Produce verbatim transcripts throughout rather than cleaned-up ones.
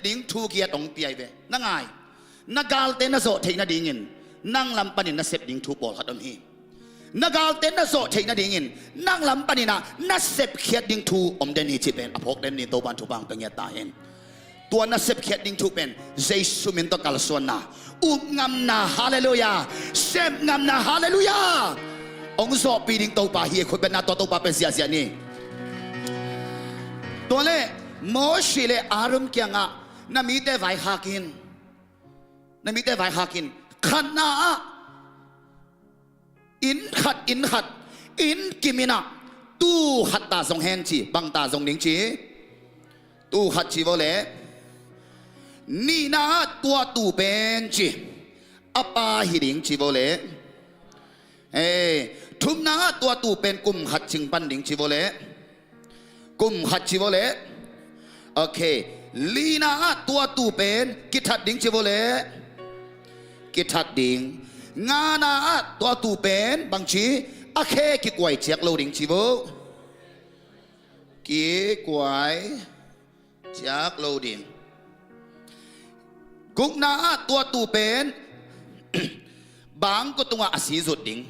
ding thu giat hong pia hi ve. Na ngai, na galte na zawh theih nadingin nang lam panin na sep ding thu pawlkhat om hi. Na galte na zawh theih nadingin nang lam panin ah na sepkhiat ding thu om den hi cih pen a phawk den ni, Topan thupha hong pia ngiat ta hen. Tua na sepkhiat ding thu pen Jesu min tawh kalsuanna, upngamna, halleluiah, sepngamna, halleluiah, hong zawhpih ding Topa hi. Khutbetna tawh Topa pen ziahziah ni. Tua leh Mosi le Aaron kiangah na mite vaikhak in, na mite vaikhak in, khatna ah inn khat, inn khat, inn kim in ah tuu khat ta zong hen ci. Bang ta zong ding ci? Tuu khat ci vo leh. Nihna ah tua tuu pen ci, a pa hi ding ci vo leh. Ee, thumna ah tua tuu pen kum khat cing pan ding ci vo leh. Kum khat ci vo leh. Ok. Lina ah tua tuu pen kithat ding ci vo leh. Kithat ding. Ngana ah tua tuu pen bangci, a khe kikuai ciak lo ding ci vo. Kikuai ciak lo ding. Gukna ah tua tuu pen bangkua tungah a si zut ding.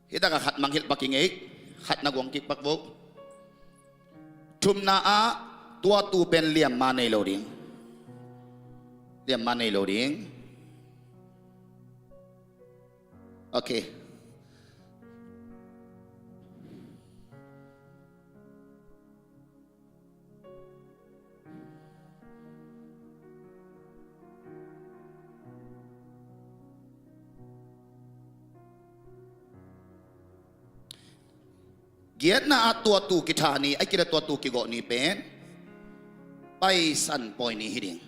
Hi takah khat mangngilh pak i ngei, khat na guang kik pak vo. Thumna ah tua tuu pen liamma nei lo ding. Liamma nei lo ding. Ok. Giatna ah tua tuu kitha ni, a kila tua tuu kigawh ni pen Paisan Pawi ni hi ding.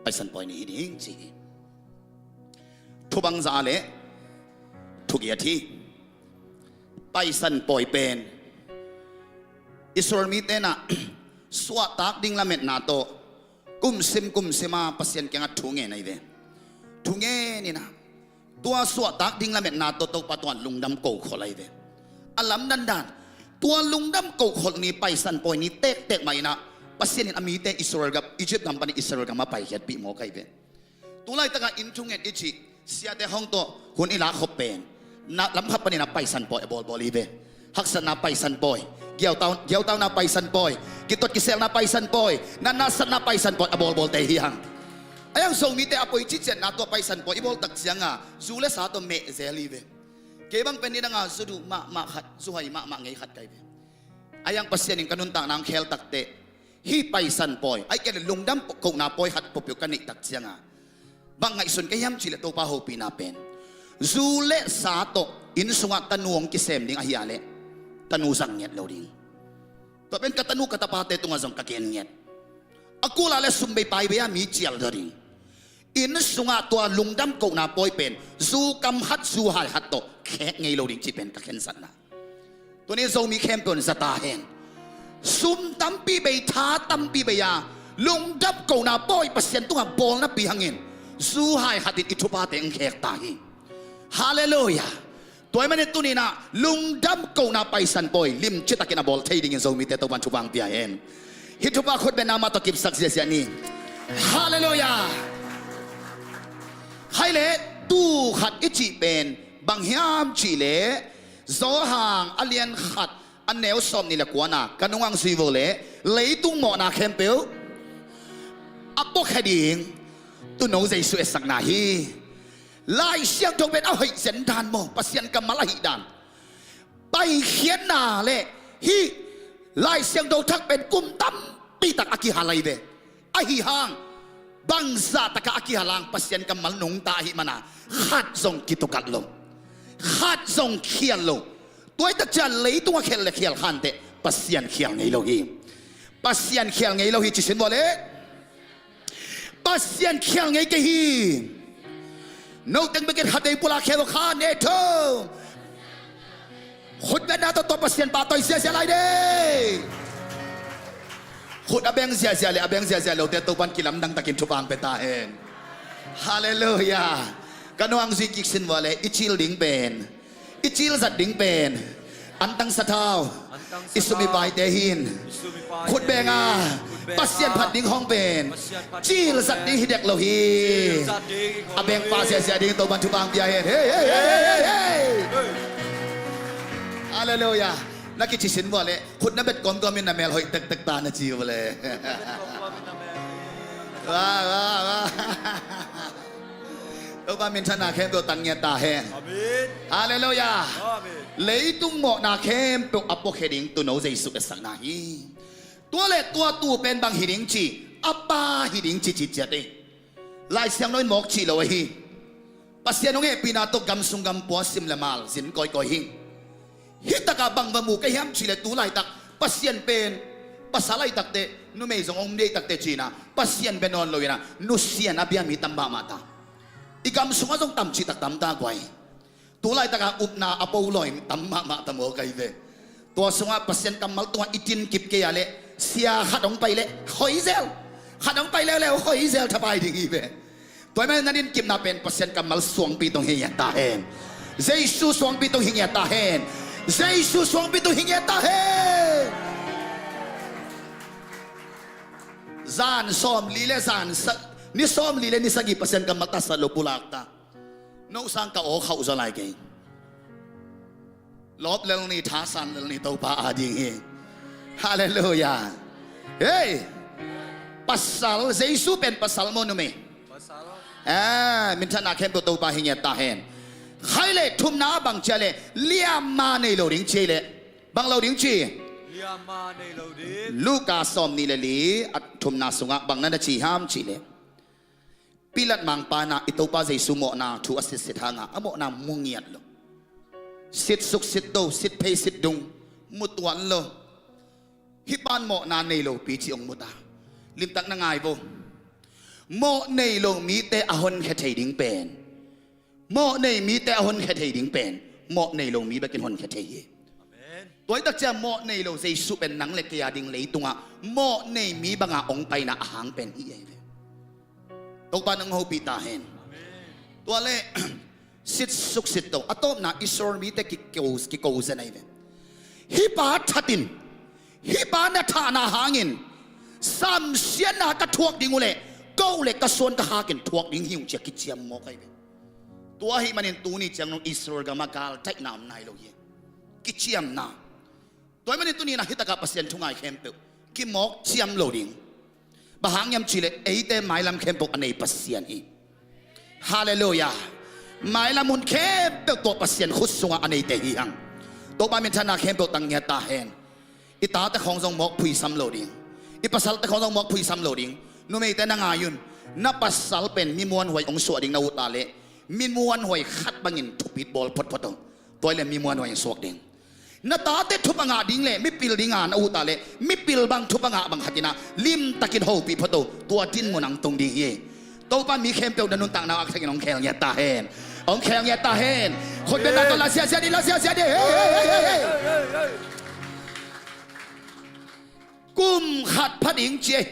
Paisan Pawi ni hi ding ci hi. Thu bangzah le thugiat hi. Paisan Pawi pen Israel mite in ah suahtak ding lametna tawh kumsim kumsim a Pasian kiangah thu ngen ahi ve. Thu ngen in ah tua suahtak ding lametna tawh Topa tungah lungdam kokholh ahi ve. A lamdang dan, tua lungdam kokholh ni, Paisan Pawi ni tektek mah in ah Pasian in a mite Israel gam, Egypt gam panin Israel gam a paikhiatpih mawk ahi ve. Tu laitakah inn thunget i cih, siate hong tawh hun i lak khop pen na lamkhat panin a Paisan Pawi a bawlbawl hi ve. Haksatna Paisan Pawi, giautau, giautauna Paisan Pawi, kituat kiselna Paisan Pawi, natna satna Paisan Pawi a bawlbawlte hi hang. Ahi hang Zomite a poi ciciatna tua Paisan Pawi i bawl tak cianga zu le sa tawh meh zel hi ve. Kei bang pen nidanga zu duh mahmah khat, zu hai mahmah ngei khat ka hi ve. Ahi hang Pasian in ka nuntakna hong khel takteh hih Paisan Pawi, ahih kei leh lungdam kohna pawi khat pawlpi ka neih tak cianga bang ngaihsun ka hiam cih leh Topa hopihna pen zu le sa tawh inn sungah tanu hong kisem ding ahi a leh tanu zang ngiat lo ding. Tua pen ka tanu ka tapate tungah zong ka gen ngiat. A kul a leh sum bei pai bei a mi cial zaw ding. Inn sungah tua lungdam kohna pawi pen zu kam khat zu hai khat tawh khek ngei lo ding cih pen ka khensatna. Tuni Zomi khempeuh in za ta hen. Sum tampi bei, tha tampi bei a lungdam kohna pawi Pasian tungah bawl napi hangin zu hai khat in i thuphate hong khek ta hi. Halleluiah. Tua ahih manin tuni-in ah lungdam kohna Paisan Pawi limci takin a bawl thei dingin Zomite Topan thupha hong pia hen. Hih thupha khutbetna mah tawh kipsak ziahziah ni. Halleluiah. Hai leh, tuu khat i cih pen bang hiam cih leh Johan a lian khat a neu sawmnih le kuana ka nungah zui vo leh, leitung mawhna khempeuh a puakhia ding Tuuno Jesu etsakna hi. Lai Siangtho pen a hoih zen dan maw, Pasian kammal ahih dan. Paikhiatna le hih Lai Siangtho Thak pen kum tampi tak a kihal ahi ve. Ahi hang bangzah takah a kihal hang Pasian kammal nungta ahih mana khat zong kitukat lo, khat zong khial lo. Tua ahih tak ciang leitung a khial le khial khanteh Pasian khial ngei lo hi. Pasian khial ngei lo hi ci sin vua leh. Pasian khial ngei kei hi. Noteng bekin khat vei pulak khia vo kha, ne tho. Khutbetna tawh tawh Pasian pahtawi ziahziah lai dei. Khut a beng ziahziah le a beng ziahziah lote Topan kilamdang takin thupha hong pia ta hen. Halleluiah. Ka nungah zui kik sin vua leh i cil ding pen I cil zat ding pen antang sathau, i sum i paite hin khut benga Pasian phat ding hong pen cil zat ding hi dek lo hi. A bengpa siasia ding Topan thupha pia hen. Hei, hei, hei, hei, hei. Halleluiah. Na kici sin vua le khut na bet kawmkawm in na mel hoih tektek ta na ci vua le. Wa, wa, wa. Topa minthanna khempeuh tang ngiat ta hen. Amen. Halleluiah. Amen. Leitung mawhna khempeuh a puakhia ding tuuno Jesu esakna hi. Tua le tua tuu pen bang hi ding ci, a pa hi ding ci ci ciat ei. Lai Siangtho in mawk cih lo ahi. Pasian hong hehpihna tawh gamsung gampua sim le mal zin kawikawi hi. Hih takah bang va mu ka hiam cih leh tu laitak Pasian pen pasal ahi takte, numei zong hong nei takte cihna Pasian bia nawn lo inah nusia a bia mi tam mahmah ta. I gam sungah zong tam cihtak tam ta guai. Tu laitaka upna a po lawi tam mahmah ta maw kai ve. Tua sungah Pasian kammal tungah i tin kip kei a leh sia khat hong pai leh hoi zel, khat hong pai leuleu hoi zel thapai ding hi ve. Tua ahih manin na din kipna pen Pasian kammal suangpi tung hi ngiat ta hen. Jesu suangpi tung hi ngiat ta hen. Jesu suangpi tung hi ngiat ta hen. Zan sawmli le zan sa, ni sawmli le ni sagih Pasian kammal tatsat lo pulak ta. No sang ka aw khauh zaw lai kei. Lawp lel ni, thasan lel ni Topa ading hi. Halleluiah. Hei, pasal, Jesu pen pasal maw numei? Pasal. Ah, minthanna khempeuh Topa hi ngiat ta hen. Khai le thumna bang cia le liamma nei lo ding ci le. Bang lo ding ci? Liamma nei lo ding. Luka sawmni le li a thumna sungah bang na na ci hiam ci le. Pilat mangpa inah i Topa Jesu mawhna thu a sitsit hanga a mawhna mu ngiat lo. Sit suk sit do, sit phei sit dung, mu tuan lo. Hih pan mawhna nei lopi ci hong mu ta. Limtak na ngai vo. Mawh nei lo mite a honkhia thei ding pen, mawh nei mite a honkhia thei ding pen mawh nei lo mi bekin honkhia thei hi. Amen. Tua hi takcia mawh nei lo Jesu pen nang le kei a ding leitungah mawh nei mi banga hong paina a hang pen hi ei ve. Topa nang hopih ta hen. Tua le sit suk sit to a tawpna Israel mite kiko, kiko zen ahi ve. Hih pa thatin, hih pa na thahna hangin samsiatna ka thuak ding uh leh ko le ka suan ka hakin thuak ding hi ung cia kiciam mawk ahi ve. Tua ahih manin tuni ciang nung Israel gamah galtaihna om nai lo hi. Kiciamna. Tua ahih manin tuni inah hitakah Pasian thungai khempeuh kimawk ciam lo ding. Bang hang hiam cihleh eite mailam khempeuh a nei Pasian hi. Halleluiah. Mailam hun khempeuh tua Pasian khut sungah a neite hi hang. Topa minthanna khempeuh tang ngiat ta hen. I tate khawng zong mawk phuisam lo ding. I pasalte khawng zong mawk phuisam lo ding. Numeite na ngai un. Na pasal pen mi muanhuai hong suah ding na uh ta leh mi muanhuai khat bangin thupit bawl photphot aw. Tua hi leh mi muanhuai hong suak ding. Na tate thupha ngah ding le mipil dinga na uh ta leh mipil bang thupha ngah bang khatinah limtakin hopih phot aw. Tua dinmun ang tung ding hi. Topa mi khempeuh na nuntakna ak thakin hong khel ngiat ta hen. Hong khel ngiat ta hen. Khut bengna tawh la siasia dih, la siasia dih. Hei, hei, hei, hei, hei. Kum khat pha ding ci ei.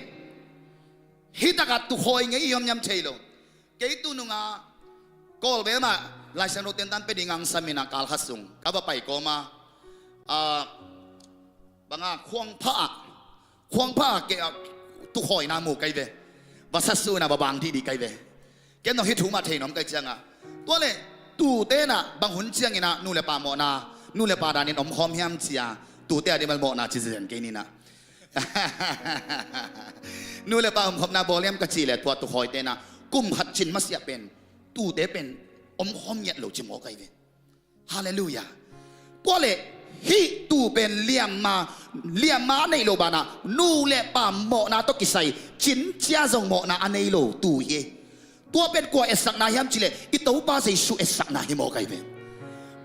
Hitakah tukhawi ngei i om niam thei lo. Kei tu nunga Kawlbel mah Laisiangtho tentan pe ding ang saminah kal khat sung ka va pai kawma, ah, banga khuangpha ah, khuangpha ah kei ah tukhawina mu kai ve. Va satsuhna va bang dihdih kai ve. Ken nong hi thu mah thei nuam kai cianga tua le tutenah bang hun cianginah nu le pa mawhna, nu le pa danin omkhawm hiam cia tute a dimal mawhna ci zen kei ninah. Nu le pa omkhopna bawl hiam ka cih le tua tukhawite na kum khat cin masiah pen tute pen omkhawm ngiat lo ci mawk ahi ve. Halleluiah. Tua le hih tuu pen liamma, liamma a neih lo banah nu le pa mawhna tawh kisai cin cia zong mawhna a nei lo tuu hi. Tua pen kua etsakna hiam cileh i Topa Jesu etsakna hi mawk ahi ve.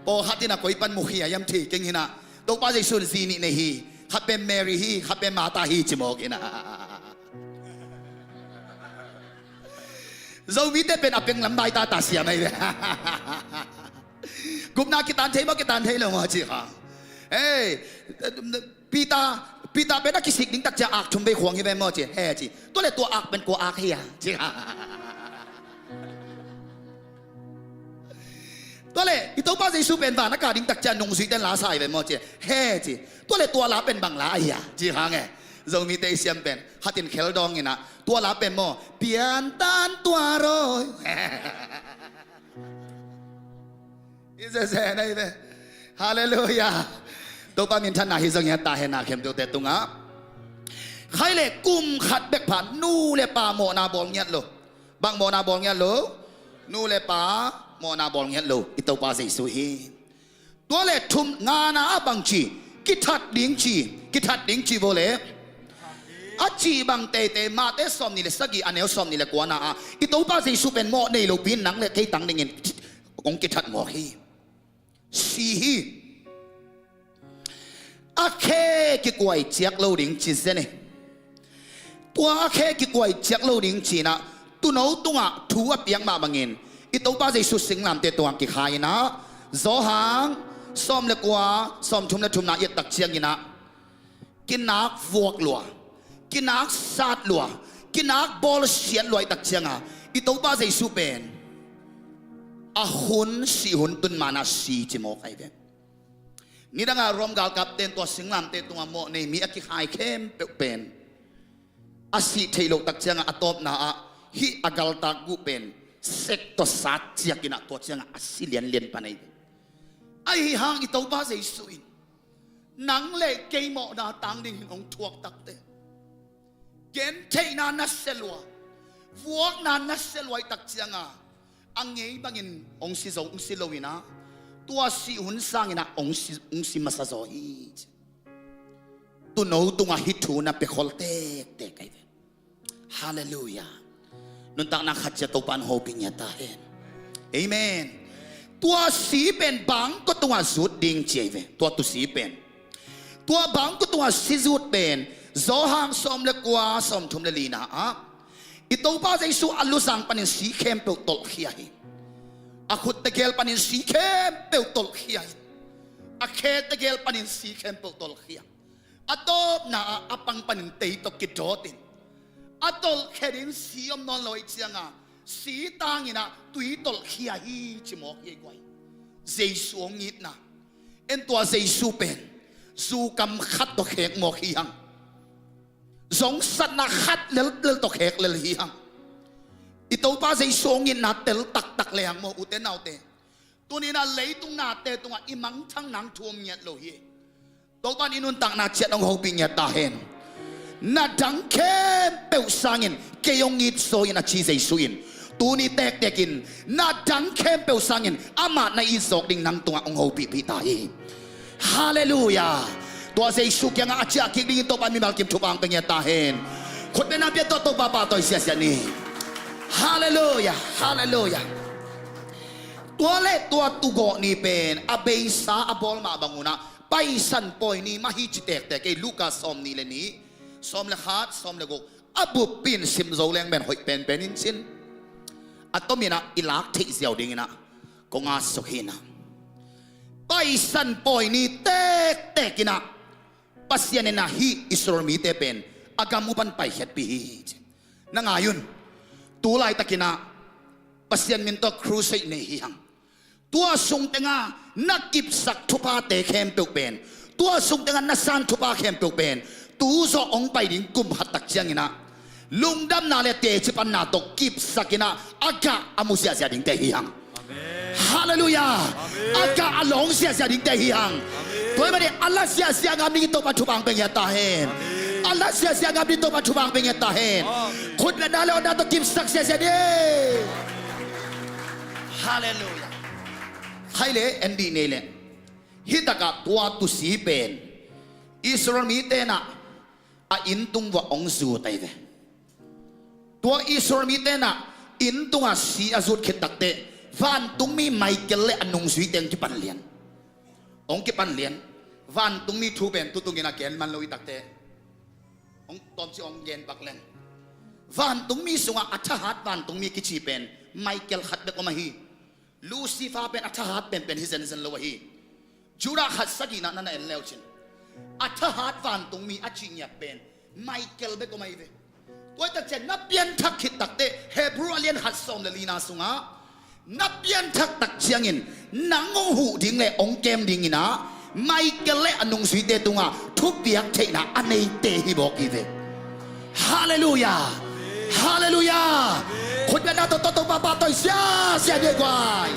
Pawlkhat in a koi pan mukhia hiam thei keng hinah Topa Jesu in zi nih nei hi. Khat pen Mary hi, khat pen Martha hi ci mawk hinah. Zomite pen a peng lam baitata siam ahi ve. Gupna kitan thei maw, kitan thei lo maw ci kha. Ei, Peter, Peter pen a kisik ding takcia ak thum vei khuang hi ve maw ci, he ci. Tua le tua ak pen kua ak hi a ci. Tua le i Topa Jesu pen van a kah ding tak ciang nungzuite in la sa hi ve maw ci. He ci. Tua le tua la pen bang la ahi a ci hang e. Zomite i siam pen khat in khel dawng in ah, tua la pen maw, piantan tua rawi. I zeze na hi ve. Halleluiah. Topa minthanna hi zong hi a, ta hena khempeuhte tungah. Khai le kum khat bek pha nu le pa mawhna bawl ngiat lo. Bang mawhna bawl ngiat lo? Nu le pa mawhna bawl ngiat lo i Topa Jesu hi. Tua le thum ngana ah bang ci, kithat ding ci, kithat ding ci vaw le. A cih bang teitei Mate sawmnih le sagih a neu sawmnih le kuana ah i Topa Jesu pen mawh nei lopi in nang le kei tang dingin kong kithat mawk hi. Si hi. A khe kikuai ciak lo ding ci zen e. Tua a khe kikuai ciak lo ding ci-in ah tuuno tungah thu a piak mah bangin i Topa Jesu singlamteh tungah kikhai in ah, Johan sawm le kua, sawmthum le thumna i et tak ciangin ah, kinak vuak lua, kinak sat lua, kinak bawlsiat lua i tak ciangah i Topa Jesu pen a hun sih hun tun ma-in ah si ci mawk ahi ve. Nidangah Rom galkapte in tua singlamteh tungah mawh nei mi a kikhai khempeuh pen a sih theih loh tak ciangah a tawpna ah hih a galtak guh pen sek tawh sat ciakin ah tua ciangah a si lianlian pan ahi ve. Ahi hang i Topa Jesu in nang le kei mawhna tang dingin hong thuak takte, gentheihna nasia lua, vuakna nasia lua i tak ciangah a ngei bangin hong si zo, hong si lo in ah tua sih hun sangin ah hong si, hong si masa zaw hi. Tuuno tungah hih thu na pia khol tektek ahi ve. Halleluiah. Nuntakna khat ciat Topa in hopih ngiat ta hen. Amen. Tua si pen bangkua tungah zut ding ci ahi ve. Tua tuusi pen, tua bangkua tungah si zut pen Johan sawm le kua, sawmthum le lina ah i Topa Jesu a luzang panin si khempeuh tolhkhia hi. A khut tegel panin si khempeuh tolhkhia hi. A khe tegel panin si khempeuh tolhkhia. A tawpna ah a pang panin tei tawh kidawt in, a tolhkhia ding si om nawn lo ahih ciangah si tangin ah tui tolhkhia hi ci mawk hi. Guai, Jesu hong itna en, tua Jesu pen zu kam khat tawh khek mawk hi hang. Zongsatna khat lellel tawh khek lel hi hang. I Topa Jesu hong itna tel taktak le hang maw, ute naute. Tuni-in ah leitung nate tungah i mangthang nang thu om ngiat lo hi. Topa in i nuntakna ciat hong hopih ngiat ta hen. Na dang khempeuh sangin kei hong it zaw in a ci Jesu in, tuni tektek in na dang khempeuh sangin amah na it zawk ding nang tungah hong hopihpih ta hi. Halleluiah. Tua Jesu kiangah a ciah kik dingin Topa in mimal kim thupha hong pia ngiat ta hen. Khutbetna pia tawh Topa pahtawi siasia ni. Halleluiah. Halleluiah. Tua le tua tugawh ni pen a beisa a bawl mah bang un ah Paisan pawi ni mah hi ci tektek hi. Luka sawmnih le nih, sawm le khat, sawm le guk, a bup in sim zo leng pen hoih penpen in cin. A tomin ah i lak theih ziau dingin ah kong at suk hi in ah, Paisan pawi ni tektek in ah Pasian in ah hih Israel mite pen a gam uh pan paikhiatpih hi ci. Na ngai un. Tu laitakin ah Pasian min tawh crusade nei hi hang. Tua sung tengah na kipsak thuphate khempeuh pen, tua sung tengah na san thupha khempeuh pen tu zawh hong pai ding kum khat tak ciangin ah lungdamna le teci panna tawh kipsak in ah a gah a mu ziahziah dingte hi hang. Halleluiah. A gah a lawng ziahziah dingte hi hang. Tua hi mah ni, a la ziahziah ngam dingin Topa thupha hong pia ngiat ta hen. A la ziahziah ngam dingin Topa thupha hong pia ngiat ta hen. Khutbetna le awtna tawh kipsak ziahziah ding. Halleluiah. Khai le en dih nei le. Hih takah tua tuusi pen Israel mite in ah a inn tung vuah hong zut ahi ve. Tua Israel mite in ah inn tungah si a zut khit takteh vantungmi Michael le a nungzuite hong kipan lian. Hong kipan lian. Vantungmi thu pen tu tungin a gen man lo i takteh hong tawmcik hong gen pak leng, vantungmi sungah a thahat vantungmi kici pen Michael khat bek om ahi. Lucifer pen a thahat penpen hi zenzen lo ahi. Judah khat sagihna na na en leucin a thahat vantungmi a cih ngiat pen Michael bek om ahi ve. Tua hi takciang na pianthak khit takteh Hebrew a lian khat sawm le lina sungah Na pianthak tak ciangin nang hong huh ding le hong kem dingin ah Michael le a nungzuite tungah thupiak theihna a neite hi bawk hi ve. Halleluiah. Halleluiah. Khutbetna tawh tawh Topa pahtawi siasia ni ei guai.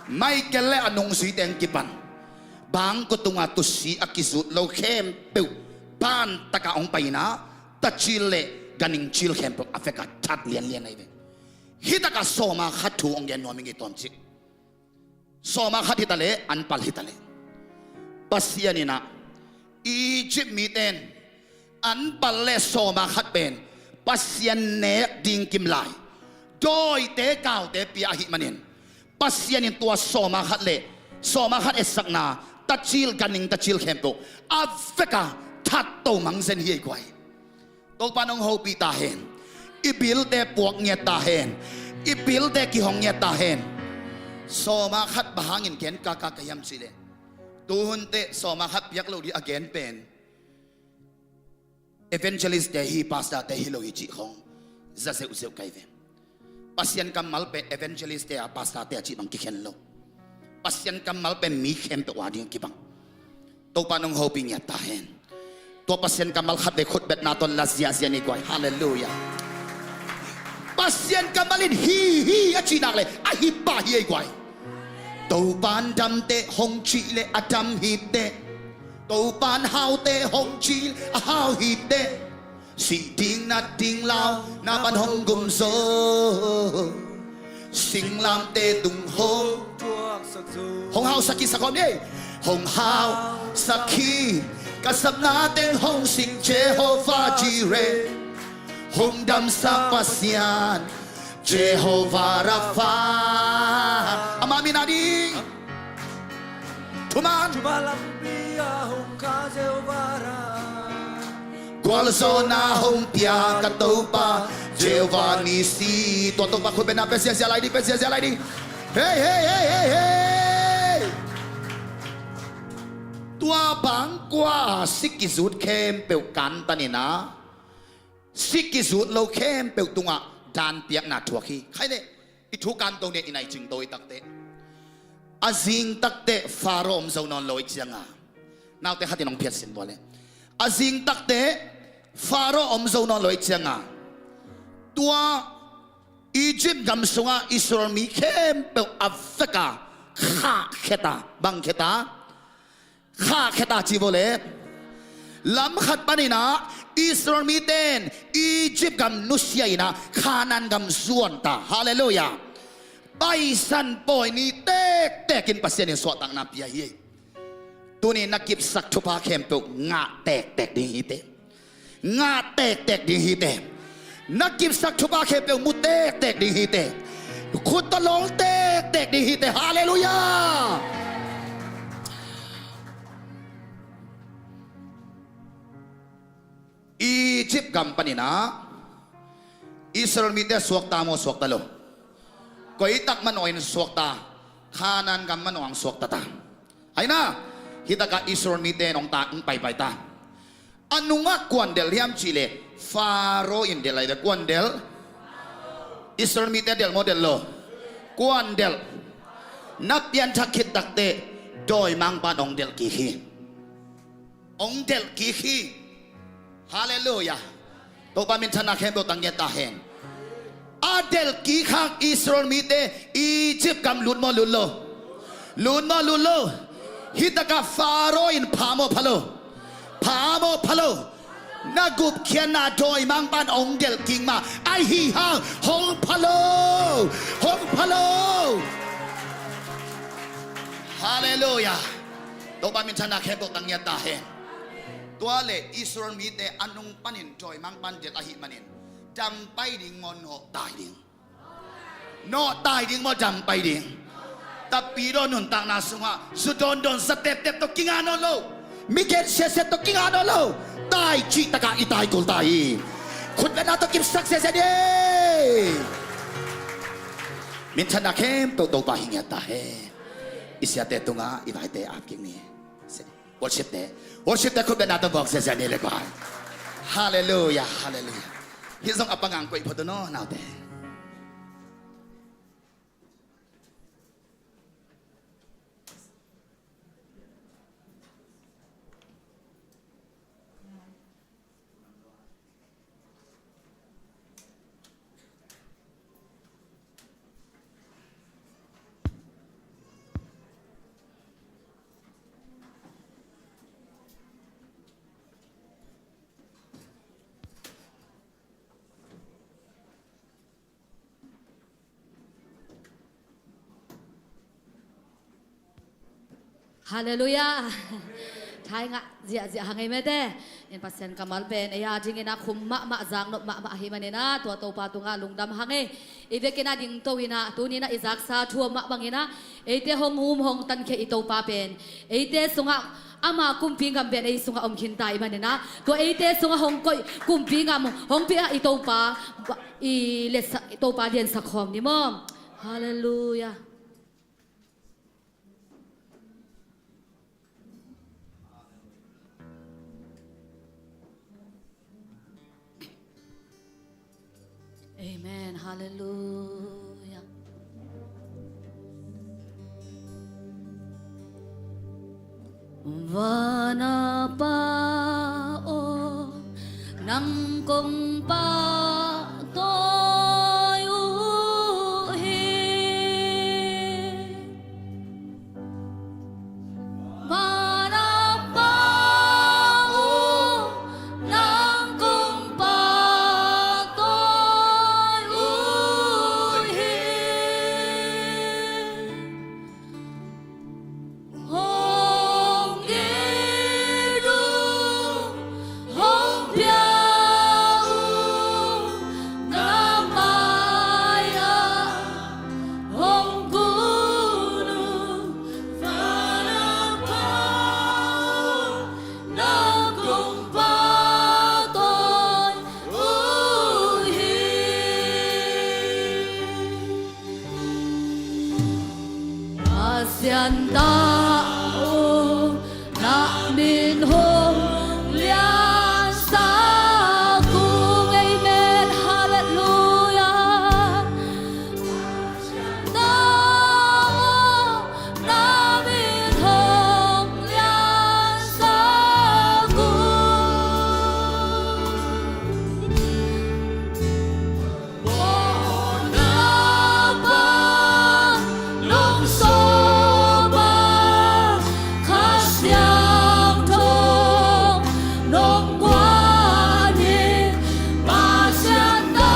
Michael le a nungzuite hong kipan bangkua tungah tusi a kizut lo khempeuh pantakah hong pai-in ah tacil le ganhing cil khempeuh a vekah that lianlian ahi ve. Hitakah sawma khat thu hong gen nuam ing ei tawmcik. Sawma khat hitaleh anpal hitaleh Pasian in ah Egypt mite in anpal le sawma khat pen Pasian nek ding kimlai dawite kaute pia ahih manin Pasian in tua sawma khat le sawma khat etsakna tacil ganhing tacil khempeuh a vekah thatto mangzen hi ei guai. Topa nong hopih ta hen. I bilte puak ngiat ta hen. I bilte kihong ngiat ta hen. Sawma khat bang hangin gen kaka ka hiam cihleh, tuhun teh sawma khat piak lo ding a gen pen evangelist te hi, pastor te hi lo hi cih khong za zeuhzeuh kai ve. Pasian kammal pen evangelist te a pastor te a cih bang kikhen lo. Pasian kammal pen mi khempeuh a ding kibang. Topa nong hopih ngiat ta hen. Tua Pasian kammal khat vei khutbetna tawh la ziahziah ni guai. Halleluiah. Pasian kammal in hi hi a cih nak le a hi pah hi ei guai. Topa in damteh hong cih le a dam hiteh. Topa in hauteh hong cih le a hau hiteh. Sih ding nat ding lau na pan hong gum zo. Singlamteh tung hong hong hausak kisa khawm ni. Hong hausak hi. Ka sapna teng hong sing Jehovah Jireh. Hong damsak Pasian Jehovah Rapha. Ama min a ding. Thuman. Gualzawhna hong pia ka Topa Jehovah Nissi. Tua Topa khutbetna pia ziahziah lai ding, pia ziahziah lai ding. Hei, hei, hei, hei, hei. Tua bang kua sik kizut khempeuh kantan in ah sik kizut lo khempeuh tungah danpiakna thuak hi. Khaile i thu kanto nia i nai cingto i takteh a zing takteh Faro om zo nawn lo i cianga naute khatin hong phiatsin vua le a zing takteh Faro om zo nawn lo i cianga tua Egypt gam sungah Israel mi khempeuh a veka khahkheta bangkheta khahkheta ci vua le lam khat panin ah Israel mite in Egypt gam nusia in ah Canaan gam zuanta. Halleluiah. Paisan pawi ni tektek in Pasian in suahtakna pia hi. Tuni na kipsak thupha khempeuh ngah tektek ding hi teh. Ngah tektek ding hi teh. Na kipsak thupha khempeuh mu tektek ding hi teh. Khut tawh lawl tektek ding hi teh. Halleluiah. Egypt gam panin ah Israel mite suakta maw suakta lo? Koitak manawh in suakta. Canaan gam manawh ang suakta ta. Aina hitakah Israel mite in hong ta hong paipai ta. A nungah kuan delh hiam cihleh Faro in delh ahi ve. Kuan delh? Israel mite delh maw delh lo? Kuan delh? Na pianthak khit takteh dawimangpa in hong delh kik hi. Hong delh kik hi. Halleluiah. Topa minthanna khempeuh tang ngiat ta hen. A delh kik hang Israel mite Egypt gam lut maw lut lo? Lut maw lut lo? Hitakah Faro in pha maw pha lo? Pha maw pha lo? Na gupkhiatna dawimangpa in hong delh kik mah ahi hang hong pha lo. Hong pha lo. Halleluiah. Topa minthanna khempeuh tang ngiat ta hen. Tua le Israel mite a nung panin dawimangpa in delh ahih manin dam pai ding maw nawh tai ding? Nawh tai ding maw dam pai ding? Tapidaw nuntakna sungah zu dawndawn za teptep tawh kingah nawn lo. Mi gen siasia tawh kingah nawn lo. Tai cihtakah i tai kul ta hi. Khutbetna tawh kipsak siasia ni. Minthanna khempeuh Topa hi ngiat ta hen. I siate tungah i vaite ap kik ni. Worship te, worship te khutbetna tawh bawk siasia ni le guai. Halleluiah. Halleluiah. Hih zong a pangang koih phot un aw naute. Halleluiah. Thai ngah ziahziah hang ei mete. In Pasian kammal pen ei a dingin a khum mahmah, zaknop mahmah ahih manin a, tua Topa tungah lungdam hang ei. I vekin a dingto in a, tuni in a i zaksa thu om mah bangin a, eite hong um hong tankhia i Topa pen eite sungah, ama kumpi ngam pen ei sungah om khinta ahih manin a, tua eite sungah hong koih kumpi ngam hong pia i Topa, i liansak, i Topa liansak khawm ni maw. Halleluiah. Amen. Halleluiah. Van a Pa aw, nang kong pahtawi uh hi. Van a Pa aw, nang kong pahtawi uh hi. Hong it uh, hong pia uh, na mai-ah hong kun uh, Van a Pa aw, nang kong pahtawi uh hi. Pasian ta aw, na min hong liansak ung. Amen. Halleluiah. Pasian ta aw, na min hong liansak ung. Mawhna pan nong sawm a, Kha Siangtho nong guan in, Pasian ta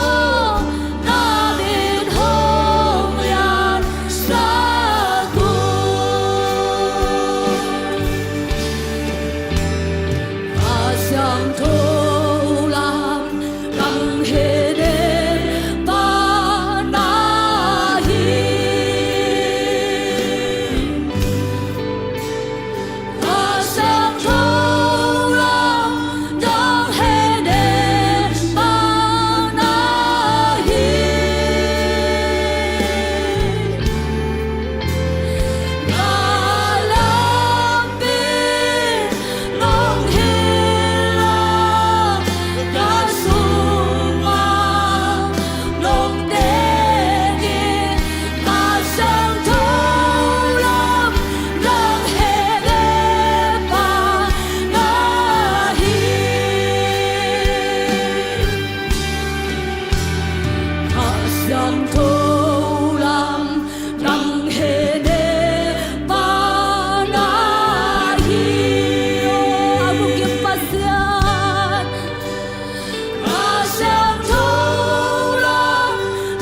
aw, na min hong liansak ung. Kha Siangtho lam nang hehnem pa na hi. Kha Siangtho lam nang hehnem pa na hi. Ka lampi nong hilh a, ka sungah nong teng in, Kha Siangtho lam nang hehnem pa na hi. Kha Siangtho lam nang hehnem pa na hi. Aw, a bukim Pasian. Kha Siangtho lam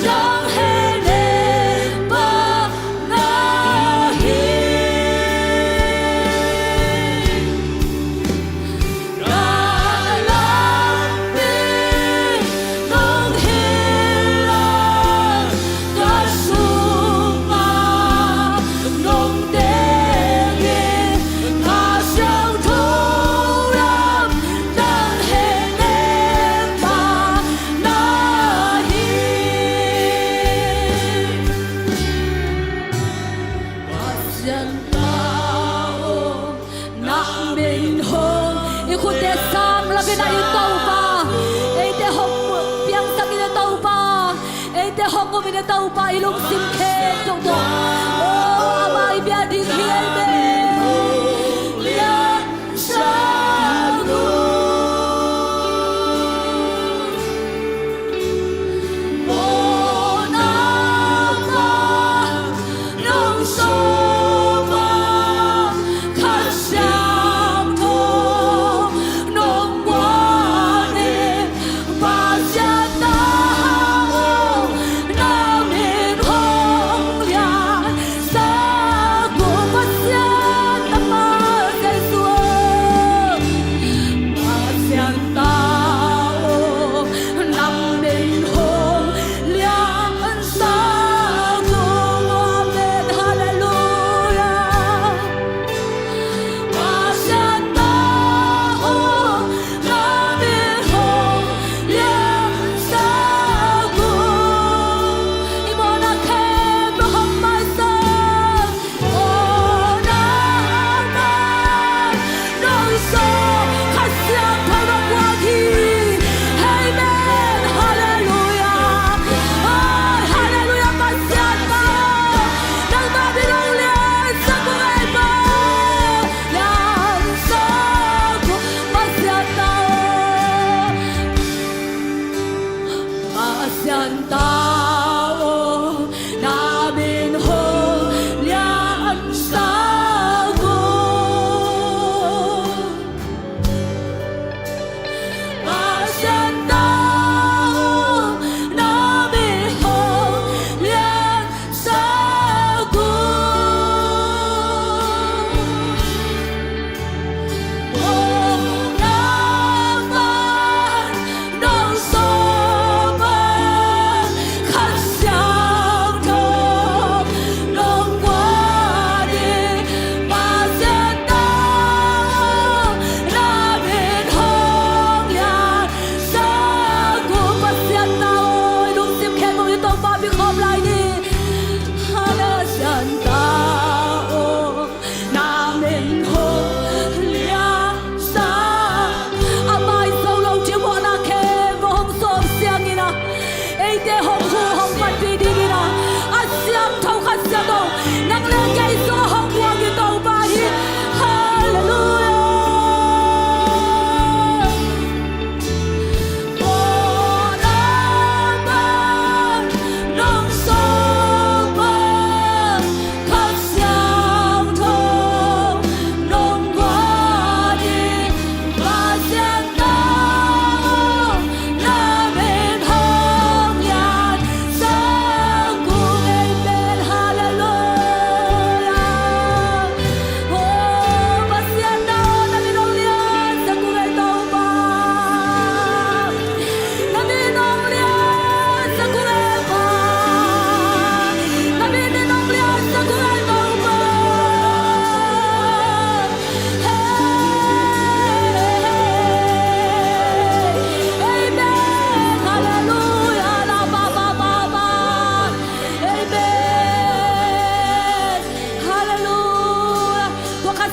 nang hehnem pa na hi. Ka lampi nong hilh a, ka sungah nong teng in, Kha Siangtho lam nang hehnem pa na hi. Pasian ta aw, na min hong, i khutte sang lo in a, i Topa, eite hong piangsak in a Topa, eite hong um in a Topa, i lungsim khempeuh tawh. Aw, amah i bia ding hi ei ve. Liansak ung. Mawhna pan nong sawm a, Kha Siangtho nong guan in, Pasian ta aw, na min hong liansak ung.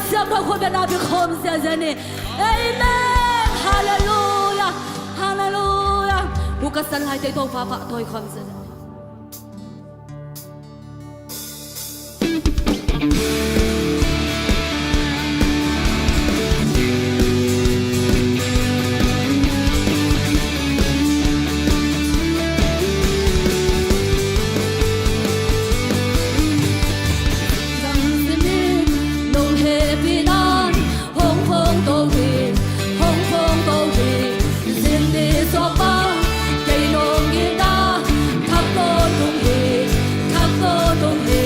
Siangtho khut bengna pia khawm ziahziah ni. Amen. Halleluiah. Halleluiah. Hong ka san laite Topa pahtawi khawm ziahziah ni. Nong hehpihna in hong phongto hi, hong phongto hi. Zing ni suak bang kei nong itna thak tawntung hi, thak tawntung hi.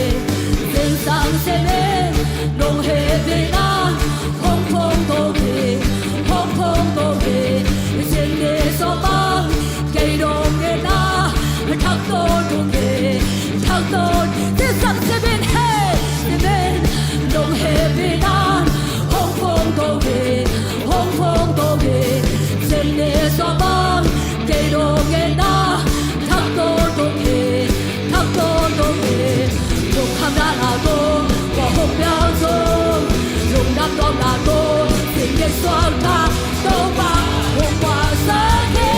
Zingsang simin nong hehpihna in hong phongto hi, hong phongto hi. Zing ni suak bang kei nong itna thak tawntung hi, thak tawn. Zingsang simin, hey, simin nong hehpihna in hong phongto hi, hong phongto hi. Zing ni suak bang kei nong itna thak tawntung hi, thak tawntung hi. Lungkhamna na ko, kua hong piang zong, lungdam tuamna ko, zing ni suak bang Topa hong kuansak hi.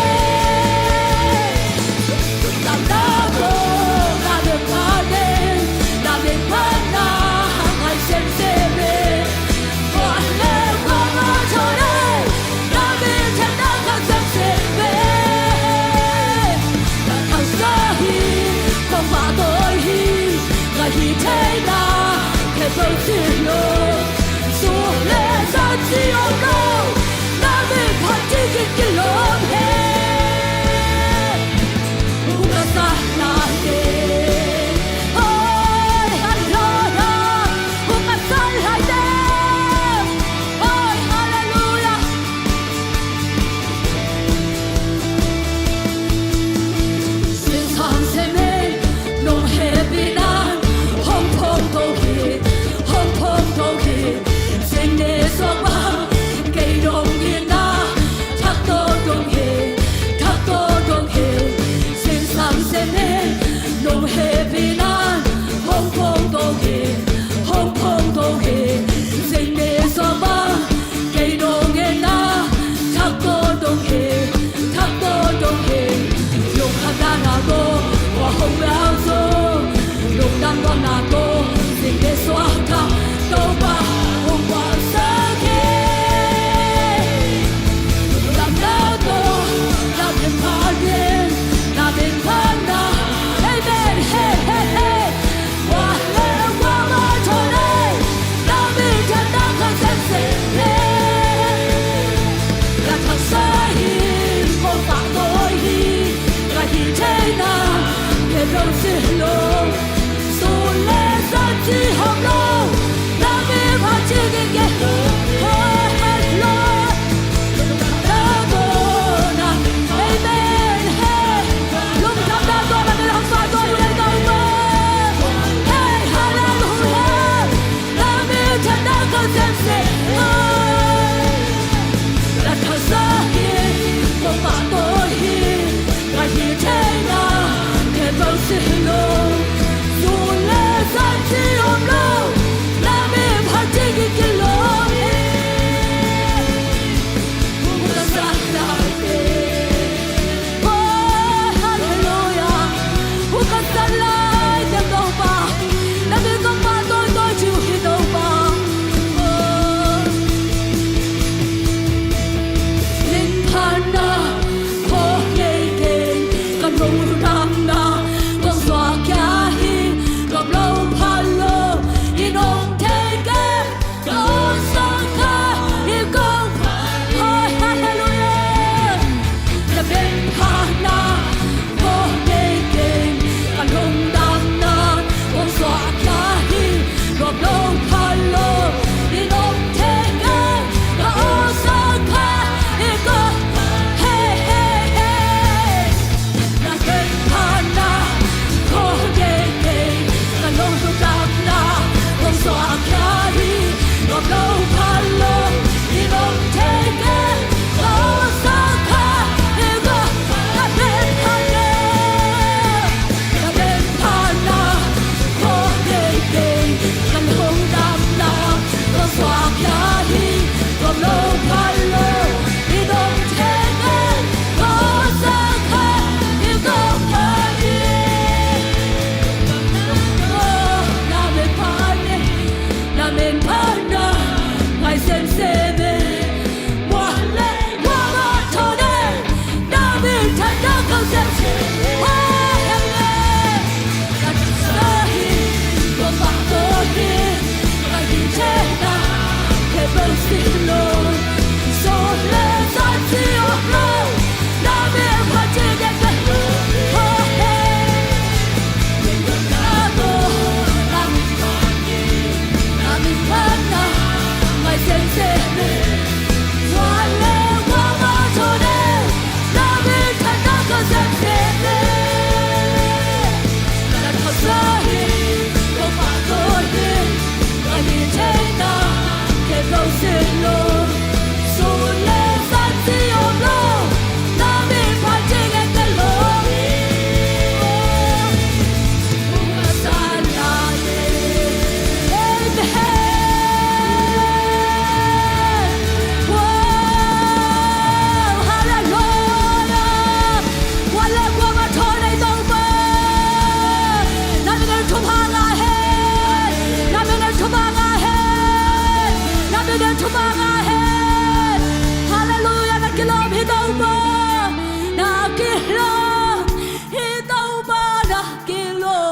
Lungdamna ko, na min phat in, na min phat na hang hai semsem hi. Kua le kua mah thawn ei, na min thang na khang semsem hi. Na thangsak hi, kong pahtawi hi. Ka hih theihna khempeuh ci lo, sum le za ci om lo, na min phat dingin kilawm hi. Hong ka san laite, oi, halleluiah. Hong ka san laite, oi, halleluiah. Zingsang simin nong hehpihna in hong phongto hi, hong phongto hi. Zing ni suak bang kei nong itna thak tawntung hi, thak tawntung hi. Zingsang simin nong hehpihna in hong phongto hi, hong phongto hi. Zing ni suak bang kei nong itna thak tawntung hi, thak tawntung hi. Lungkhamna na ko, kua hong piang zong, lungdam tuamna ko, zing ni suak bang Topa hong kuansak hi. Lungdamna ko, na min phat in, na min phat na. Amen. Hey, hey, hey. Kua le kua mah thawn ei, na min thang na khang semsem hi. Na thangsak hi, kong pahtawi hi. Ka hih theihna khempeuh ci lo, sum le za ci om lo, na min phat dingin kilawm hi. Lungdamna ko, na, amen. Hey, lungdamna ko, na min hong pahtawi hi, Topa. Hey, halleluiah. Na min thang na khang semsem hi. Na thangsak hi, kong pahtawi hi. Ka hih theihna khempeuh ci lo, sum le za ci om lo, na min phat dingin kilawm hi. Hong ka san laite, oh, halleluiah. Hong ka san laite Topa, na min kong pahtawi tawi ci uh hi Topa. Oh, Halleluia, na kilawm hi Topa. Na kilawm hi Topa, na kilawm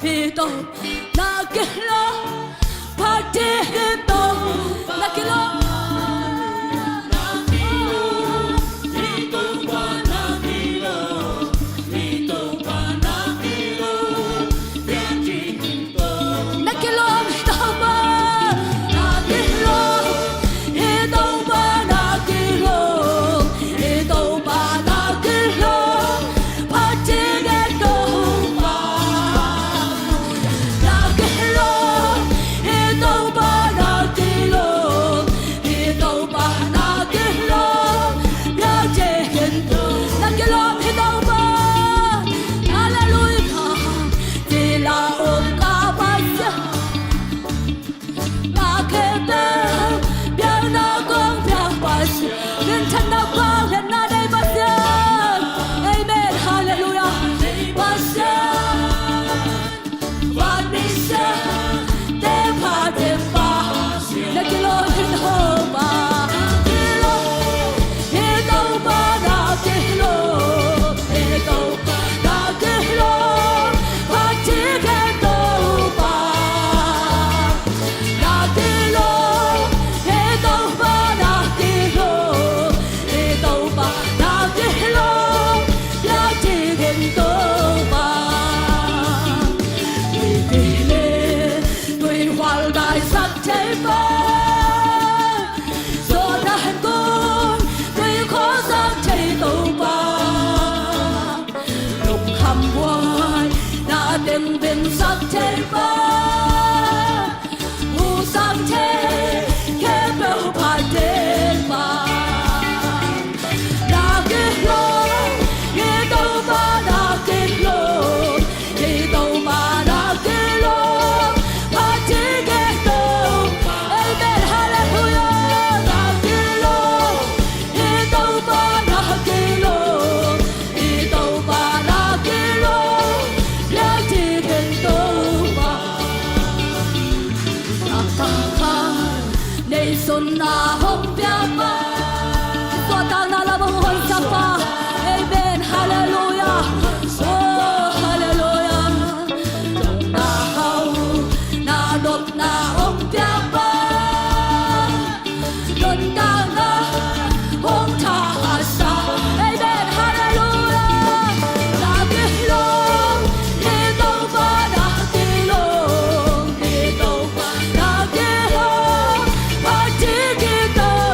hi Topa, na kilawm. Phat ding hi Topa, na kilawm. Na kilawm hi Topa, na kilawm hi Topa, na kilawm hi Topa, na kilawm. Phat ding hi Topa, na kilawm hi Topa, na kilawm hi Topa, na kilawm. Phat ding hi Topa, na kilawm hi Topa. Halleluia. Ci la om ka Pasian, na khempeuh piakna kong piak Pasian, minthanna kong liatna nei Pasian. Amen. Halleluia. Pasian, vanmi siate phat ding Pasian, na kilawm hi Topa, kilawm hi Topa, na kilawm hi Topa, na kilawm. Phat ding hi Topa, na kilawm hi Topa, na kilawm hi Topa, na kilawm. Phat ding hi Topa. Tuipi le tuihual daisak thei pa, Jordan gun tuikhawlsak thei Topa, lungkham buaina teng vengsak thei pa, hong sang thei khempeuh phat ding pa, na kilawm hi Topa, na kilawm hi Topa, na kilawm. Phat ding hi Topa. Amen. Halleluia. Na kilawm hi Topa, na kilawm hi Topa, na kilawm. Phat ding hi Topa. Taktak khat neihsutna hong piakpa, suahtakna lam hong honsakpa. Amen. Halleluia. Oh, halleluia. Nopna hau, na nopna hong piakpa, nuntakna hong thahatsa. Amen. Halleluia. Na kilawm hi Topa, na kilawm hi Topa, na kilawm. Phat ding hi Topa.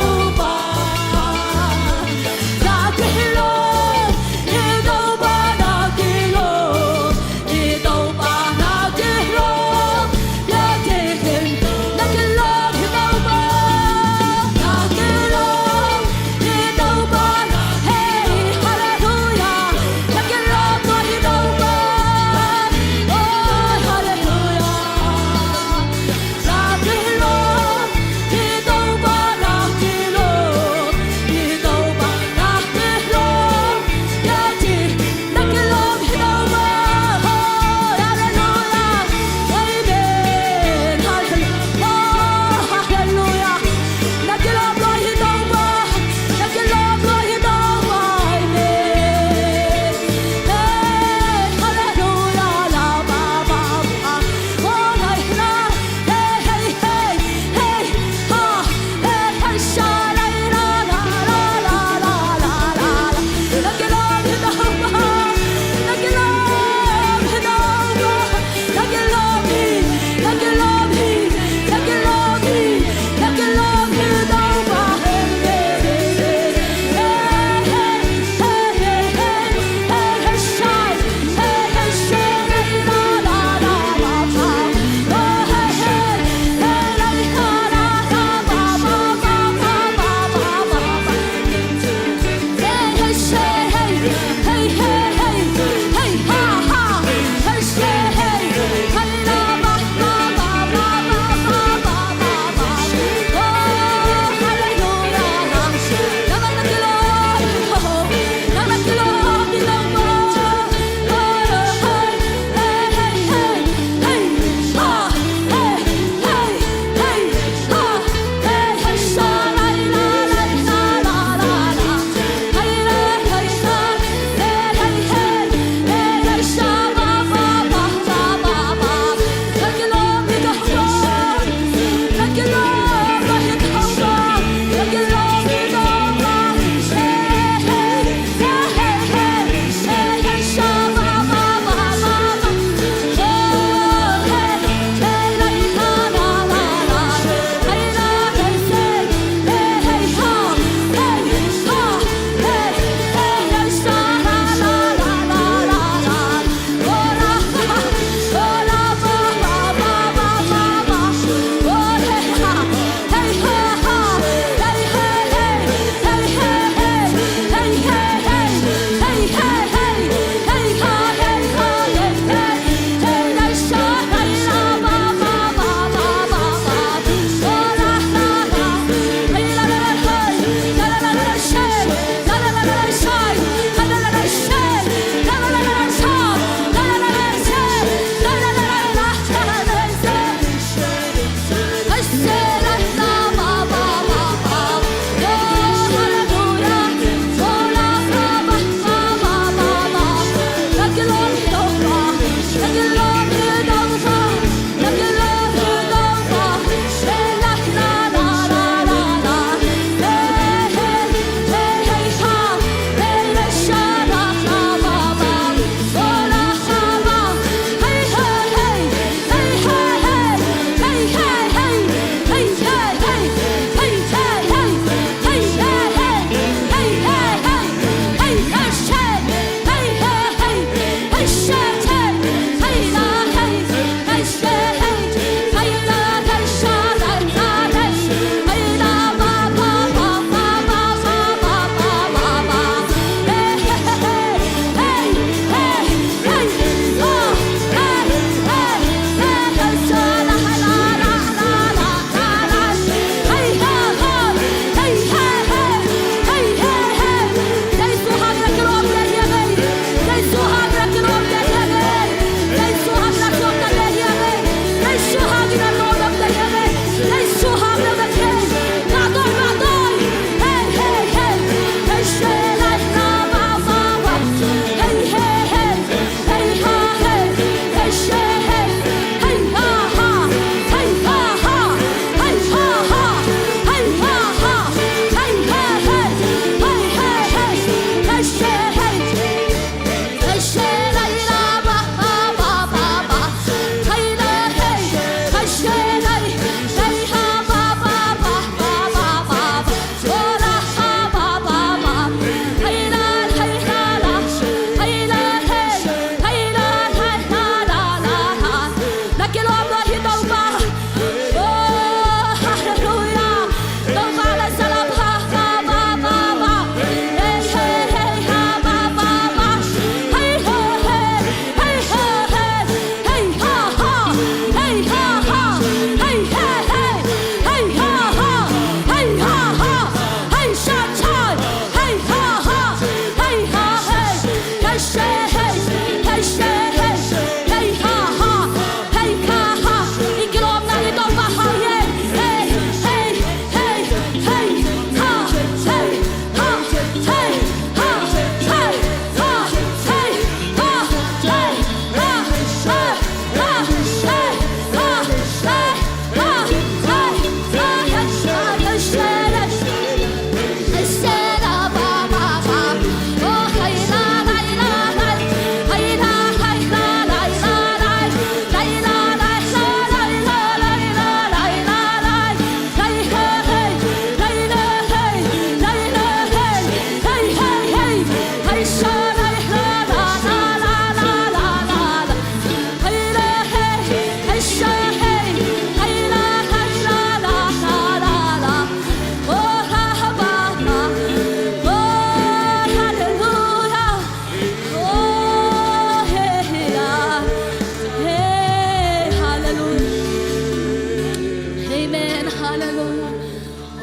Halleluia.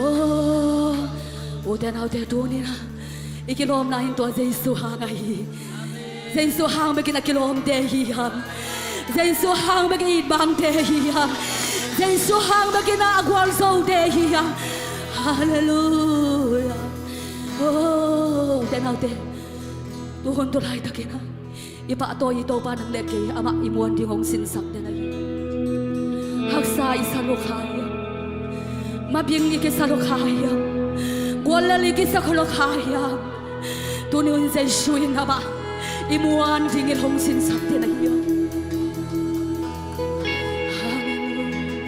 Oh, ute naute, tuni-in ah i kilawmna in tua Jesu hang ahi. Jesu hang bekin a kilawmte hi hang. Jesu hang bekin a itbangte hi hang. Jesu hang bekin a gualzote hi hang. Halleluia. Oh, ute naute, tuhun tu laitakin ah i pahtawi i Topa nang le kei, amah i muan ding hong sinsak den ahi. Haksa i sa lua kha hiam? Mabing i kisa lua kha hiam? Guallel i kisa lua kha hiam? Tuni-in Jesu in amah i muan dingin hong sinsak den ahi. Halleluia.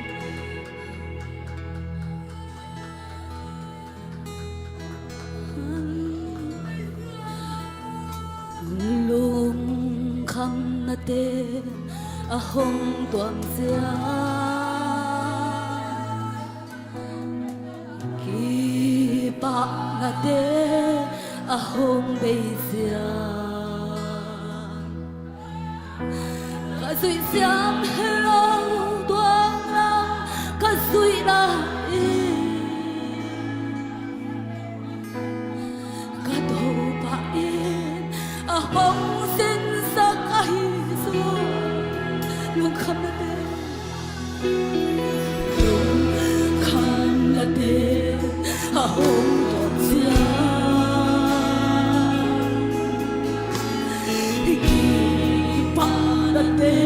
Lungkhamnate a hong tuam ciang, kipahnate a hong bei ciang, ka zuih siam hi lo, tuang lam ka zuihna in ka Topa in a hong sinsak ahi zaw. Lungkhamnate, lungkhamnate a hong tuam ciang, kipahnate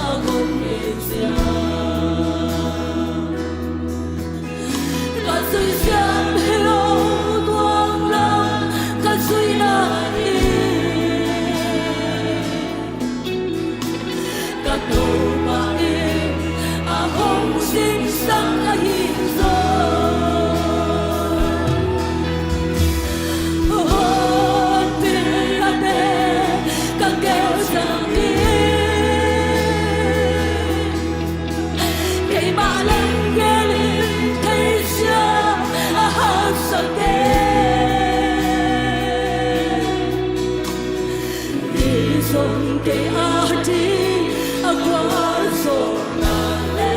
a hong bei ciang, ka zuih siam hi lo, tuang lam ka zuihna in ka Topa in a hong sinsak ahi zaw. Hong pilnate ka gel ciang in, keimah lam gel in theisiam a haksa kei. Hi zong kei ading a gualzawhna le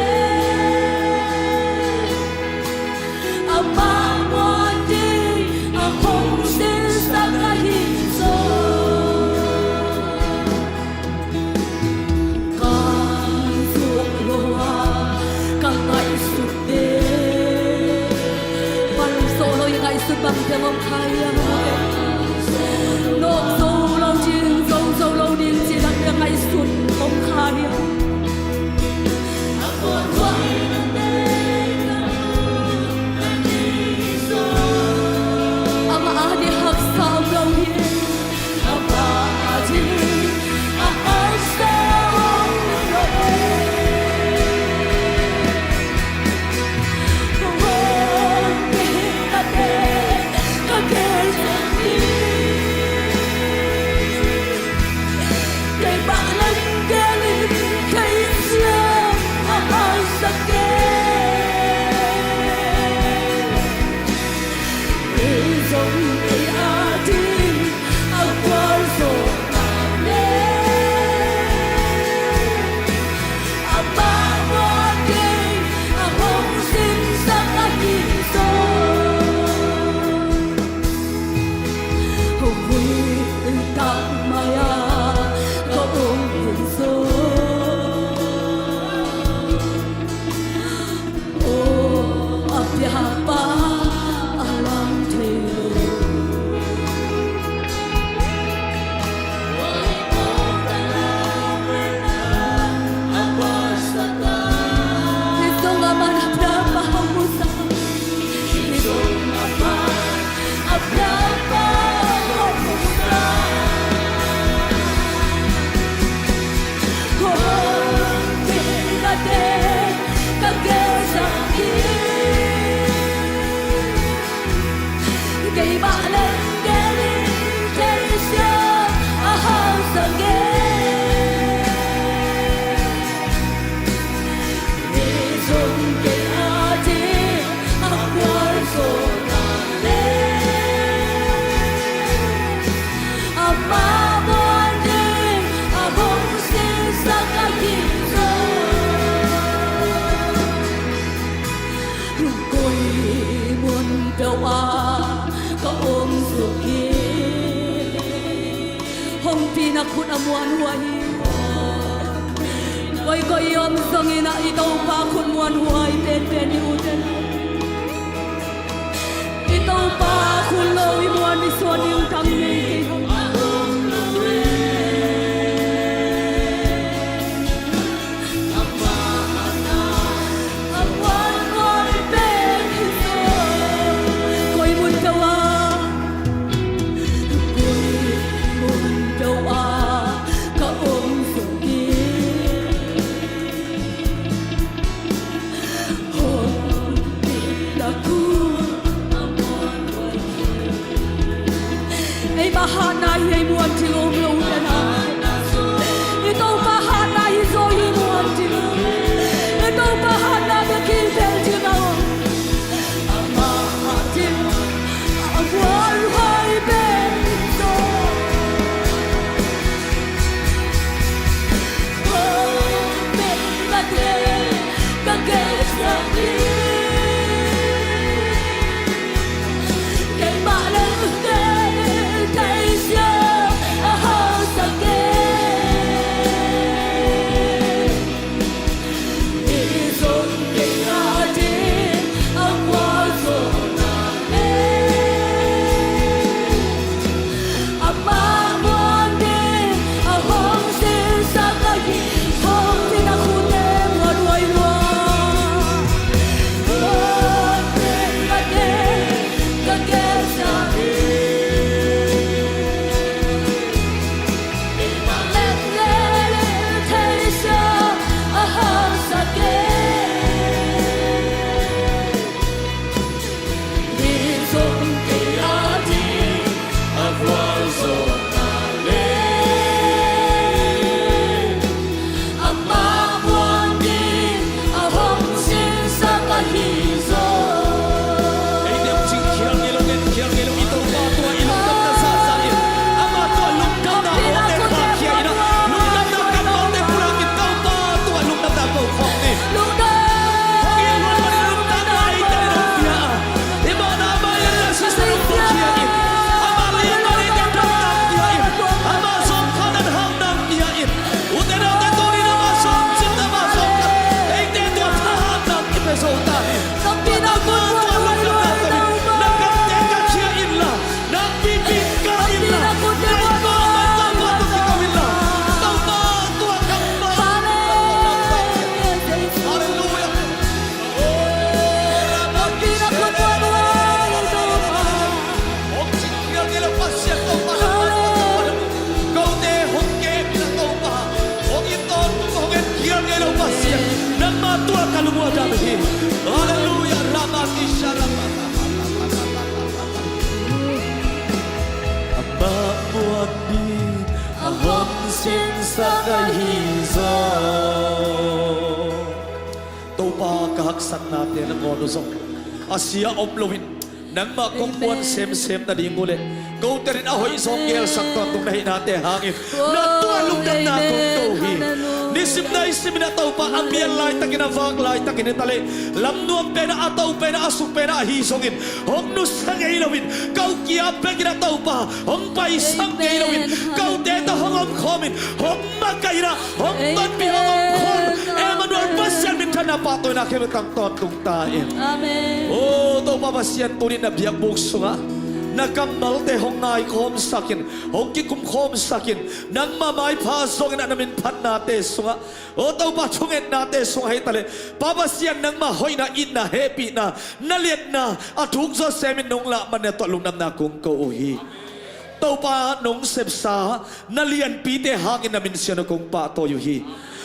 amah muan ding a hong sinsak ahi zaw. Ka zuk lo a ka ngaihsut te, man zo lo i ngaihsut bang te om kha hiam? Nawk zo lo ding, zo zo lo ding ci dan te ngaihsut om kha hiam? Amah ading haksa om lo hi. Amah ading a haksa om lo hi. Hong pilnate ka gel ciang in, keimah lam gel in theisiam a haksa kei. Hi zong kei ading a gualzawhna le amah muan ding a hong sinsak ahi zaw. Hong huih tak mai-a ka om hi zaw. Aw, a piapa a lam thei lo. Hi zong amah a piapa hong musak. Hi zong amah a piapa hong musak. Hong pilnate ka gel ciang in, Koi mun peuh ah ka om suk hi. Hong pi na khut a muanhuai hi. Koi koi i om zongin ah i Topa khut muanhuai penpen hi ute nau. I Topa khut lo i muan i suan i ung tang nei kei hang. Eima hatna hi ei muan ding om lo ute nau. I Topa hatna hi zaw hi muan ding. I Topa hatna bek hi tel ding a om. Amah hat ding a muanhuai pen zaw. Ka gelsak hi. Keimah leh theih sia a hausak e. Hi zong kei a ding a mual zaw na e. Amah muang ding a hong sinsak ahi hong pi na khut e muanhuai lua. Hong pi na khut e ka gelsak hi. Amah leh theih sia a hausak e. Hi zong kei a ding a mual zaw na e. Amah muang ding a hong sinsak ahi zaw. Ei deuh cing khial ngei lo, ngen khial ngei lo, i Topa tua i lungdamna zahzah in. Amah tua lungdamna awte pha khia in ah, lungdamna kammalte pulak in, Topa tua lungdamna ko khawm ni. Hong it luat manin lungdamna eite in hong pia a, i mawhna amah lianna sisan hong pia in, amah lian manin eite damna pia in, amah zawngkhal dan hakna pia in. Ute naute, tuni-in amah zawngcin, amah zawngkhal, eite tua thahatna kipia zo ta hi. Tua Topa tua lungdamna tawh in na gamte kakhia inla, na pipi kah inla, na i mawhna Topa tawh kiko inla. Topa tua kammal. Halleluiah. Hong cingkhial ngei lo Pasian Topa, nangmah tua ka muan. Kote hong kem in ah Topa, hong it tawntung, hong enkhial ngei lo Pasian, nangmah tua ka lungmuan dan uh hi. Halleluiah. Rabakisha rabakisha. Amah muang ding a hong sinsak ahi zaw. Topa, ka haksatnate nangawn uh zong a sia om loin nangmah kong muan semsem nading uh leh kote in a hoih zaw gelsak tawntung na hihnate hangin na tua lungdamna kong ko hi. Nisim naisim in ah Topa, a pian laitakin, a vak laitakin hi ta leh, lamnuam pen ah, a to pen ah, a suk pen ah ahi zongin hong nusia ngei loin, ko kia bekin ah Topa hong paisak ngei loin, kote tawh hong omkhawmin, hong makaihna, hong tonpih, hong omkhawm Emmanuel Pasian minthanna pahtawina khempeuh tang tawntung ta in. Amen. O Topa Pasian, tuni-in na biakbuk sungah na kammalte hong ngaikhawmsakin, hong kikumkhawmsakin, nangmah maipha zongin ah na minphatnate sungah, o Topa, thungetnate sungah hi ta leh, Pa Pasian, nangmah hoihna, itna, hehpihna, na liatna a thuk zawh semin nong lah manin na tua lungdamna kong ko uh hi. Topa, nong sepsa na lianpite hangin na minsiang uh kong pahtawi uh hi.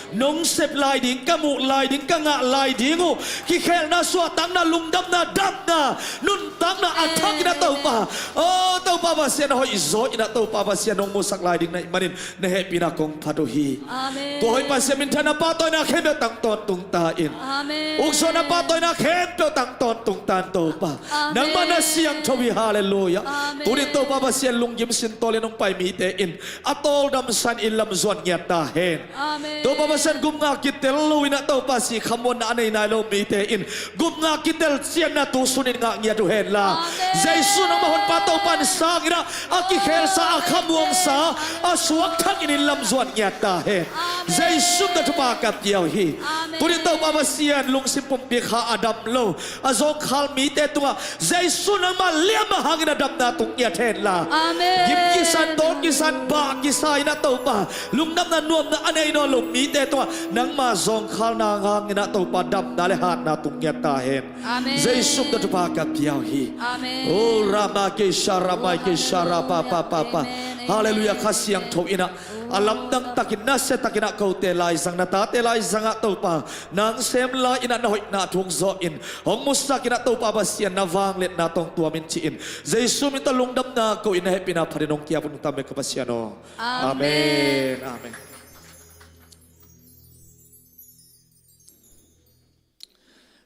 Nong sep lai ding, ka muh lai ding, ka ngah lai ding uh kikhelna, suahtakna, lungdamna, damna, nuntakna a thakin ah Topa, o Topa Pasian, a hoihzaw in ah Topa Pasian nong musak lai ding na hih manin na hehpihna kong phat uh hi. Amen. Tua hoih Pasian minthanna pahtawina khempeuh tang tawntung ta in. Amen. Ukzawhna pahtawina khempeuh tang tawntung ta in Topa. Amen. Nangmah na siangtho hi. Halleluiah. Amen. Tuni-in Topa Pasian, lunggim sintawl in hong pai mite in a tawldamsa in inn lam zuan ngiat ta hen. Amen. Topa Pasian gupna kitel lo in ah Topa si khamuanna a nei nai lo mite in gupna kitel ciatna tu sunin ngah ngiat uh hen la. Amen. Jesu nangmah honpa Topa in sang in ah a kikhelsa, a khamuangsa, a suakthak in inn lam zuan ngiat ta hen. Amen. Jesu min tawh thupha ka pia uh hi. Amen. Tunin Topa Pasian lungsim pumpi kha a dam lo, a zawngkhal mite tungah Jesu nangmah liamna hangin a damna tung ngiat hen la. Amen. Gim kisan, dawn kisan, bah kisa in ah Topa, lungdamna nuamna a nei nawn lo mite tungah nangma zawngkhalna hangin ah Topa damna le hatna tung ngiat ta hen. Amen. Jesu min tawh thupha ka pia uh hi. Amen. O rama ke sha rama ke sha ra pa pa pa pa. Amen. Halleluiah. Kha Siangtho in ah a lamdang takin, nasia takin ah kote laizang, na tate laizang ah Topa nang sem lai in ah na hoihna thu hong zawh in, hong musak in ah Topa Pasian na vangliatna tawh hong tuam in ci-in Jesu min tawh lungdamna ko in, na hehpihna phatin hong ki-ap un, ka Pasian aw. Amen. Amen. Amen.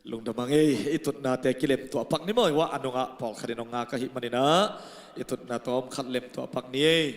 Lungdam a ngei, i tutnate kilemtuah pak ni maw. Ih, a nungah pawlkhat in hong ngak ahih manin ah i tutna tawm khat lemtuah pak ni ei.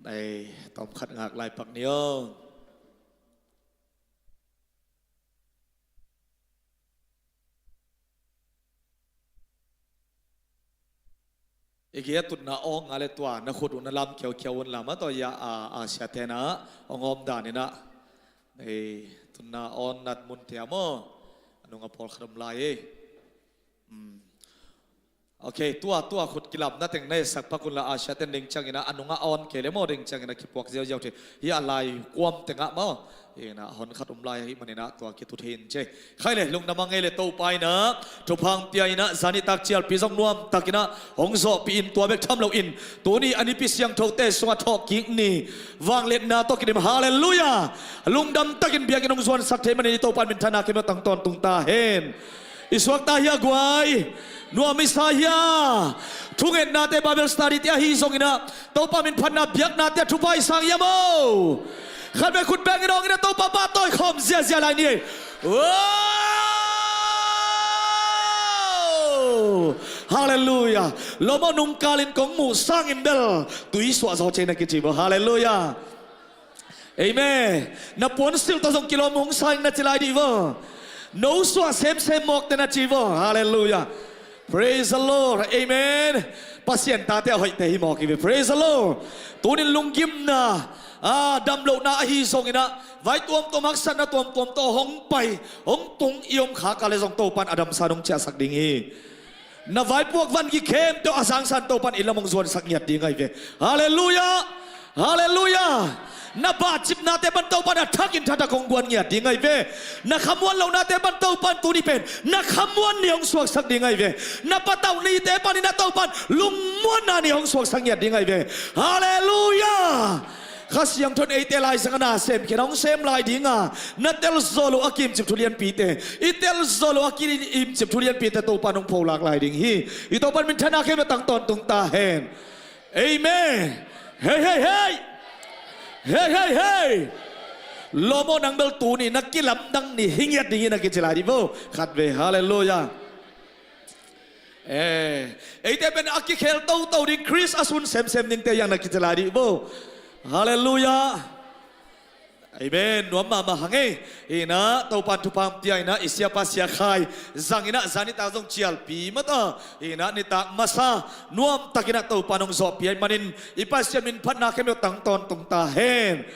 Ei, tawm khat ngak lai pak ni aw. I gei a tutna awn ngal le tua na khut uh na lam khiaukhiau un la, mah tawh ia a, a siate na hong awm dan in ah. Ei, tutna awn nat munte ah maw, a nungah pawlkhat om lai ei. Hmm. Ok, tua, tua khut kilamna teng na etsak pak un la, a siate ding ciangin ah, a nungah awn kei le maw, ding ciangin ah kipuak ziauziau thei. Hih a lai kuam tengah maw, in ah hon khat om lai ahih manin ah tua kitu thei in ci. Khai le, lungdam a ngei le, Topa in ah thupha hong pia in ah, zan nitak cialpi zong nuam takin ah hong zawhpih in, tua bek tham loin tuni a Nipi Siangthote sungah thawhkik ni, vangliatna tawh kidim. Halleluiah. Lungdam takin biakinn hong zuansak thei manin i Topa in minthanna khempeuh tang tawntung ta hen. I suakta hia guai? Nuam i sa hia? Thungetnate, Bible study te ahi zongin ah, Topa min phatna biaknate ah thupha i sang hia maw? Khat vei khut beng in awng in ah Topa pahtawi khawm ziazia lai ni ei. Wow! Halleluiah. Lawm aw, nungkal in kong muh sangin bel tui suah zaw cei na kici maw. Halleluiah. Amen. Na puansilh tawh zong kilawm hong sa ing na ci lai dih vaw. No suah semsem mawkte na ci vaw. Halleluiah. Praise the Lord. Amen. Pasian tate a hoihte hi mawk hi ve. Praise the Lord. Tunin lunggimna, a, damlohna ahi zongin ah, vai tuamtuam, haksatna tuamtuam tawh hong pai, hong tung i om khak a le zong Topan a damsa nong ciahsak ding hi. Na vaipuak van gik khempeuh a sangsan Topan inn lam hong zuansak ngiat ding ahi ve. Halleluiah. Halleluiah. Na bahcipnate pan Topan a thakin thatak hong guan ngiat ding ahi ve. Na khamuan lohnate pan Topan tuni pen na khamuan ni hong suaksak ding ahi ve. Na patauh nite panin a Topan lungmuanna ni hong suaksak ngiat ding ahi ve. Halleluiah. Kha Siangtho in eite laizang a na semkhia, hong sem lai ding a, na telzaw loh a kiimcip thu lianpite, i telzaw loh a kiimcip thu lianpite Topan hong pholak lai ding hi. I Topan minthanna khempeuh tang tawntung ta hen. Amen. Hei, hei, hei. Hei, hei, hei. Lawm aw, nang bel tuni na kilamdang ni hi ngiat ding hi na kici lai dih vaw. Khat vei. Halleluiah. Eh, eite pen a kikhel toto ding, Khrist a sun semsem dingte hi hang na kici lai dih vaw. Halleluiah. Amen. Nuam mahmah hang ei. Hi in ah Topan thupha hong pia in ah, i siapa Sia Khai zang in ah, zan nitak zong cialpi mah ta. Hi in ah nitak masa nuam takin ah Topan hong zawhpih ahih manin i Pasian min phatna khempeuh tang tawntung ta hen.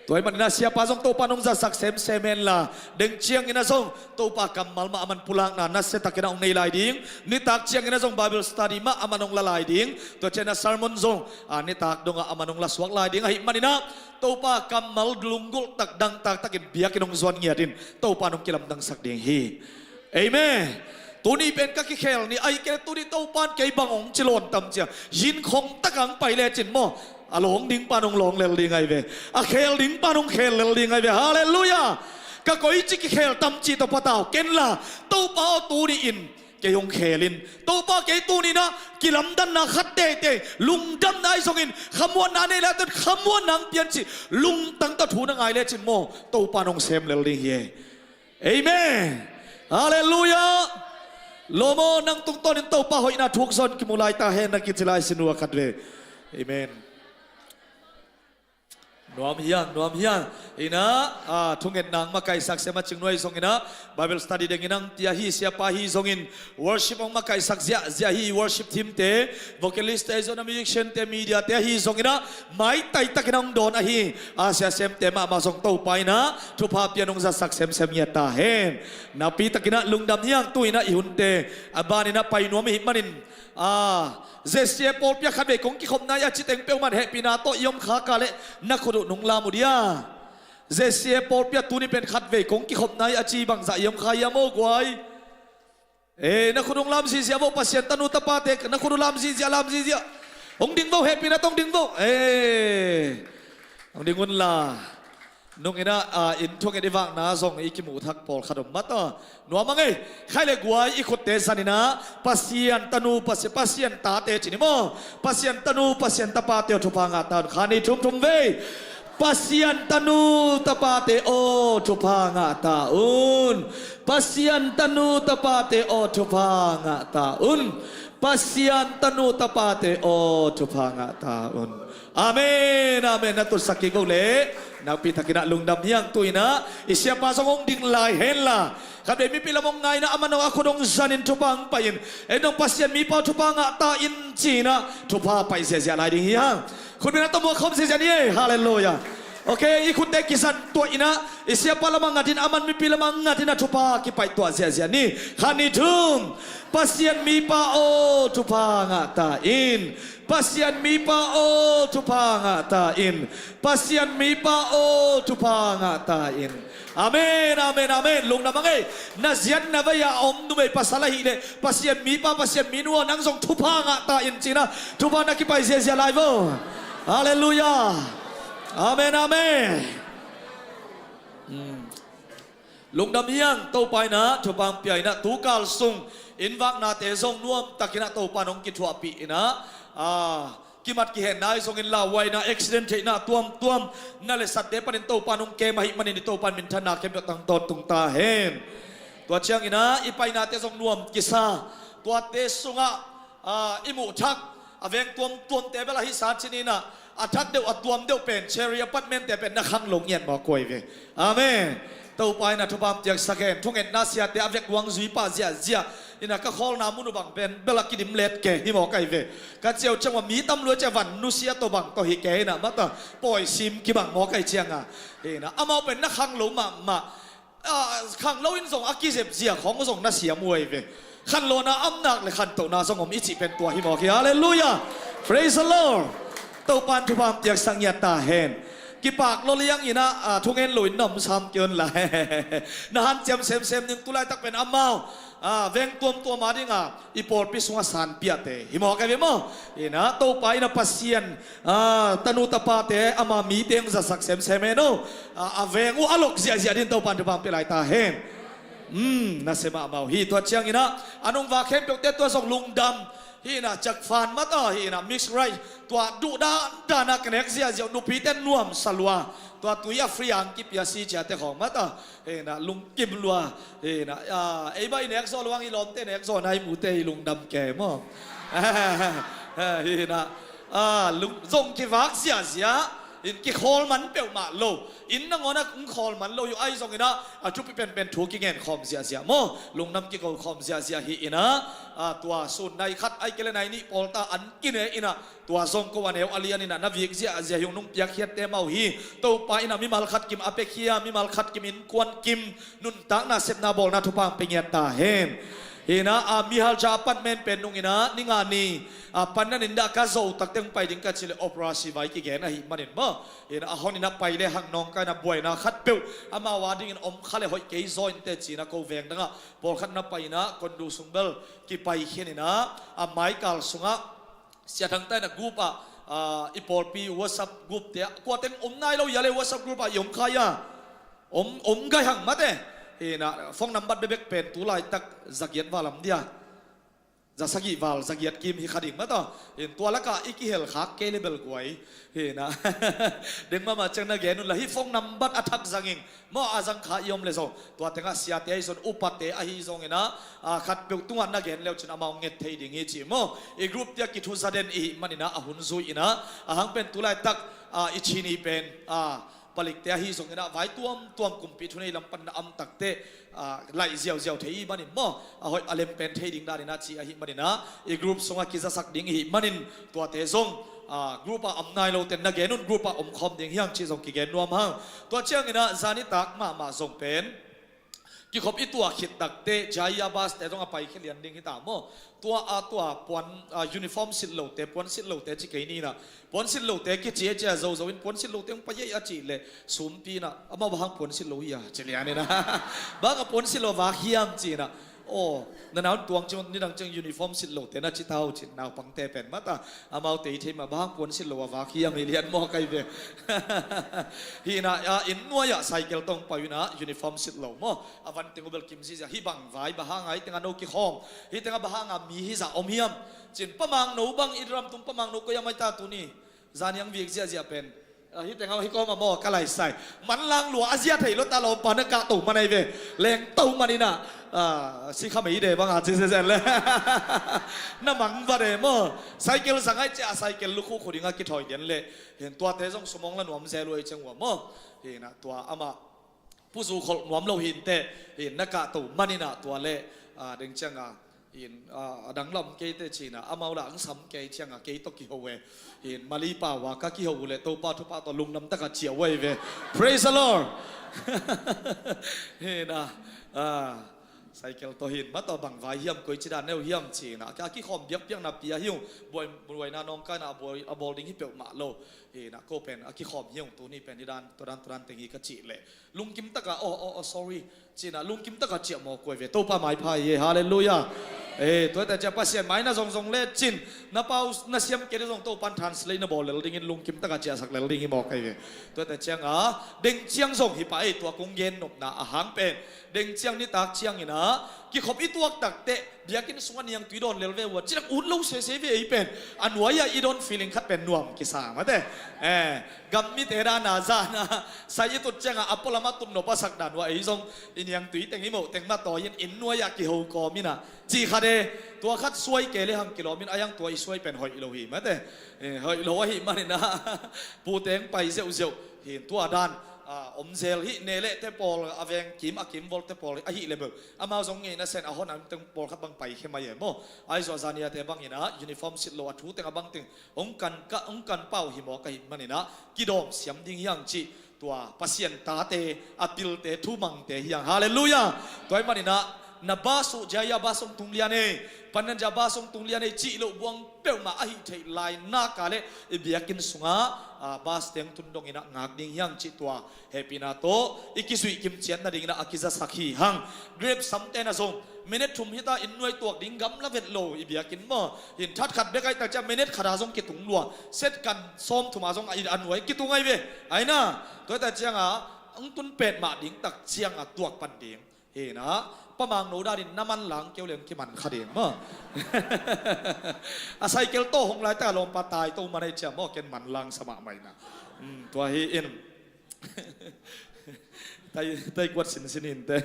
Tua ahih manin ah siapa zong Topan hong zatsak semsem hen la, deng ciangin ah zong Topa kammal mah aman pulakna nasia takin ah hong nei lai ding. Nitak ciangin ah zong Bible study mah aman hong la lai ding. Tua ciangin ah sermon zong, a, nitak dongah aman hong la suak lai ding. Ahih manin ah Topa kammal lunggulh tak, dangtak takin biakinn hong zuan ngiat in Topan hong kilamdangsak ding hi. Amen. Tuni pen ka kikhel ni, ahih kei leh tuni Topa'n kei bang hong ci lo tam cia, yin khong tak hong pai lecin maw, a lawng ding pan hong lawng lel ding ahi ve. A khel ding pan hong khel lel ding ahi ve. Halleluiah. Ka koici kikhel tam cih tawh patau ken la, Topa aw, tuni in kei hong khel in. Topa, kei tuni-in ah kilamdanna khat teitei, lungdamna ahi zongin, khamuanna nei lai-in khamuanna hong pia in cih lungtang tawh thu na ngai lecin maw, Topa'n hong sem lel ding hi. Amen. Halleluiah. Lawm aw, nang tungtawnin Topa hoihna thuk zaw-in kimu lai ta hen, na kici lai sin uh a khat ve. Amen. Nuam hi hang, nuam hi hang. Inah, ah, thungetna hong makaihsak sem a cingnuai zongin ah, Bible study deng in hong tia hi, siapa hi zongin worship hong makaihsak ziahziah hi. Worship team te, vocalist te, ahi zongin ah musician te, media te ahi zongin ah, maitai takin hong dawn ahi a sia semte mahmah zong Topa in ah thupha pia-in hong zatsak semsem ngiat ta hen. Nakpi takin ah lungdam hi hang. Tu-in ah i hunte a banin ah pai nuam i hih manin, ah, Z C A pawlpi ah khatvei kong kikhopna hi a ci teng peuhmah hehpihna tawh i om khak a leh na khut uh nong lam uh dia. Z C A pawlpi ah tuni pen khatvei kong kikhopna hi a ci bangzah i om kha hiam aw guai? Eh, na khut uh lam ziahziah vo, Pasian tanu tapate, na khut uh lam ziahziah, lam ziahziah. Hong ding vo, hehpihna tawh hong ding vo. Eh, hong ding un la. Nung in ah, ah, inn thunget i vakna zong i kimuh thak pawlkhat om mah ta. Nuam a ngei. Khai le guai, i khutte zan in ah, Pasian tanu, Pasi-, Pasian tate ci ni maw. Pasian tanu, Pasian tapate aw, thupha ngah ta un. Kha, nih, thum, thum vei. Pasian tanu tapate aw, thupha ngah ta un. Pasian tanu tapate aw, thupha ngah ta un. Pasian tanu tapate aw, thupha ngah ta un. Amen, amen. Na tutsak kik vo leh nakpi takin ah lungdam hi hang. Tu-in ah i siapa zong hong ding lai hen la. Khatvei mipi lam hong nga in ah, aman hong a khut hong zanin thupha hong pai in, ei dong Pasian mipa aw, thupha ngah ta in ci-in ah thupha pai ziahziah lai ding hi hang. Khut beng a tawh muak khawm ziahziah ni ei. Halleluiah. Ok, i khutte kizan tuah in ah, i siapa lamah ngat in, aman mipi lamah ngat in ah thupha kipaih tuah ziahziah ni. Kha, nih, thum. Pasian mipa aw, thupha ngah ta in. Pasian mipa aw, thupha ngah ta in. Pasian mipa aw, thupha ngah ta in. Amen, amen, amen. Lungdam a ngei. Na ziat na vei-a om numei pasal ahih leh, Pasian mipa, Pasian minu aw, nang zong thupha ngah ta in ci-in ah thupha na kipaih ziahziah lai vo. Halleluiah. Amen, amen. Hmm. Lungdam hi hang. Topa in ah thupha hong pia in ah, tukal sung inn vaknate zong nuam takin ah Topa in hong kithuahpih in ah, ah, kimat kihenna ahi zongin, lauhuaina, accident theihna tuamtuam, na le satte panin Topa in hong kem ahih manin i Topa in minthanna khempeuh tang tawntung ta hen. Tua ciangin ah i painate zong nuam kisa. Tuate sungah, ah, i muh thak a veng tuamtuamte bel ahi sa ci-in ah, a thak deuh a tuam deuh pen Cherry Apartment-te pen na khanglo ngiat mawk uh ahi ve. Amen. Topa in ah thupha hong piaksak hen. Thungetna siate a vek uang zui pah ziahziah in ah, ka khawlna mun uh bang pen bel a kidim let kei hi mawk ahi ve. Ka ciau ciang ua mi tam lua ciang van nusia tawh bang tawh hi kei in ah, mata pawi sim kibang mawk ahi ciang a, hi in ah, amau pen na khanglo mahmah. Ah, khanglo in zong a kizep zia khawng zong na siam uh ahi ve. Khanlawhna a om nak le khantohna zong om i cih pen tua hi mawk hi. Halleluiah. Praise the Lord. Topa in thupha hong piaksak ngiat ta hen. Kipak lua liang in ah, ah, thungen lo in na om sam kei un la. Na hanciam semsem ning. Tulaitak pen amau, ah, veng tuamtuam a ding a i pawlpi sungah sanpiate hi mawk ahi ve maw. In ah Topa in ah Pasian, ah, tanu tapate, ama mite hong zatsak semsem hen aw. Ah, a veng uh a lok ziahziah dingin Topa in thupha hong pia lai ta hen. Hmm, nasia mahmah uh hi. Tua ciangin ah a nungvak khempeuhte tua zong lungdam. Hi in ah Jackfan mata, hi in ah mixed rice, tua duh dandan a ka nek ziahziah uh, nupite nuamsa lua. Tua tui a free a hong kipia si ciate khawng mata, hi in ah lungkim lua. Hi in ah, ah, ei bang i nek zawh lo hang, i lawmte nek zawhna i mute i lungdam kei maw. Hi in ah, ah, lung, zong kivak ziahziah in, kikhawl man peuhmah lo. Inn nangawn ah hong khawl man lo hi uh, ahi zongin ah a thupi penpen thu kingen khawm ziahziah maw, lungdam kiko khawm ziahziah hi in ah, ah, tua sun nai khat ahih kei leh nai nih pawl ta an kine in ah, tua zong ko a neu a lian in ah na vik ziahziah hi ung. Nong piakkhiatte mah uh hi. Topa in ah mimal khat kim a piakhia, mimal khat kim innkuan kim, nuntakna sepna bawlna thupha hong pia ngiat ta hen. Hi na, a, mihal ja a pan men pen nung hi na, ni nga ni, a, pan na nin dah ka zo takte hong pai ding ka ci le operasi vai kigen ahih manin maw. Hi na, a hon hi na pai le hang nawngkai na buaina khat peuh amau a dingin om kha le hoih kei zaw in teh ci na ko veng dangah pawlkhat na pai na kondu sung bel kipai khin hi na, a, maikal sungah Sia Thangta in a group ah, ah, i pawlpi WhatsApp group te ah, kua teng om nai lo hia le WhatsApp group ah i om kha hia? Om, om gai hang mate. Hi na, phone number bebek pen tu laitak zagiat val lam dia. Za sagih val, zagiat kim hi kha ding mata. Hi na, tua laka i kihel khak kei le bel guai. Hi na. Deng mama ciang na gen un la hi phone number a thak zangin maw a zang kha i om le zong. Tua tengah siate ahi zong, upate ahi zongin ah, a, khat peuh tungah na gen leu cin amau nget thei ding hi ci maw. I group tia kithu zaden i hih manin ah a hun zui in ah, a hang pen tu laitak, a, i cini pen, a, palikte ahi zongin ah vai tuamtuam kumpi thunei lam pan na am takte, a, laih ziauziau thei i manin maw. A hoih a lem pen thei ding danin ah ci ahih manin ah i group sungah kizasak ding i hih manin tuate zong, a, group ah am nai lo ten na gen un group ah om khawm ding hiang ci zong kigen nuam hang. Tua ciangin ah zanitak mahmah zong pen kikhop i tuah khit takte Jaya bus te zong a pai khia lian ding hi ta maw. Tua a tua puan, a, uniform silh lote, puan silh lote ci kei ni na. Puan silh lote kici a cia zozo in puan silh lote hong pai ei a cih le sumpi na. Amau bang hang puan silh lo hi a ci lian in a. Bang a puan silh lo vak hiam ci na. Aw, na naun tuang ci nidang ciang uniform silh lote na ci tau ci naupangte pen mata. Amaute i thei mah bang hang puan silh lo a vak hiam hi lian maw kai ve. Hi na, a, inn nuai ah cycle tawh hong pai uh in a uniform silh lo maw. A van teng uh bel kim zihziah hi bang vai bang hang a hi teng a no kikhawm. Hi teng a bang hang a mi hi zah om hiam. Cin pamang no bang i ram tung pamang no koi a mai ta tuni. Zaniang vik ziahziah pen. A, hi teng a hi kawm a maw ka laisai. Manlang lua a zia thei lo ta lawmpa na kah to man ai ve. Leng to man in a, a, si kha mei de bang a ci zen le. Na mang va de maw. Cycle zang ai cia cycle lukhu khu ding a kithawi den le. Hin tuate zong sumawng la nuam zel uh ei ciang ua maw. Hi na tua amah puzu kholh nuam lo hin teh. Hin na kah to man in a tua le, a, deng ciang a. Hin, a, a dang lam kei teh ci na amau la ang sam kei ciang a kei tawh kiho e. Hin mali pau a ka kiho uh le Topa thupha tawh lungdam taka ciah uh ei ve. Praise the Lord. Hi na, a, cycle tawh hin ma tawh bang vai hiam koi ci dan neu hiam ci na a kikhawm biakpiak na pia hi ung. Buai, buaina nawngkai na a buai, a bawl ding hi peuhmah lo. Hi na ko pen a kikhawm hi ung tuni pen hi dan tua dan tua dan teng hi ka cih le. Lungkim taka, oh, oh, oh, sorry. Cina lungkim taka ciah maw kuai ve. Topa maipha hi, hallelujah. Eh, tuate cia Pasian mai na zongzong le cin. Na pau, na siam kei le zong Topan translate na bawl lel dingin lungkim taka ciahsak lel ding hi maw kai ve. Tuate ciang a, deng ciang zong hi pa ei tua kung gen nopna a hang pen. Deng ciang nitak ciang in a, kikhop i tuak takte. Biakinn sungah niangtui dawn lel ve uh a, cinak ut lo sese ve ei pen. A nuai-ah i dawn feeling khat pen nuam kisa mate. Eh, gam mite dana zana sai i tut ciangah a pualam a tut nop a sak dan uh a ei zong i niangtui teng i moh teng matawi in inn nuai-ah kiho kawm in a. Ci khat e, tua khat suai kei le hang kilawm in a yang tua i suai pen hoih lo hi mate. Eh, hoih lo ahih manin a. Puteng pai zeuhzeuh hin tua dan. A, om zel hi ne le te pawl a veng kim a kim vol te pawl ahih le beuh. Amau zong ngeina sen a hon a teng pawlkhat bang pai khe mai e maw. Aizaw a zaniate bangin a uniform sit lo a thu teng a bang teng hong kan ka, hong kan pau hi maw ka hih manin a kidawm siam ding hiang cih tua Pasian tate a pilte thumangte hiang. Halleluiah. Tua hih manin a na bas uh jia bas hong tung lian ei, panan jia bas hong tung lian ei cih loh buang peuhmah a hih theih lai naka le i biakinn sungah, a, bas teng tun dongin a ngak ding hiang cih tua hehpihna tawh i kizuih kimciat nadingin a kizasak hi hang. Grep samte na zong minute thum hita inn nuai tuak ding gamla vet lo i biakinn maw. Hin that khat bek ahi tak ciang minute khat a zong kitung lua. Set kan sawm thum a zong a nuai kitung ahi ve. Aina tuaita cianga hong tun petmah ding tak cianga tuak pan ding. Hina pamang no danin na manlang keu leng kiman kha ding maw. A cycle tawh hong laitaka lawmpa tai to man ahi ciang maw ken manlang sa mahmah ina. Tua hi in. Tai, tai kuat sinsin hinte.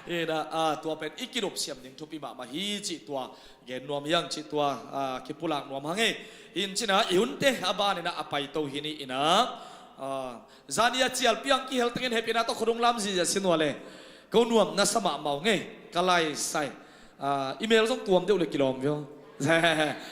Hina, a, tua pen i kidop siam ding thupi mahmah hi cih tua gen nuam hiang cih tua, a, kipulak nuam hang ei. Hin cina i hunte a banina a paito hi ni ina. A, zania cial piang kihel tengin hehpihna tawh khuadung lam zizia sinua le. Ko nuam na sa mahmah ngei ka laisai. A, email zong tuam deuh le kilawm vio.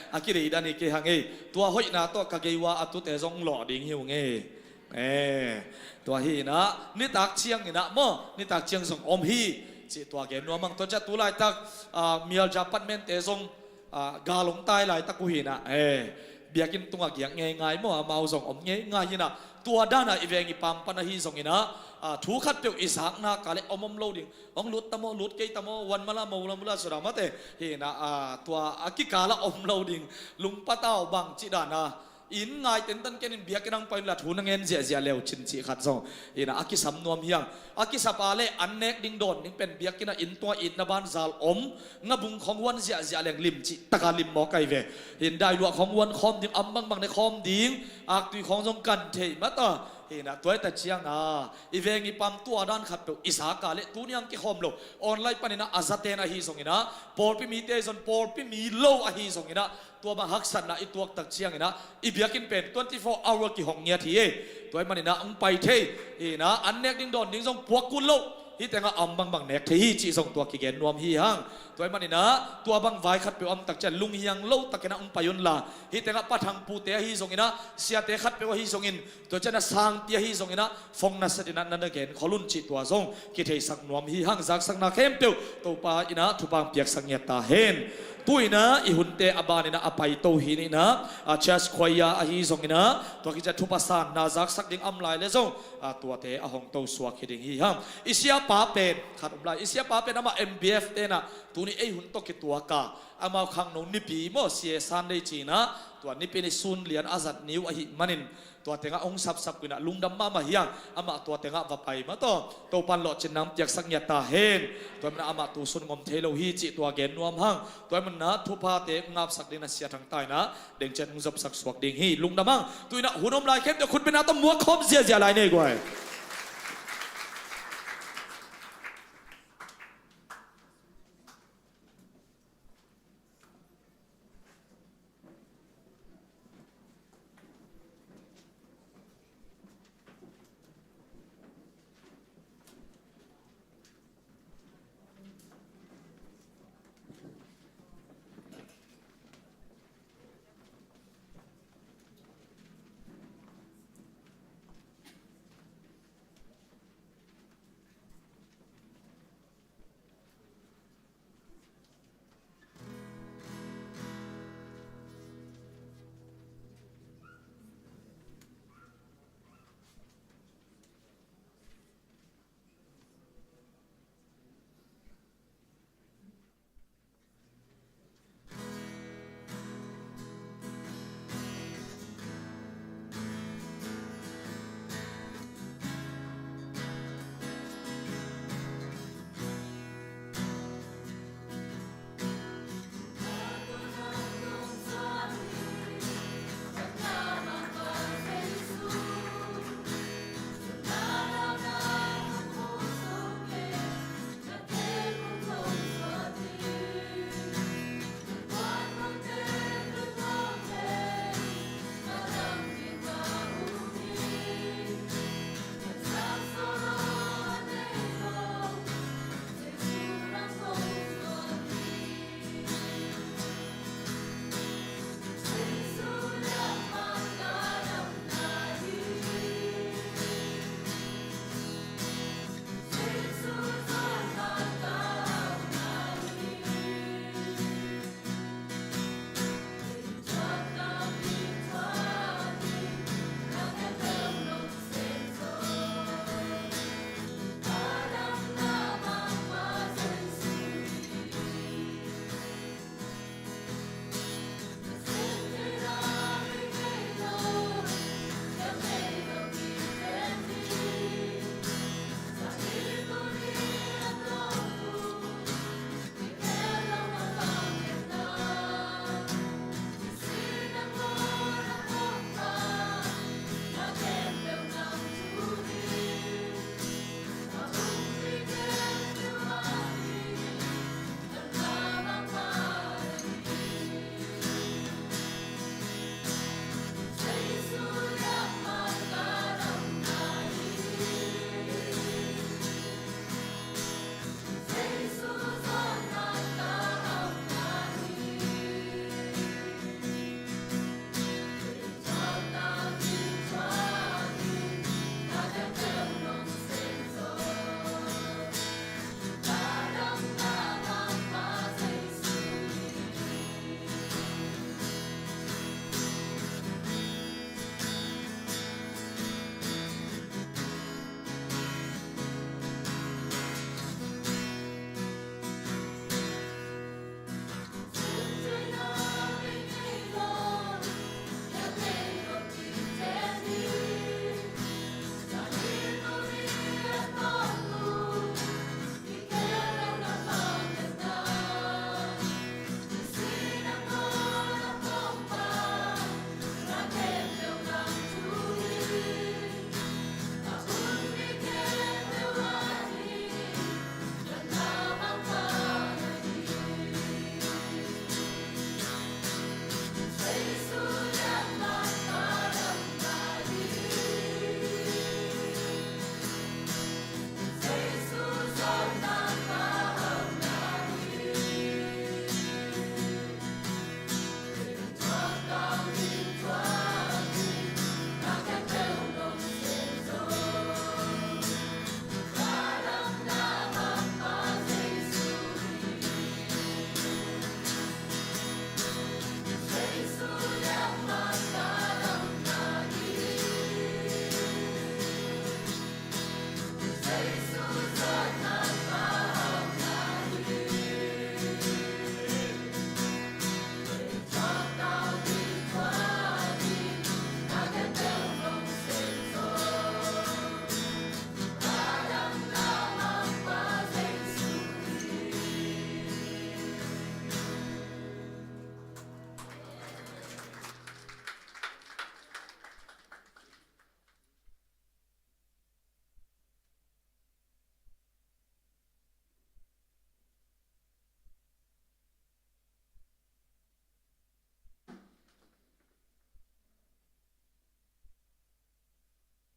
A kideidan hi kei hang ei. Tua hoihna tawh ka geiwa a tute zong lawh ding hi ung ei. Eh, tua hi ina nitak ciang ina maw nitak ciang zong om hi. Cih tua gen nuam hang. Tua ciah tu laitak, ah, mial japat mente zong, ah, gal hong tai laitak uh hinah, eh, biakinn tungah giak ngeingai maw, amau zong om ngeingai hinah. Tua danah i veng i pam pan ahi zonginah, ah, thu khatpeuh i zakna kah le om om lo ding. Hong lut ta maw, lut kei ta maw, wan mala maw, ula mula sudah mate hinah, ah, tua a kikalah om lo ding. Lungpatau bang cih danah inn ngai tentan kenin biakinn hong pai unla thu na ngen ziahziah leu cin cih khat zong hinah a kisam nuam hi hang. A kisap a le an nek ding dawn ding pen biakinn ah inn tungah itna banzal om, ngabung khong huan ziahziah leng lim cih taka lim mawk ahi ve. Hin dailuah khong huan khawm ding, am bangbang ne khawm ding, aktui khong zong kan thei mata. Hinah tua hi ta cianga i veng i pam tua dan khatpeuh i zaka le tuni ang kikhawm lo online paninah a zaten ahi zonginah pawlpi mite zon pawlpi mi lo ahi zonginah tua bang haksatna i tuaktak cianginah i biakinn pen twenty four hour kihong ngiat hi e. Tua hi maninah hong pai thei hinah an nek ding dawn ding zong puak kul lo. Hih tengah am bangbang nek thei hi cih zong tua kigen nuam hi hang. Tua hi maninah tua bang vai khatpeuh a omtak cian lunghiang lo takinah hong pai unla hih tengah pathang pute ahi zonginah siate khatpeuh ahi zongin tua cianah sangpi ahi zonginah phone na setinah na na gen khol un cih tua zong kitheisak nuam hi hang. Zaksakna khempeuh Topa inah thupha hong piaksak ngiat ta hen. Tu inah i hunte a baninah a paito hi ninah a church choir ahi zonginah tua kiciah thupha sanna zaksak ding a om lai le zong a tuate a hong to suak hi ding hi hang. I siapa pen khat om lai, i siapa pen amah M B F tenah tuni ei hun tawh kituaka amau khangno nipi maw, C A Sunday cinah tua nipi ni sun lian a zat niu ahi manin tua tengah hong sapsap kuinah lungdam mahmah hi hang. Amah tua tengah va pai mataw Topan lawhcin nang piaksak ngiat ta hen. Tua hi manah amah tusun ngom thei lo hi cih tua gen nuam hang. Tua hi manah thuphate ngapsak ding na sia thangtainah dengcian hong zopsak suak ding hi. Lungdam hang. Tu inah hun om lai khempeuh khutbetna tawh muak khawm ziahziah lai nei guai.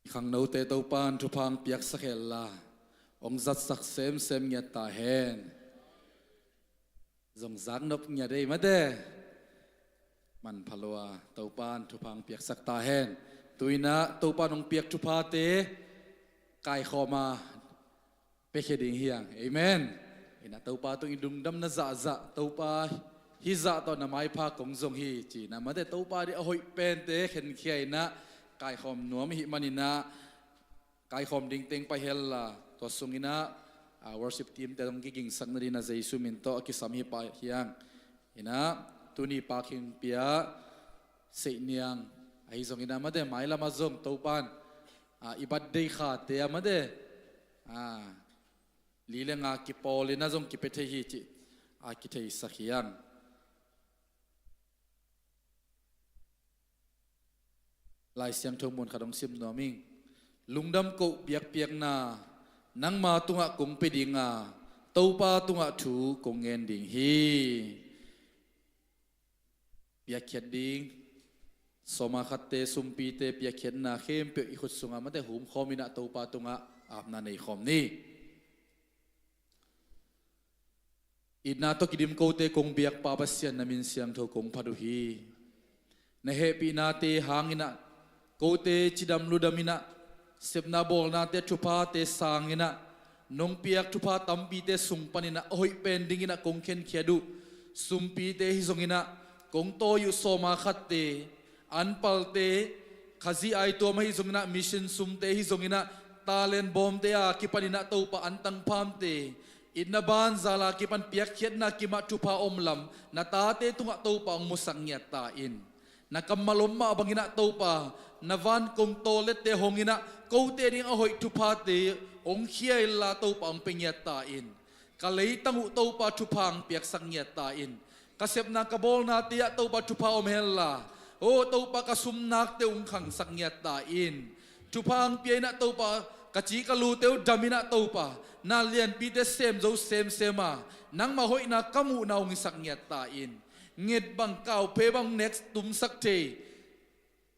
Khangnote Topan thupha hong piaksak hen la, hong zatsak semsem ngiat ta hen. Zong zaknop ngiat ei mate. Manpha lua, Topan thupha hong piaksak ta hen. Tu-in ah Topan hong piak thuphate kaikhawm a piakhia ding hi hang. Amen. In ah Topa tung i lungdamna zahzah, Topa hih zah tawh na maipha kong zong hi ci-in ah mate, Topa ading a hoih pente khenkhia in ah kaikhawm nuam ahih manin ah, kaikhawm ding teng pai hen la, tua sungin ah, ah, worship team te zong kigingsak nadingin ah Jesu min tawh a kisam hi pah hi hang. In ah tuni Pa Khing Pia, Seih Niang, ahi zongin ah mate, mailam ah zong Topan, ah, i birthday khate ah mate, ah, li le nga kipawl in ah zong kipia thei hi cih a kitheisak hi hang. Lai Siangtho mun khat hong sim nuam ing. Lungdam koh biakpiakna nangma tungah kong pia ding a, Topa tungah thu kong ngen ding hi. Piakkhiat ding, sawma khatte, sumpite, piakkhiatna khempeuh i khut sungah mate humkhawm in ah Topa tungah apna neikhawm ni. Itna tawh kidim kote kong biak Pa Pasian, na min siangtho kong phat uh hi. Na hehpihnate hangin ah kote cidam ludam in ah, sepna bawlnate thuphate sangin ah, nong piak thupha tampite sung panin ah a hoih pen dingin ah kong khenkhiat uh. Sumpite hi zongin ah, kong tawi uh sawma khatte, an palte, Khazih aituam ahi zongin ah, mission sumte hi zongin ah, talent bawmte a kipanin ah Topa an tangphamte, itna banzala kipan piakkhiatna kimah thupha om lam na tate tungah Topa hong musak ngiat ta in. Na kammal om mah bangin ah Topa, na van kong tawlette hong in ah, kote ding a hoih thuphate hong khia in la Topa hong pia ngiat ta in. Ka leitang uh Topa thupha hong piaksak ngiat ta in. Ka sepna ka bawlnate ah Topa thupha om hen la, aw Topa ka sumnakte hong khangsak ngiat ta in. Thupha hong pia in ah Topa, ka ci ka lute uh dam in ah Topa, na lianpite sem zo semsem a, nangma hoihna ka muhna hong hisak ngiat ta in. Nget bang, kauphe bang, next tumsak thei,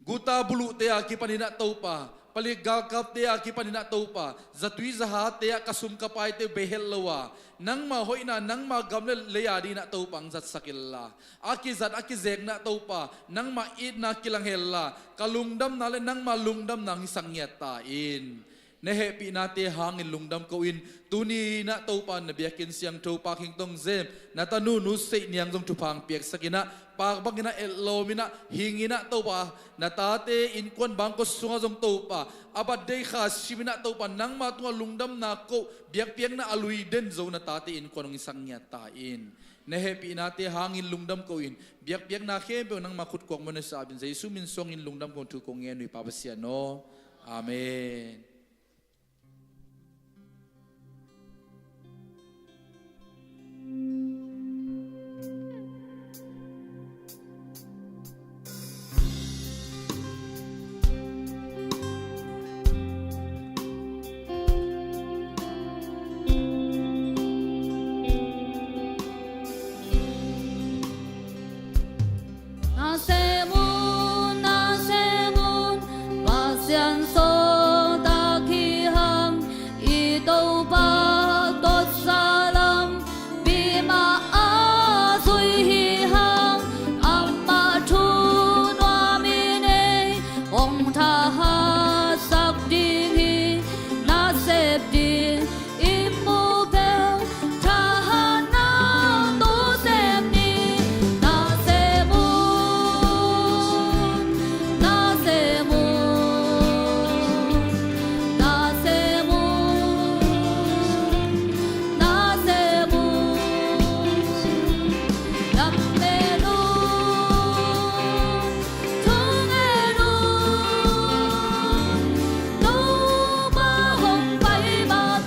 guta buluhte a kipanin ah Topa, palik galkapte a kipanin ah Topa, zatui zahate ah ka sum ka paite uh bei het lo a, nangma hoihna, nangma gam le lei a dingin ah Topa hong zatsak in la, a kizat a kizekna ah Topa, nangma itna kilang hen la, ka lungdamna le nangma lungdamna hong hisak ngiat ta in. Na hehpihnate hangin lungdam ko in, tuni in ah Topa na biakinn siangtho Pa Khing Tong Zem, na tanu Nu Seih Niang zong thupha hong piaksak in ah, pa bangin ah etlawm in ah, hing in ah Topa, na tate innkuan bangkua sungah zong Topa, a birthday kha sim in ah Topa, nangma tungah lungdamna koh, biakpiakna a lui den zo na tate innkuan hong hisak ngiat ta in. Na hehpihnate hangin lungdam ko in, biakpiakna khempeuh nangma khut kuak mawh na sa in, Jesu min suangin lungdam kong thu kong ngen uh hi Pa Pasian aw. Amen. Na sem un, na sem un, Pasian sawltak hi hang, i Topa tuatsa lampi mah a zui hi hang, amah thu nuam i nei, hong thahatsak ding hi, na sep ding i mu bel thahatna tu sem ni. Na sem un, na sem un, na sem un, na sem un. Lamen un, thungen un, Topa hong pai mah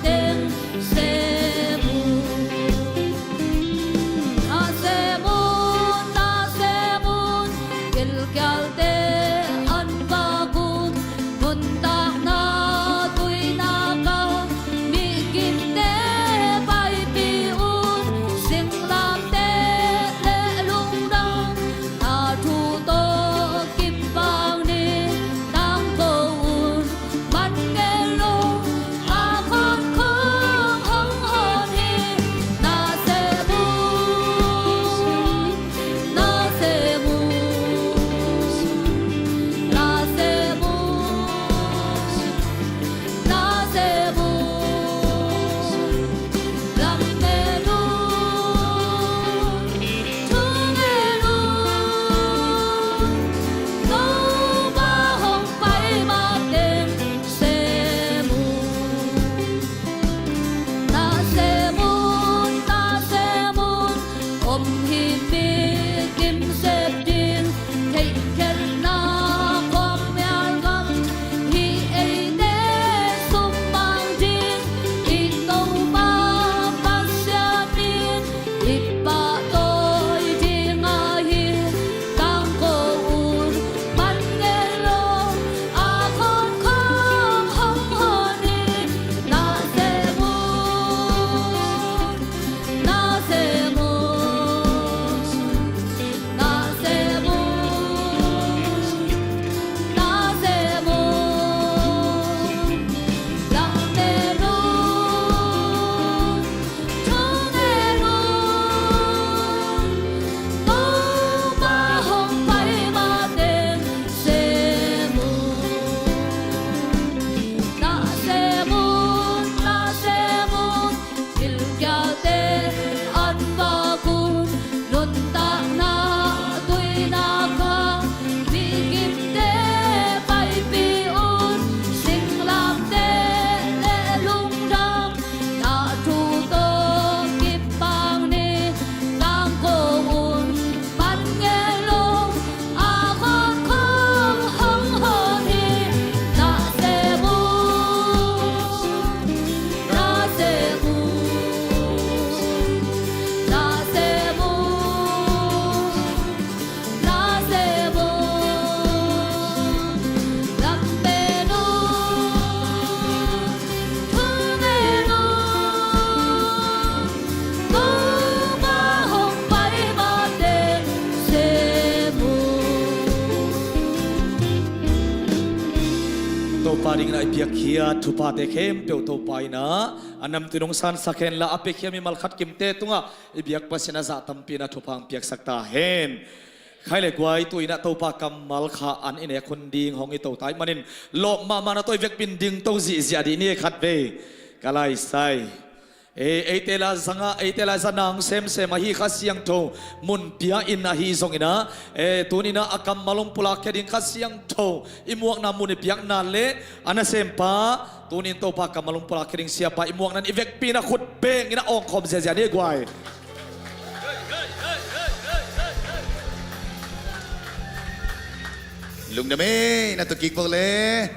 Piakkhiat thuphate khempeuh Topa in ah a namtui nong sansak hen la, a piakhia mimal khat kimte tungah i biak Pasian a zah tampi in ah thupha hong piaksak ta hen. Khai le guai, tu-in ah Topa kammal kha an i nek hun ding hong hi to ta ahih manin lawp mahmah na tawh i vekpi in ding to zihziah dih ni, khatvei ka laisai. Ei, eite la zangah, eite la zangah nang semsem ahi Kha Siangtho mun pia in ahi zongin ah, eh, tuni-in ah a kammal hong pulakkhia ding Kha Siangtho i muakna mun i piakna le a nasempa, tuni-in Topa kammal hong pulakkhia ding siapa i muakna in i vekpi in ah khut beng in ah awngkhawm ziahziah ni guai. Lungdam ei, na tawh kik bawk le.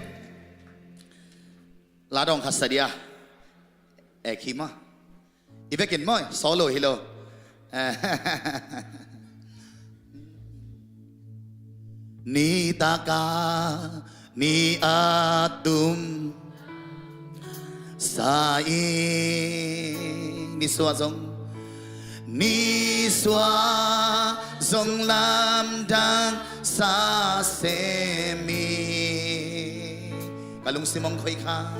La dawng khat sa dia. Ek hi maw. I vekin maw, solo hi lo. Nitak a ni a tum sa i, nisua zong, nisua zong lamdang sa sem i. Ka lungsim hong khoi kha.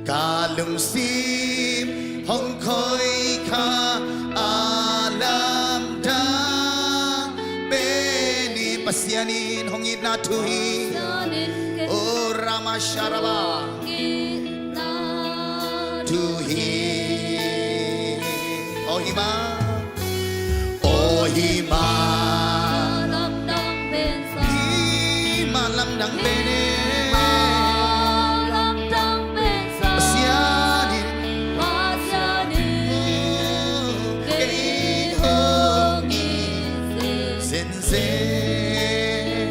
Ka lungsim hong khoi kha. A lamdang pen i Pasian in hong itna thu hi. O Rama Sharaba. Thu hi. O hi ma. O hi ma. Hi ma lamdang pen e. Pasian in. Kei hong it zenzen.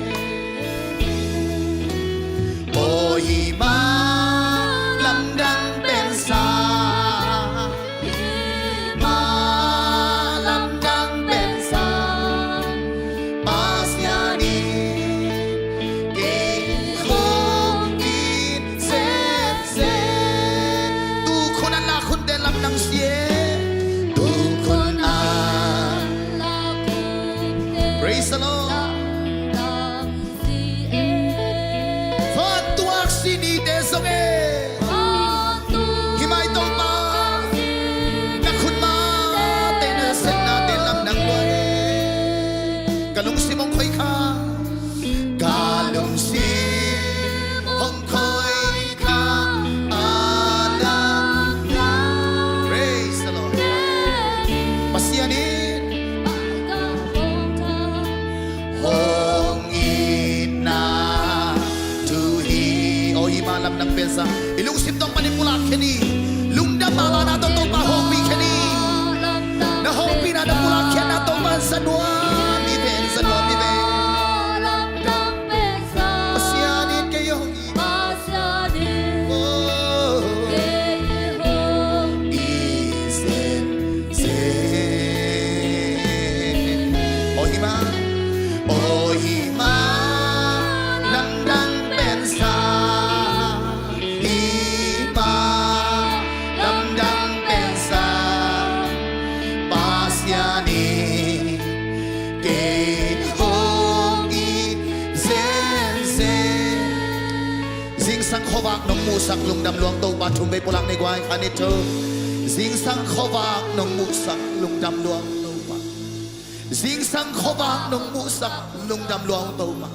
O hi ma lamdang pen sa. Hi ma lamdang pen sa. Pasian in kei hong it zenzen. Tu khun a lak hunte lamdang si e. Tu khun a lak hunte. Praise the Lord. Vantung aksi nite zong e. Hi mai Topa. Na khutmate na sepnate lamdang lua e. Ka lungsim hong khoi kha. Ka lungsim hong khoi kha. A lamdang. Praise the Lord. Pasian in hong itna thu hi. O hi ma lamdang pen sa. I lungsim tawh pan i pulak khen hi. Lungdam mahmah na tawh Topa hopih khen hi. Na hopihna na pulak khen na Topa sa nuam hi ven, sa nuam hi ven. Pasian in kei hong it. Pasian in kei hong it zenzen. O hi ma, o hi ma lamdang pen sa. Hi ma lamdang pen sa. Pasian in kei hong it zenzen. Zingsang khuavak nong muhsak lungdam luang Topa, thum vei pulak ni guai, kha ni thu. Zingsang khuavak nong muhsak lungdam luang Topa. Zingsang khuavak nong muhsak lungdam luang Topa.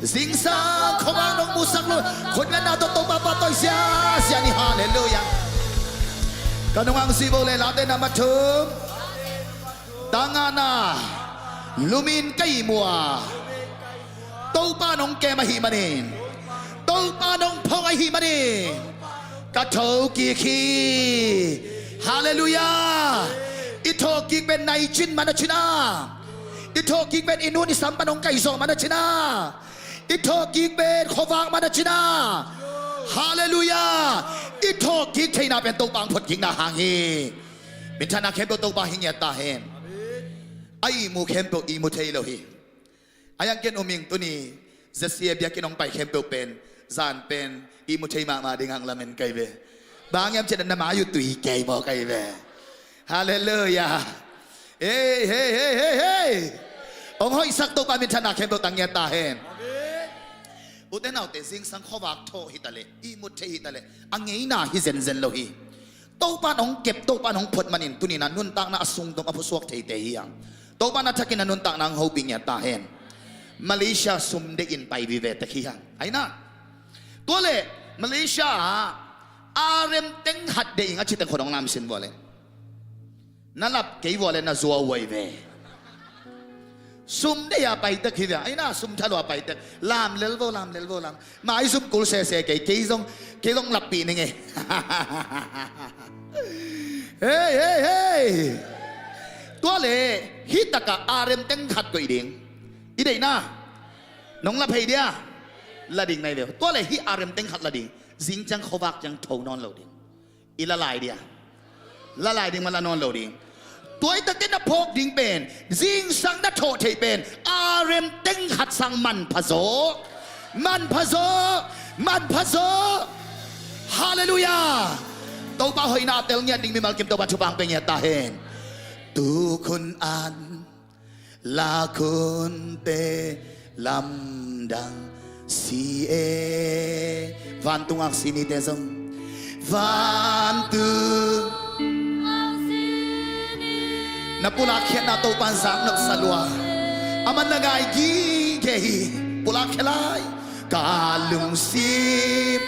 Zingsang khuavak nong muhsak lung. Khut ngetna tawh Topa pahtawi ziahziah ni, halleluiah. Ka nung ang zibo le late na mathum. Tangana lumin ka ihmu a, Topa nong kem ahih manin, Topa nong phong ahih manin ka thokik hi. Halleluiah. I thokik pen naicin man a cina. I thokik pen i nun i sam pan hong kaizawh man a cina. I thokik pen khuavak man a cina. Halleluiah. I thokik theihna pen Topa hong photkikna hang hi. Minthanna khempeuh Topa hi ngiat ta hen. A ihmu khempeuh ihmu thei lo hi. A yang ken uming tuni zasia biakinn hong pai khempeuh pen zan pen ihmu thei mahmah ding hang lamen kai ve. Bang hiam cian na mai uh tui kei maw kai ve. Halleluiah. Hei, hei, hei, hei, hei. Hong hoihsak Topa minthanna khempeuh tang ngiat ta hen. Ute naute, zingsang khuavak thawh hi taleh, ihmut thei hi taleh, a ngeina hi zenzen lo hi. Topa in hong kep, Topa in hong phot manin tuni-in ah nuntakna a sungdong a pusuak theite hi hang. Topa in a thakin a nuntakna hong hopih ngiat ta hen. Malaysia sum deihin pai vive tek hi hang. Aina. Tua leh Malaysia ah arem teng khat deih ing a ci teng khut hong lamsin vua leh, na lap kei vua leh na zuau huai ve. Sum deih a pai tek hi ve. Aina, sum thalua pai tek. Lam lel vo, lam lel vo, lam. Maizum kul sese kei, kei zong, kei zong lappih ning e. Hei, hei, hei. Tua leh hih takah arem teng khat koih ding. I deihna nong la phei dia. La ding nai ve. Tua leh hih arem teng khat la ding. Zing ciang khuavak ciang tho nawn lo ding. I la lai dia. La lai ding mah, la nawn lo ding. Tua hi takte na phawk ding pen, zingsang na thawh theih pen arem teng khat sang manpha zaw. Manpha zaw. Manpha zaw. Halleluiah. Topa hoihna a tel ngiat ding mimal kim Topa thupha hong pia ngiat ta hen. Tu khun an la khun te lamdang si e. Vantung aksi nite zong. Vantung aksi ni. Na pulak khiatna Topa in zak nopsa lua. Aman na ngai gige hi. Pulak khia lai. Ka lungsim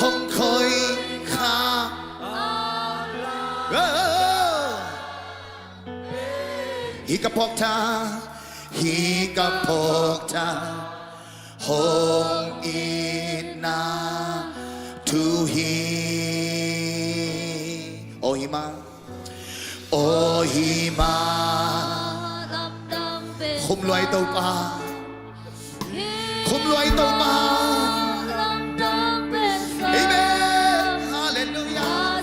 hong khoi kha. Oh. Hih ka phawk tha, hih ka phawk tha, hong itna thu hi. Aw hi mah, aw hi mah. Khum lua ei Topa. Khum lua ei Topa. Amen. Halleluiah.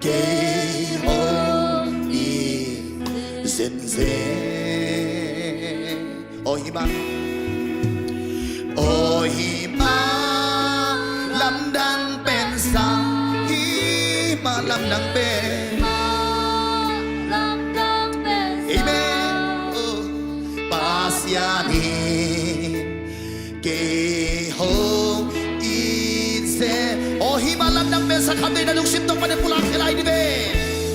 Kei hong it zenzen. Aw hi mah. Aw hi mah. Lamdang pen sang. Hi mah lamdang pen. Amen. Oh. Pasian in kei hong it zen. Aw hi mah lamdang pen sang. Khamtheih na lungsim tawh panin pulak khia lai ni ve.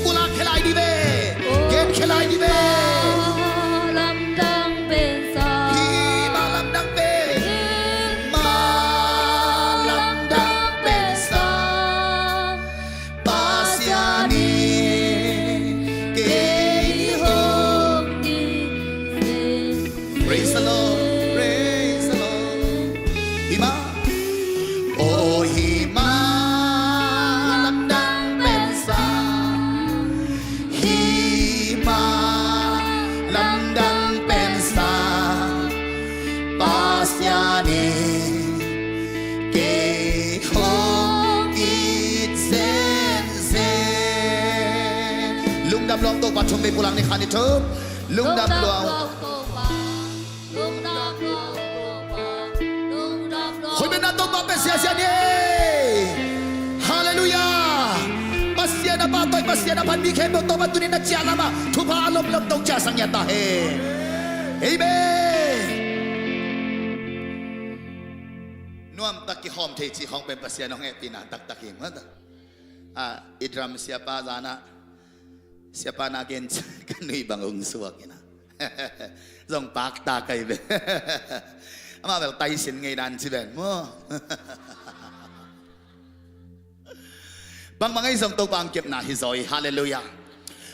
Pulak khia lai ni ve. Gen khia lai ni ve. Lamdang pen sang. Hi mah lamdang pen. Hi mah lamdang pen sang. Pasian in kei hong it zen. Praise the Lord, praise the Lord. Hi mah. Aw hi mah lamdang pen sang. Hi mah lamdang pen sang. Pasian in kei hong it zenzen. Lungdam lua ung Topa, thum vei pulak ni, khat ni thum. Lungdam lua ung. Hoih bek na Topa pia siasia ni. Halleluiah. Pasian a pahtawi, Pasian a phat mi khempeuh Topa tuni-in na ciah lamah thupha a lomlom tawh ciahsak ngiat ta hen. Amen. Nuamtak kihawm thei cih khawng pen Pasian hong hehpihna taktak hi maw. Ah, i drum siapa zan ah, siapa na gen ciang ka nui bang hong suak in ah. Zong pakta kai ve. Amah bel taisin ngei dan ci ven maw. Bangbang ei zong Topa hong kepna hi zaw hi. Halleluiah.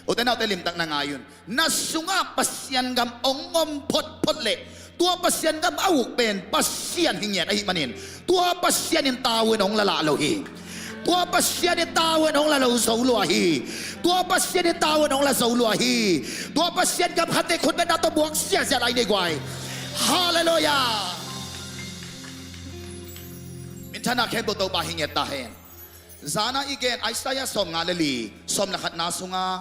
Ute naute, limtak na ngai un. Na sungah Pasian gam hong om photphot leh tua Pasian gam a uk pen Pasian hi ngiat ahih manin tua Pasian in tavuan hong la lah lo hi. Tua Pasian in tavuan hong la lo zo lua hi. Tua Pasian in tavuan hong la zo lua hi. Tua Pasian gam khatte khutbetna tawh buang siasia lai nei guai. Halleluiah. Minthanna khempeuh Topa hi ngiat ta hen. Zan ah i gen Isaiah sawmnga le li, sawm le khatna sungah,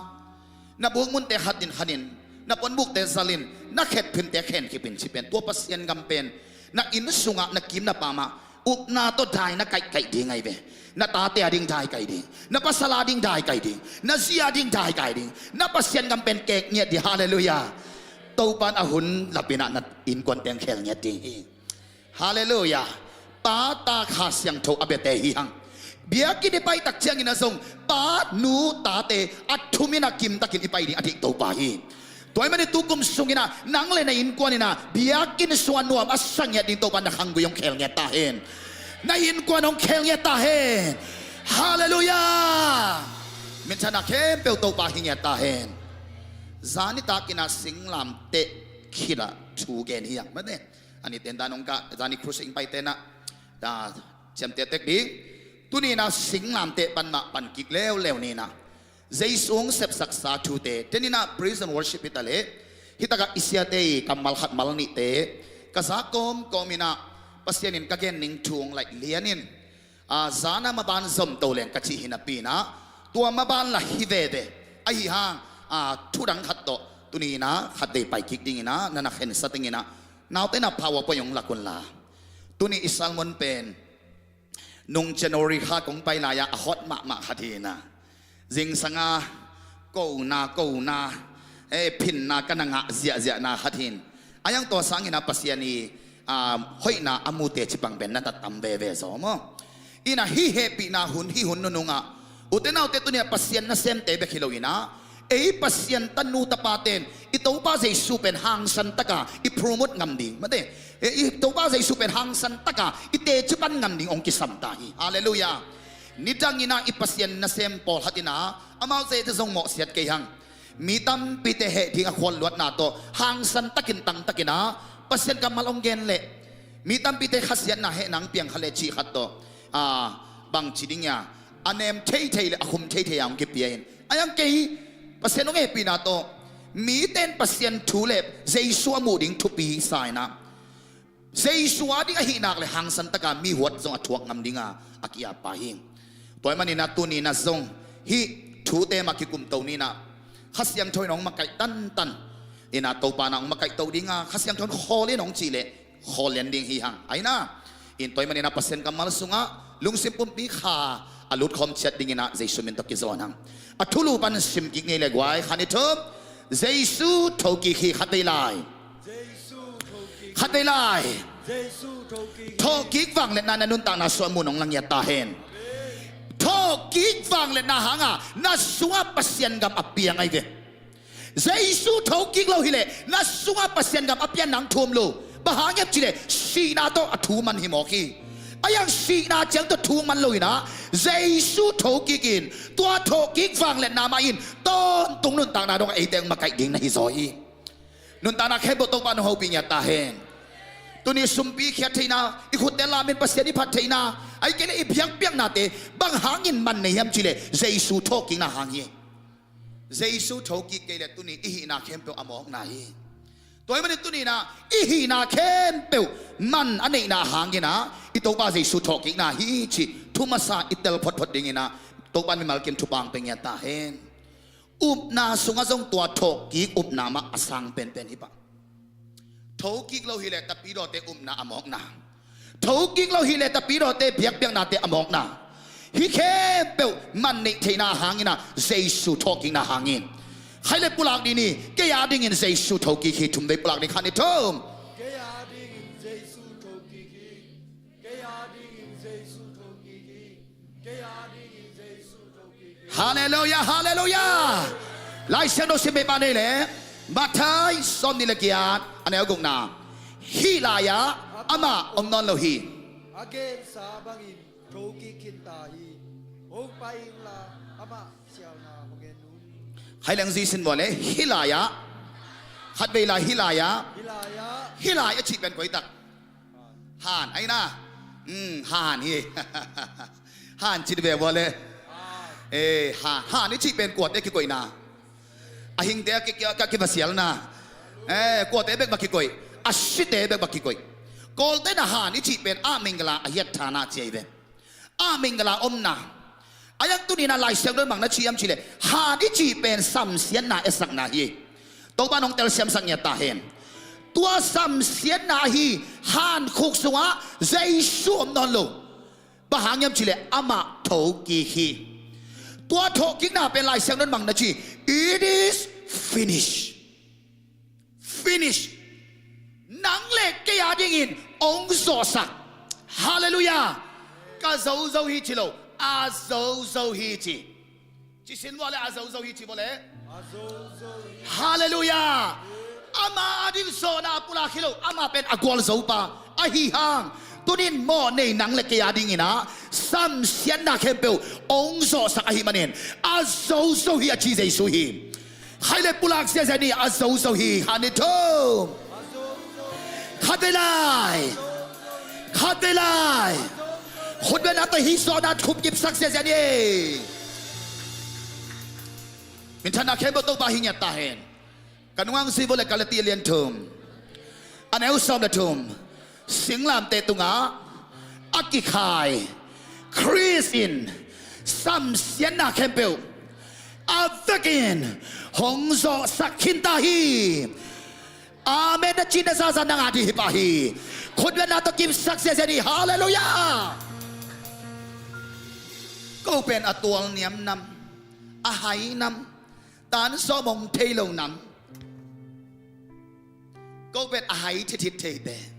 na buk munte khat in khat in, na puanbukte zal in, na khetphinte khenkip in ci pen, tua Pasian gam pen na inn sungah, na kim na pamah upna tawh dai na kaihkaih ding ahi ve. Na tate a ding dai kaih ding, na pasal a ding dai kaih ding, na zi a ding dai kaih ding. Na Pasian gam pen kek ngiat ding. Halleluiah. Topa in a hun lapin ah na innkuante hong khel ngiat ding hi. Halleluiah. Pa, Ta, Kha Siangtho a biate hi hang. Biakinn i pai tak ciangin ah zong Pa, Nu, Tate a thumin ah kimtakin i pai ding a deih Topa hi. Tua ahih manin tu kum sungin ah nang le na innkuan in ah biakinn sung a nuam a sa ngiat ding Topa na khanggui hong khel ngiat ta hen. Na innkuan hong khel ngiat ta hen. Halleluiah. Minthanna khempeuh Topa hi ngiat ta hen. Zan nitak in ah singlamteh khit ah thu gen hi hang. Mate, a niten dan hong kah, zan ni crusade hong paite in ah, ah, ciamteh tek ding. Tuni in ah singlamteh pan mah pan kik leuleu ni in ah, Jesu hong sepsaksa thute, tua ni in ah praise and worship hi ta leh, hi tak ah i siate i kammal khat mal nihte ka za kawmkawm in ah, Pasian in ka gen ning thu hong laih lian in, ah, zan a maban zom to leng ka cih hi napi in ah, tua maban lah hi veve. Ahih hang, ah, thu dang khat tawh tuni in ah khatvei pai kik ding in ah, na na khensa ding in ah, naute in ah PowerPoint hong lak un la. Tuni i sermon pen nung January kha kong pai lai-ah a hot mahmah khat hi in ah, zingsang a kona, kona, eh, phinna ka na ngah ziahziahna khat hi in. A yang tua sangin ah Pasian i, ah, hoihna a mute cih bang pen na tatam veve zaw maw. In ah hih hehpihna hun, hih hun nunung ah, ute naute, tuni ah Pasian nasemte bek hi lo in ah, ei Pasian tanu tapate in i Topa Jesu pen hangsan tak a i promote ngam ding. Mate, ei i Topa Jesu pen hangsan tak a i teci pan ngam ding hong kisam ta hi. Halleluiah. Nidang in ah i Pasian nasem pawlkhat in ah amau zahte zong mawhsiat kei hang. Mi tampite heh ding a khualluatna tawh hangsan takin tangtakin ah Pasian kammal hong gen leh, mi tampite khasiatna heh nang piang kha leh cih khat tawh, ah, bangci ding ia, a nem theithei le a khum theithei a hong kipia in. A yang kei Pasian hong hehpihna tawh mite in Pasian thu le Jesu a muh ding thupi sa in ah, Jesu a ding ahih nak le hangsan tak a mi huat zong a thuak ngam ding a a ki-ap pa hi. Tua ahih manin ah tuni in ah zong hih thute mah kikumto ni in ah, Kha Siangtho in hong makaih tantan in ah, Topa in ah hong makaihto ding a, Kha Siangtho in khawl in hong cih leh khawl lian ding hi hang. Ahi in ah, in tua ahih manin ah Pasian kammal sungah lungsim pumpi kha a lutkhawm ciat ding in ah Jesu min tawh kizawn hang. A thulu pan sim kik ni le guai, khan i thum. Jesu thokik hi. Khatvei lai. Jesu thokik. Khatvei lai. Jesu thokik hi. Thokik vangliatna na nuntakna sungah mun hong la ngiat ta hen. Thokik vangliatna hang a na sungah Pasian gam a piang ahi ve. Jesu thokik lo hi leh na sungah Pasian gam a pian nang thu om lo. Bang hang hiam cih leh sihna tawh a thu man hi mawk hi. A yang sihna ciang tawh thu man lo in ah, Jesu thokik in, tua thokik vangliatna mah in tawntung nuntakna dong a eite hong makaih ding na hi zaw hi. Nuntakna khempeuh Topa in hong hopih ngiat ta hen. Tuni sumpi khiat theihna, i khutte lam in Pasian i phat theihna, ahih kei leh i biakpiaknate bang hangin man nei hiam cih leh Jesu thokikna hang hi. Jesu thokik kei leh tuni i hihna khempeuh a mawkna hi. Tua ahih manin tuni in ah i hihna khempeuh man a neihna hangin ah i Topa Jesu thokikna hi cih thu masa i tel photphot ding in ah Topa in mimal kim thupha hong pia ngiat ta hen. Upna sungah zong tua thokik upna mah a sang penpen hi pah. Thokik lo hi leh tapidawte upna a mawkna. Thokik lo hi leh tapidawte biakpiaknate a mawkna. Hih khempeuh man neih theihna hangin ah Jesu thokikna hangin. Khaih le pulak ding ni, kei a dingin Jesu thokik hi. Thumvei pulak ding, khan i thum. Kei a dingin Jesu thokik hi. Kei a dingin Jesu thokik hi. Kei a dingin Jesu thokik hi. Halleluiah, halleluiah. Lai Siangtho sim bei pah ni leh, Matthai sawmnih le giat, a neu gukna. Hih lai-ah amah om nawn lo hi. A gensa bangin thokik khin ta hi. Hong pai inla amah sialna hong en un. Khaih leng zui sin vua leh, hih lai-ah. Khatvei lai, hih lai-ah. Hih lai-ah. Hih lai a cih pen koi tak? Han, ahi na. Hmm, han hi. Han cih ve vua leh. Eh, han, han i cih pen kuate kikoihna? A hingte a ki, ki, ki, kivasialna. Eh, kuate bek va kikoih. A site bek va kikoih. Kawlte in ah han i cih pen a minggala a hiat thana ci ahi ve. A minggala omna. A yang tuni in ah Lai Siangtho in bang na ci hiam cih leh, han i cih pen samsiatna esakna hi. Topa in hong telsiamsak ngiat ta hen. Tua samsiatna ahi hankhuk sungah Jesu om nawn lo. Bang hang hiam cih leh amah thokik hi. Tua thokikna pen Lai Siangtho in bang na ci, "It is finished." Finish. Nang le kei a dingin ong zawhsak. Halleluiah. Ka zozo hi ci lo, a zozo hi ci. Ci sin vua le a zozo hi ci vua le. Halleluiah. Ama a ding zawhna a pulak hi lo, ama pen a gualzo pa ahi hang, tunin mawh nei nang le kei a dingin ah samsiatna khempeuh ong zawhsak ahih manin a zozo hi a ci Jesu hi. Khai le pulak ziahziah ni, a zozo hi. Khat ni thum. Khat vei lai. Khat vei lai. Khutbetna tawh hih zawhna thup kipsak ziahziah ni. Minthanna khempeuh Topa hi ngiat ta hen. Ka nungang zui vua le Galati a lian thum, a neu sawm le thum. Singlamteh tungah a kikhai Khrist in samsiatna khempeuh a vekin hong zawhsak khin ta hi. Amen. Na cihna zaza nang a ding hi pah hi. Khutbetna tawh kipsak ziahziah ni. Halleluiah. Ko pen a tual niam nam, a hai nam, tan sawm hong thei lo nam. Ko pen a hai thithit thei pen.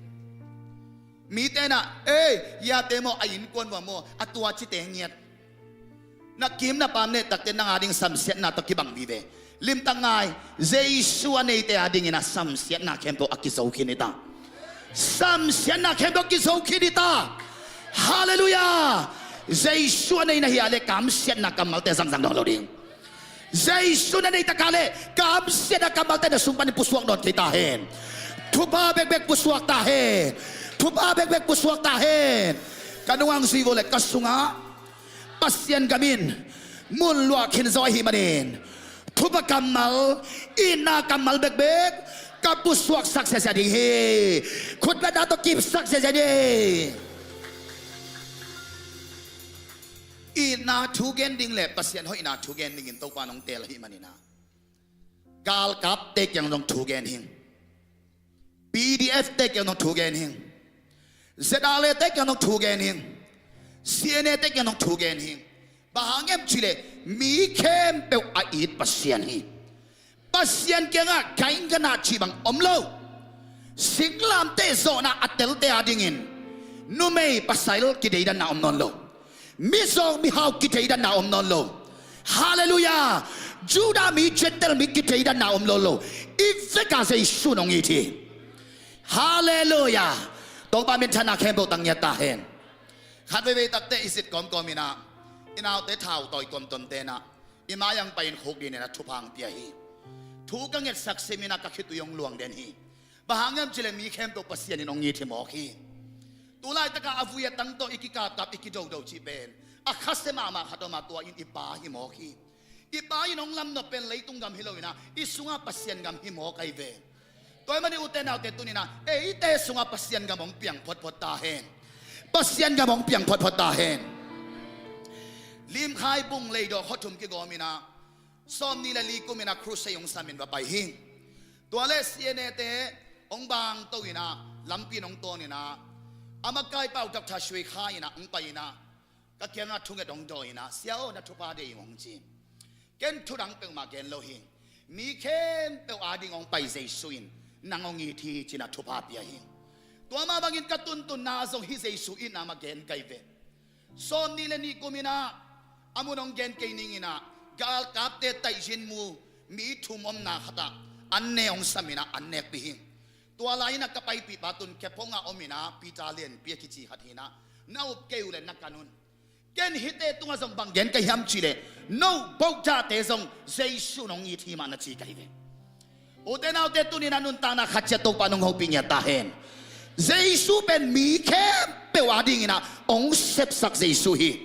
Mite na, ei, yate maw, a innkuan vua maw, a tua cite ngiat. Na kim na pam neh takte nang a ding samsiatna tawh kibang vive. Limtak ngai, Jesu a neite a dingin a samsiatna khempeuh a kizo khin hi ta. Samsiatna khempeuh a kizo khin hi ta. Halleluiah. Jesu a nei na hi a le kamsiatna kammalte zangzang dong lo ding. Jesu na nei taka le kamsiatna kammalte na sung panin pusuak nawn kei ta hen. Thupha bekbek pusuak ta hen. Thupha bekbek pusuak ta hen. Ka nungang zui vua le ka sungah Pasian gam in mun luah khin zaw ahih manin thupha kammal, itna kammal bekbek ka pusuaksak ziahziah ding hi. Khutbetna tawh kipsak ziahziah ding hi. Itna thu gen ding le Pasian hoihna thu gen dingin Topa nong teel ahih manin ah, galkapte kiang zong thu gen hing. P D F te kiang zong thu gen hing. Z R A te kiang zong thu gen hing. C N A te kiang zong thu gen hing. Bang hang hiam cih leh mi khempeuh a it Pasian hi. Pasian kiangah kaingana cih bang om lo. Singlamteh zawhna a telte a dingin numei pasal kideidanna om nawn lo. Mizawng mihau kideidanna om nawn lo. Halleluiah. Judah mi, Gentile mi kideidanna om lo lo. I vekah Jesu nong it hi. Halleluiah. Topa minthanna khempeuh tang ngiat ta hen. Khat veivei takte i zit kawmkawm inah, i naute thau tawi tuamtuamte inah, i mai-ah hong pai-in khukdin inah thupha hong pia hi. Thu ka ngetsak sim inah ka khitui hong luang den hi. Bang hang hiam cih leh mi khempeuh Pasian in hong it hi mawk hi. Tu laitakah a vui a tang tawh i kikapkap i kidodo cih pen a khasia mahmah khat om a, tua in i Pa hi mawk hi. I Pa in hong lamnop pen leitung gam hi lo inah i sungah Pasian gam hi mawk ahi ve. Tua ahih manin ute naute tuni inah eite sungah Pasian gam hong piang photphot ta hen. Pasian gam hong piang photphot ta hen. Limkhai Bung Leidawh khuathum kigawm inah sawmnih le li kum inah crusade hong samin va pai hi. Tua le C N A te hong bangto inah lampi in hong tawn inah a makaipa uh Doctor Sui Kha inah hong pai inah ka kiangah thunget hong dawi inah, "Sia aw, na thupha deih ing," hong ci. Ken thu dang peuhmah gen lo hi. Mi khempeuh a ding hong pai Jesu in nang hong it hi ci inah thupha pia hi. Tua mah bangin ka tuntunna zong hih Jesu itna mah gen ka hi ve. Sawmnih le nih kum inah a mun hong gen kei ning inah galkapte taizin mu mi thum omna khatah an ne hong sam inah an nekpih hi. Tua lai inah ka paipihpa tun Kepong ah om inah Peter Lianpi a kici khat hi inah, "Na up kei uh leh na kan un." Ken hihte tungah zong bang gen ka hiam cih leh, no Buddha-te zong Jesu in hong it hi mah na ci ka hi ve. Ute naute tuni inah nuntakna khat ciat Topa in hong hopih ngiat ta hen. Jesu pen mi khempeuh a ding inah hong sepsak Jesu hi.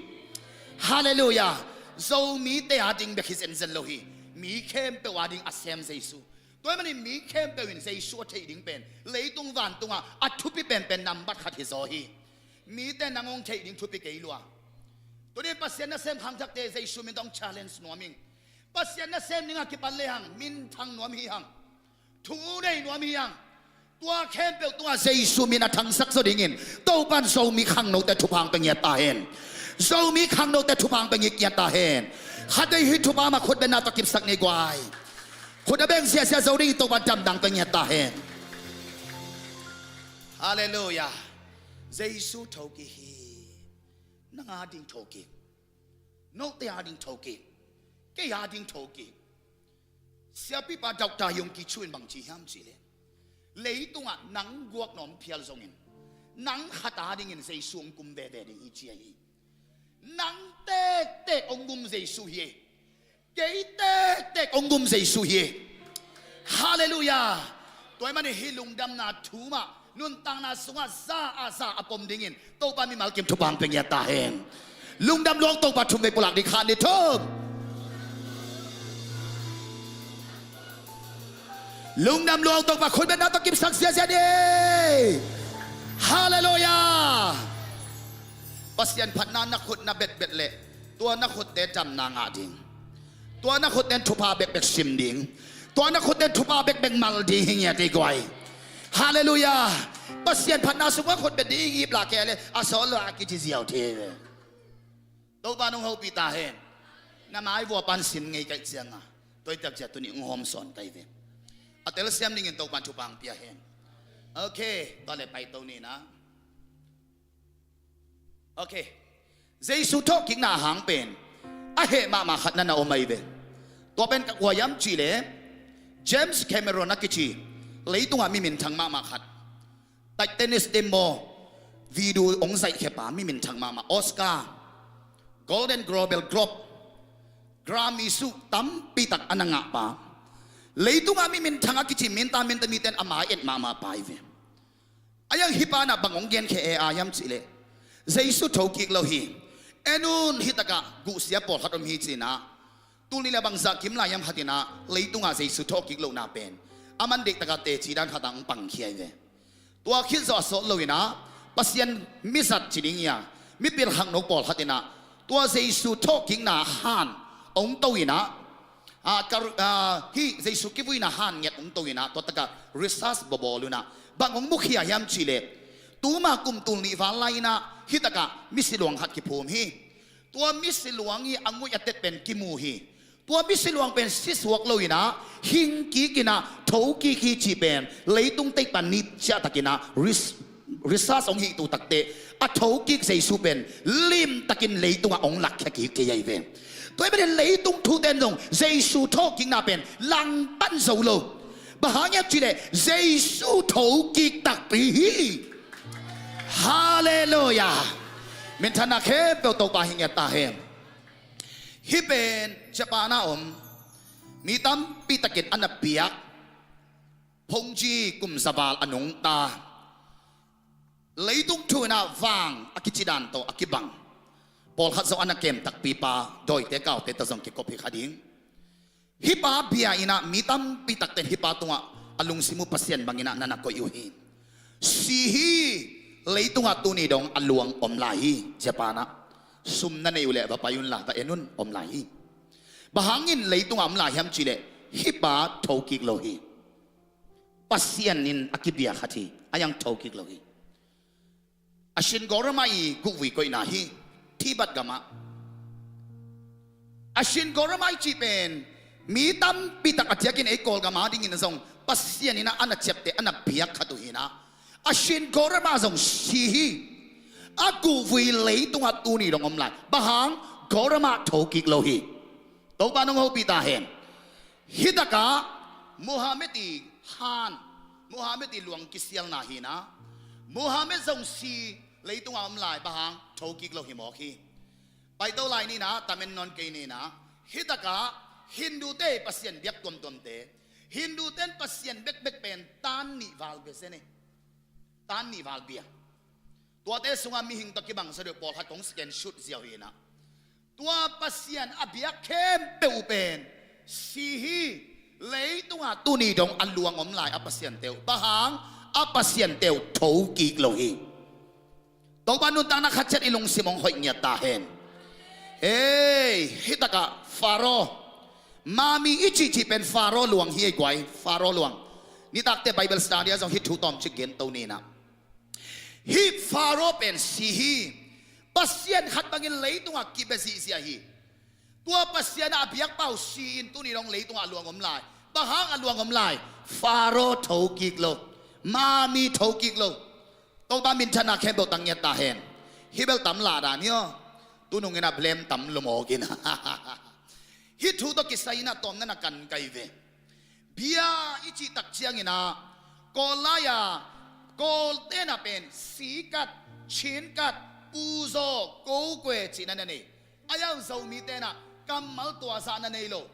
Halleluiah. Zomite a ding bek hi zenzen lo hi. Mi khempeuh a ding a sem Jesu. Tua ahih manin mi khempeuh in Jesu a theih ding pen leitung vantungah a thupi penpen nambat khat hi zaw hi. Mite nang hong theih ding thupi kei lua. Tuni Pasian nasem khangthakte Jesu min tawh hong challenge nuam ing. Pasian nasem dingah kipan lehang minthang nuam hi hang. Thu nei nuam hi hang. Tua khempeuh tungah Jesu min a thangsak zaw dingin Topa in Zomi khangnote thupha hong pia ngiat ta hen. Zomi khangnote thupha hong pia ngiat ta hen. Khat vei hih thupha mah khutbetna tawh kipsak ni guai. Khut a beng ziahziah zo ding Topa in damdang pia ngiat ta hen. Halleluiah. Jesu thokik hi. Nang a ding thokik. Note a ding thokik. Kei a ding thokik. Siapipa Doctor Yonggi Cho in bang ci hiam cih leh, leitungah nang guak na om phial zongin, nang khat a dingin Jesu hong kum veve ding hi ci ahi. Nang tektek hong gum Jesu hi. Kei tektek hong gum Jesu hi. Halleluiah. Tua ahih manin hih lungdamna thu mah nuntakna sungah za a za a pom dingin Topa mimal kim thupha hong pia ngiat ta hen. Lungdam lua-in Topa thum vei pulak ding, khat, nih, thum. Lungdam lua-in Topa khutbetna tawh kipsak ziazia ni. Halleluiah. Pasian phatna na khut na betbet leh tua na khutte damna ngah ding. Tua na khutte in thupha bekbek sim ding. Tua na khutte in thupha bekbek mal ding hi ngiat ei guai. Halleluiah. Pasian phatna sungah khut bet ding i ngip leh kei leh a sawt lo a kici ziau thei ve. Topa nong hopih ta hen. Na mai vua pan sin ngei kaih cianga, tua i tak ciang tuni hong hawm sawn kaih ve. A telsiam dingin Topa thupha hong pia hen. Ok, tua leh paito ni na. Ok. Jesu thawhkikna a hang pen a heh mahmah khat na na om ahi ve. Tua pen kua hiam cih leh James Cameron a kici, leitungah mi minthang mahmah khat. Titanic te maw, video hong zaihkhia pa, mi minthang mahmah, Oscar, Golden Globe, Globe, Grammy suk tampi tak a na ngah pa. Leitungah mi minthang a kici minta minta mite in a mai et mahmah pa ahi ve. A hiang hih pa in bang hong genkhia e a hiam cih leh, Jesu thokik lo hi. En un, hih takah guhsia pawlkhat om hi ci-in, tul nih leh bangzah kim lai hiam khat in leitungah Jesu thawhkik lohna pen a man deih takah teci dan khat ah hong pangkhia ahi ve. Tua khit zawh a sawt lo-in, Pasian mizat ci ding hi a, mipilkhakno pawlkhat in tua Jesu thawhkikna han hong to-in, a, kar-, a, hih Jesu kivuina han ngiat hong to-in, tua takah research bawlbawl un, bang hong mukhia hiam cih leh, tuma kum tul nih val lai-in hih takah misi luang khat kiphum hi. Tua misi luang i a nguih a tet pen kimu hi. Tua misi luang pen sisuak lo-in, hing kik in, thokik hi cih pen leitung teih pan ni ciahtakin res-, research hong hih tu takteh a thokik Jesu pen limtakin leitungah hong lakkhia kik kei ahi ve. Tua ahih manin leitung thute in zong Jesu thawhkikna pen langpan zo lo. Bang hang hiam cih leh Jesu thokik takpi hi. Halleluiah. Minthanna khempeuh Topa hi ngiat ta hen. Hih pen Japan a om, mi tampi takin a na biak, Phongji kum za val a nungta, leitung thu-in vang a kici dan tawh a kibang, pawlkhat zong a na kem takpi pa, dawite kaute tawh zong kikop hi kha ding. Hih pa bia in mi tampi takte in hih pa tungah a lungsim uh Pasian bangin na na koih uh hi. Si hi, leitungah tuni dong a luang om lai hi. Japan ah sum na neih uh leh va pai unla, va en un, om lai hi. Bang hangin leitungah om lai hiam cih leh hih pa thokik lo hi. Pasian in a kibia khat hi, a hiang thokik lo hi. A Shin Goramai i gukvui koihna hi, Tibet gamah. A Shin Goramai cih pen mi tampi tak a diakin ei Kawlgam a dingin zong Pasian in a na ciapteh, a na biak khat uh hi-in, a Shin Goramai zong si hi. A gukvui leitungah tuni dong om lai. Bang hang? Goramai thokik lo hi. Topa nong hopih ta hen. Hih takah Muhammad i han, Muhammad i luang kisialna hi-in, Muhammad zong si, leitungah om lai. Bang hang? Thokik lo hi mawk hi. Paito lai ni-in, tamen nawn kei ni-in, hih takah Hindu-te i Pasian biak tuamtuamte, Hindu-te in Pasian bekbek pen tan nih val bia zen hi. Tan nih val bia. Tuate sungah mihing tawh kibang sa deuh pawlkhat kong scan sut ziau hi-in, tua Pasian a biak khempeuh uh pen si hi. Leitungah tuni dong a luang om lai a pasiante uh. Bang hang? A pasiante uh thokik lo hi. Topa nuntakna khat ciat i lungsim hong hoih ngiat ta hen. Ei, hih takah Faro, Mami i cihcih pen Faro luang hi ei guai, Faro luang. Nitakte Bible study ah zong hih thu tawmcik gen to ni-in, hih Faro pen si hi. Pasian khat bangin leitungah kibia zihziah hi. Tua Pasian a biakpa uh si-in tuni dong leitungah a luang om lai. Bang hang a luang om lai? Faro thokik lo. Mami thokik lo. Topa minthanna khempeuh tang ngiat ta hen. Hih bel tam lah dan hi aw. Tunung in a blame tam lumawk in. Hih thu tawh kisai in a tawmna na kan kai ve. Bia i cih tak ciangin a, Kawl lai-a Kawlte'n a pen sikat, chinkat, puzaw, kokue cihna na nei. A iang Zomite'n a kammal tuazah na nei lo.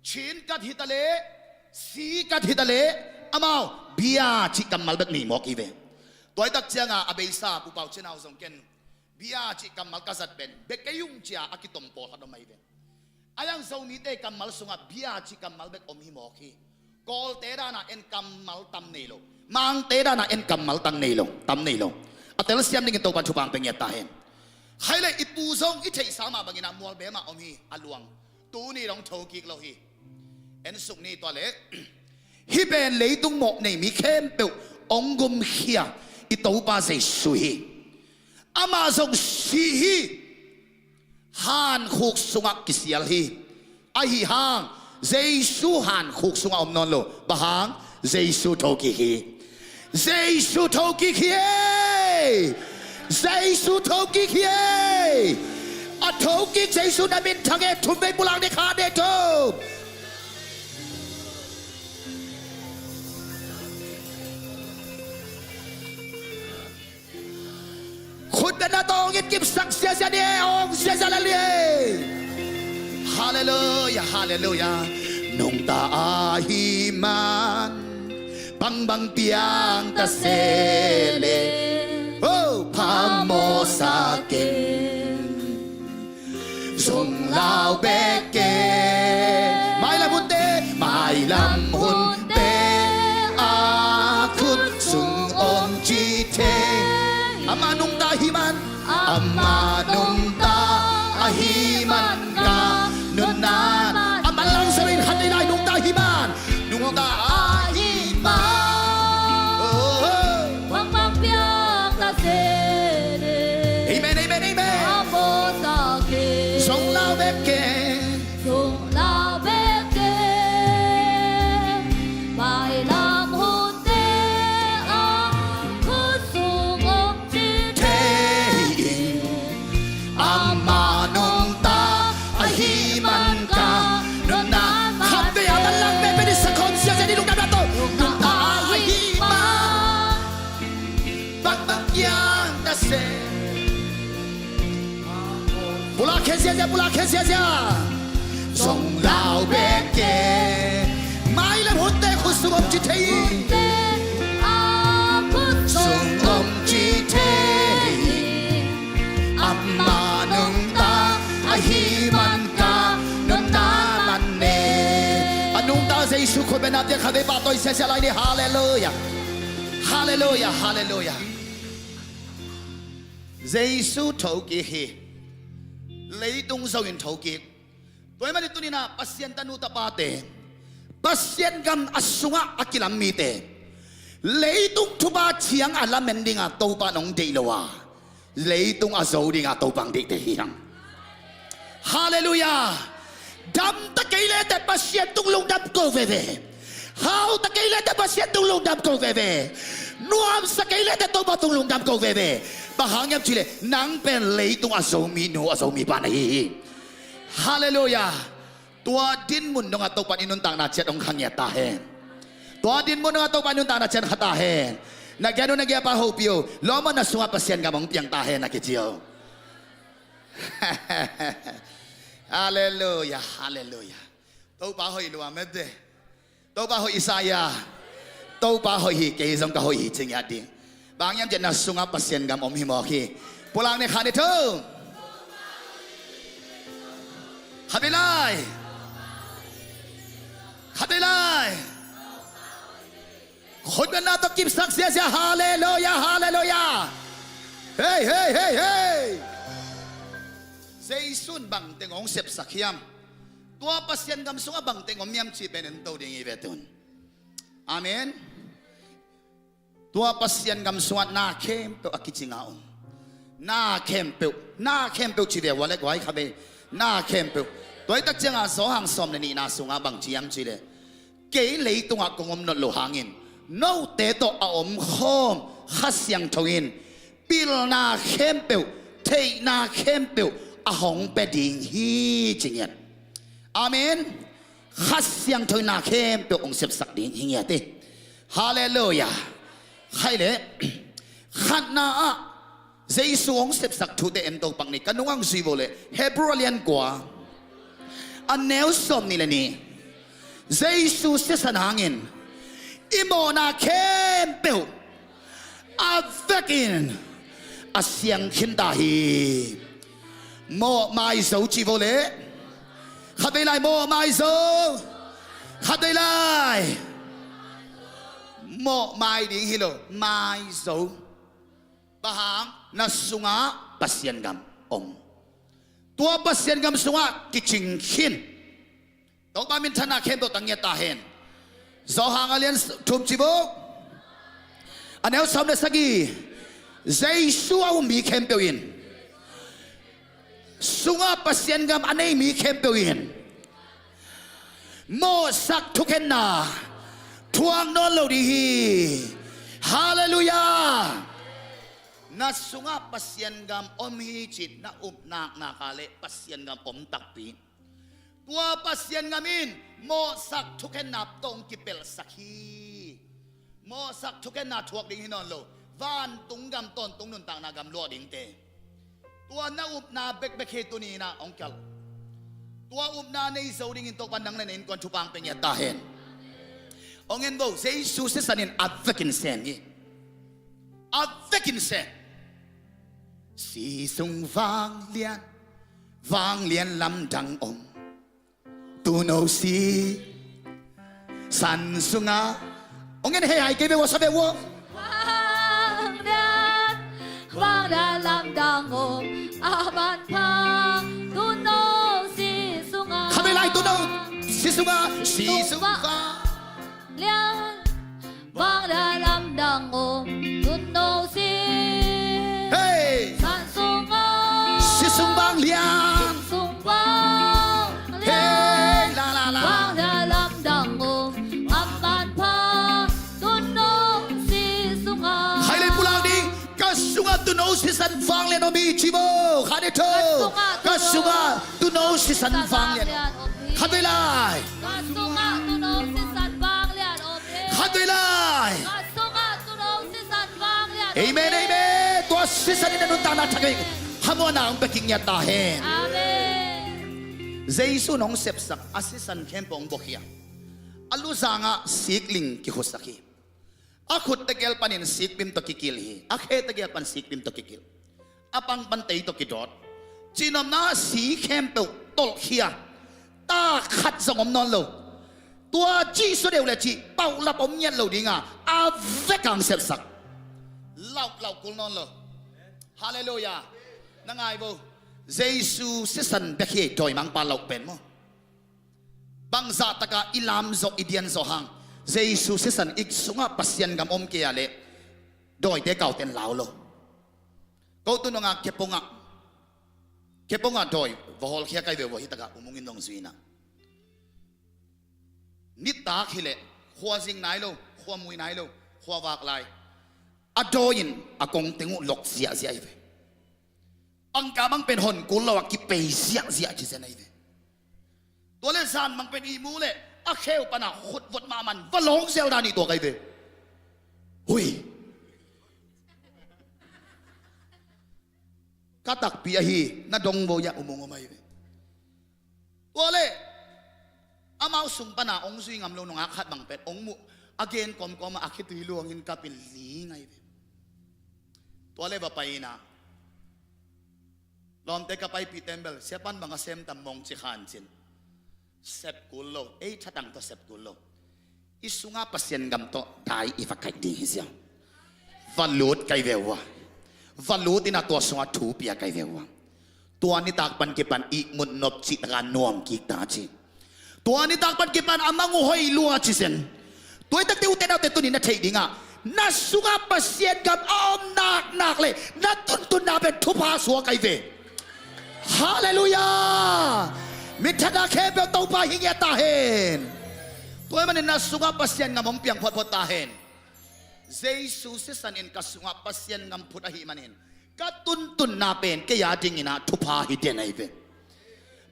Chinkat hi ta leh, sikat hi ta leh, amau bia cih kammal bek nei mawk hi ve. Tua hi tak ciang a, a beisa Pu Pau Cin Hau zong ken bia cih kammal ka zat pen bek kei ung ci-a a kitom pawlkhat om ahi ve. A iang Zomite kammal sungah bia cih kammal bek om hi mawk hi. Kawlte dan a en kammal tam nei lo. Mangte dan a en kammal tam nei lo. Tam nei lo. A telsiam dingin Topa'n thupha hong pia ngiat ta hen. Khaile i pu zong i theihsa mah bangin a mualbem ah om hi, a luang. Tuni dong thokik lo hi. En suk ni tua leh. Hih pen leitung mawh nei mi khempeuh hong gumkhia i Topa Jesu hi. Amah zong si hi. Hankhuk sungah kisial hi. Ahi hang Jesu hankhuk sungah om nawn lo. Bang hang? Jesu thokik hi. Jesu thokik hi ei. Jesu thokik hi ei. A thokik Jesu na minthang e. Thum vei pulak ni, khat, nih, thum. Khutbetna tawh hong it kipsak ziazia ni e, hong ziazia lel ni e. Halleluia, halleluia. Nungta ahih man bangbang piang ta se leh, oh, phamawhsa keng. Zong lau bek kei. Mailam hunte, mailam hunte a khut sung om ci thei. Amah nungta ahih man, amah nungta ahih man ka nunna. A manlang zo in khat vei lai, nungta ahih man. Nungta ahih man. Oh, oh. Bangbang piang ta se leh. Amen, amen, amen. Phamawhsa keng. Zong lau bek kei. Zong lau bek kei. Mailam hunte a khut sung om ci thei. Amah nungta ahih man ka nunna. Khat vei a manlang penpen i sakhawm ziazia ni, lungdamna tawh. Nungta ahih man bangbang piang ta se. Pulak khe ziazia, pulak khe ziazia. Zong lau bek kei. Mailam hunte khut sung om ci thei. Hunte a khut sung om ci thei. Amah nungta ahih man ka nunna man ne. A nungta Jesu khutbetna tawh khat vei pahtawi ziazia lai ni. Halleluia. Halleluia, halleluia. Jesu thokik hi. Leitung zo in thokik. Tua ahih manin tuni-in ah Pasian tanu tapate, Pasian gam a sungah a kilam mite, leitung thupha ciang a lamen dingin Topa in hong deih lo a, leitung a zo dingin Topa hong deihte hi hang. Halleluia. Dam ta kei leh teh Pasian tung lungdam ko veve. Hau ta kei leh teh Pasian tung lungdam ko veve. Nuamsa kei leh teh Topa tung lungdam ko veve. Bang hang hiam cih leh nang pen leitung a Zomi nu, a Zomi pa na hi hi. Halleluia. Tua dinmun dongah Topa in i nuntakna ciat hong kha ngiat ta hen. Tua dinmun dongah Topa in i nuntakna ciat kha ta hen. Na gen uh, na gen pa hopih uh. Lawm aw, na sungah Pasian gam hong piang ta hen, na kici uh. Halleluia, halleluia. Topa hoih lua mete. Topa hoih, Isaiah. Topa hoih hi, kei zong ka hoih hi ci ngiat ding. Bang hang hiam cih leh na sungah Pasian gam om hi mawk hi. Pulak ni, khat, nih, thum. Khat vei lai. Khat vei lai. Khutbetna tawh kipsak ziazia. Halleluia, halleluia. Hei, hei, hei, hei. Jesu in bangteng hong sepsak hiam? Tua Pasian gam sungah bangteng om hiam cih pen en to ding hi ve tun. Amen. Tua Pasian gam sungah na khempeuh a kicing a om. Na khempeuh, na khempeuh ci ve, vua le guai kha ve. Na khempeuh. Tua hi tak ciangin Johan sawm le nihna sungah bang ci hiam cih leh, kei leitungah kong om nawn loh hangin note tawh a omkhawm Kha Siangtho in pilna khempeuh, theihna khempeuh a hong pia ding hi ci ngiat. Amen. Kha Siangtho in na khempeuh hong sepsak ding hi ngiat hi. Halleluiah. Khai le khatna ah Jesu hong sepsak thute en to pak ni, ka nungah zui vo le Hebrew a lian kua a neu sawm ni le ni. Jesu sisan hangin i mawhna khempeuh a vekin a siang khin ta hi. Mawh mai zo ci vo le. Khatvei lai mawh mai zo. Khatvei lai. Mawh mai ding hi lo, mai zo. Bang hang? Na sungah Pasian gam om. Tua Pasian gam sungah kicing khin. Topa minthanna khempeuh tang ngiat ta hen. Johan a lian thum ci vo. A neu sawm le sagih. Jesu a um mi khempeuh in, sungah Pasian gam a nei mi khempeuh in mawhsak thukhenna thuak nawn lo ding hi. Halleluiah. Na sungah Pasian gam om hi cih na up naknak a le Pasian gam om takpi. Tua Pasian gam in mawhsak thukhenna tawh hong kipelhsak hi. Mawhsak thukhenna thuak ding hi nawn lo, vantung gam tawntung nuntakna gam luah dingte. Tua na upna bekbek hi tuni in ah hong kial. Tua upna nei zo dingin Topa nang le na innkuan thupha hong pia ngiat ta hen. Hong en vo, Jesu sisan in a vekin sem hi. A vekin sem. Si sung vanglian, vanglian lamdang om. Tuuno sisan sungah. Hong en hei hai kei ve ua, sa ve ua. Vanglian, vanglian lamdang om. A manpha tuuno si sungah. Khatvei lai tuuno si sungah. Si sung vanglian. Vanglian lamdang om, tuuno si. Hey! San sungah. Si sung vanglian. Si sung vanglian. Hey, la, la, la. Vanglian lamdang om, a manpha, tuuno si sungah. Khai le pulak ding, ka sungah tuuno sisan vanglian om hi ci vo. Khat le thum. Ka sungah tuuno sisan vanglian om hi. Khatvei lai. Ka sungah tuuno sisan vanglian om hi. Khatvei lai. Ka sungah tuuno sisan vanglian om hi. Amen, amen. Tua sisan in na nuntakna thak hi. Khamuanna hong pia kik ngiat ta hen. Amen. Jesu in hong sepsak a sisan khempeuh hong buak hi a, a luzangah sikling kikhusak hi. A khut tegel panin sikpim tawh kikil hi. A khe tegel pan sikpim tawh kikil. A pang pan tei tawh kidawt. Cihnopna si khempeuh tolhkhia. Ta khat zong om nawn lo. Tua Jesu deuh le cih paulap om ngiat lo dinga a vek hong sepsak. Lauhlauh kul nawn lo. Halleluiah. Na ngai vo. Jesu sisan bek hi ei dawimangpa lauh pen maw? Bangzah taka i lam zawh, i dian zawh hang, Jesu sisan i sungah Pasian gam om kei a leh dawite kauten lau lo. Ko tu nungah Kepongah, Kepongah dawi va hawlkhia kai ve ua, hi takah umung in dong zuina. Nitak hileh khua zing nai lo, khua mui nai lo, khua vak lai. A dawi in a kong teng uh lok ziahziah hi ve. Pangkam ang pen hon kul lo a kipei ziahziah ci zen ahi ve. Tua le zan mang pen ihmu le a kheu pana khut vot mahman va lawng zel dan ih tuak ahi ve. Hui. Ka takpi ahi, na dong vo iah umung om ahi ve. Tua le amau sung pana ong zui ngam lo nungak khat bang pen ong muh a gen kawmkawm a khitui luangin kapin ling ahi ve. Tua le va pai ina lawmte ka paipih tembel siapan bang a sem tam mong ci khan cin. Sep kul lo, ei thatang tawh sep kul lo. I sungah Pasian gam tawh dai i va kaih ding hi ziau. Va lut kai ve ua. Va lut ina tua sungah thu pia kai ve ua. Tua nitak pan kipan ihmut nop cih taka nuam kik ta ci. Tua nitak pan kipan a mang uh hoih lua ci zen. Tua i takte ute naute tunin na theih dingah na sungah Pasian gam a om naknak le na tuntunna pen thupha suak ahi ve. Halleluiah. Minthanna khempeuh Topa hi ngiat ta hen. Tua ahih manin na sungah Pasian gam hong piang photphot ta hen. Jesu sisan in ka sungah Pasian gam phut ahih manin ka tuntunna pen kei a dingin ah thupha hi den ahi ve.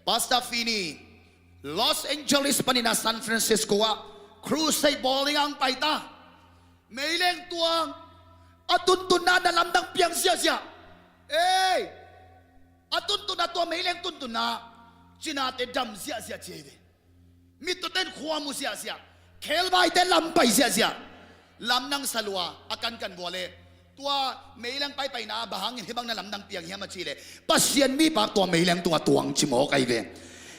Pastor Fini, Los Angeles panin ah San Francisco ah crusade bawl ding ah hong pai ta. Meileng tuang, a tuntunna na lamdang piang ziahziah. Ei, a tuntunna, tua meileng tuntunna cinate dam ziahziah ci ahi ve. Mittawten khua mu ziahziah, khelvaite lam pai ziahziah. Lamdang sa lua, a kankan vua leh tua meileng paipaina ah bang hangin hih bang na lamdang piang hiam a cih leh, Pasian mipa tua meileng tungah tuang ci mawk ahi ve.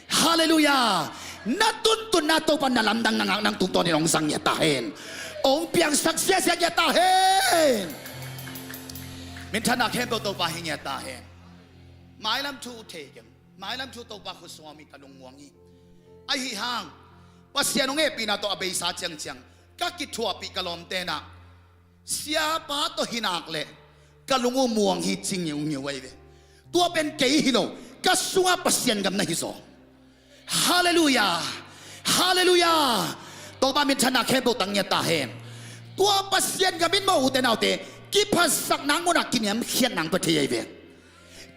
Halleluiah. Na tuntunna Topa na lamdang na ngak nang tungtawnin hong zang ngiat ta hen. Hong piangsak ziahziah ngiat ta hen. Minthanna khempeuh Topa hi ngiat ta hen. Mailam thu thei keng. Mailam thu Topa khut sungah om hi, ka lungmuang hi. Ahi hang Pasian hong hehpihna tawh a beisa ciangciang ka kithuahpih ka lawmte in ah, siapa tawh hi nak leh ka lung uh muang hi ci ngiungiu ahi ve. Tua pen kei hi lo, ka sungah Pasian gam na hi zaw. Halleluiah. Halleluiah. Topa minthanna khempeuh tang ngiat ta hen. Tua Pasian gam in maw, ute naute, kiphatsakna munah kiniamkhiatna hong pia thei ahi ve.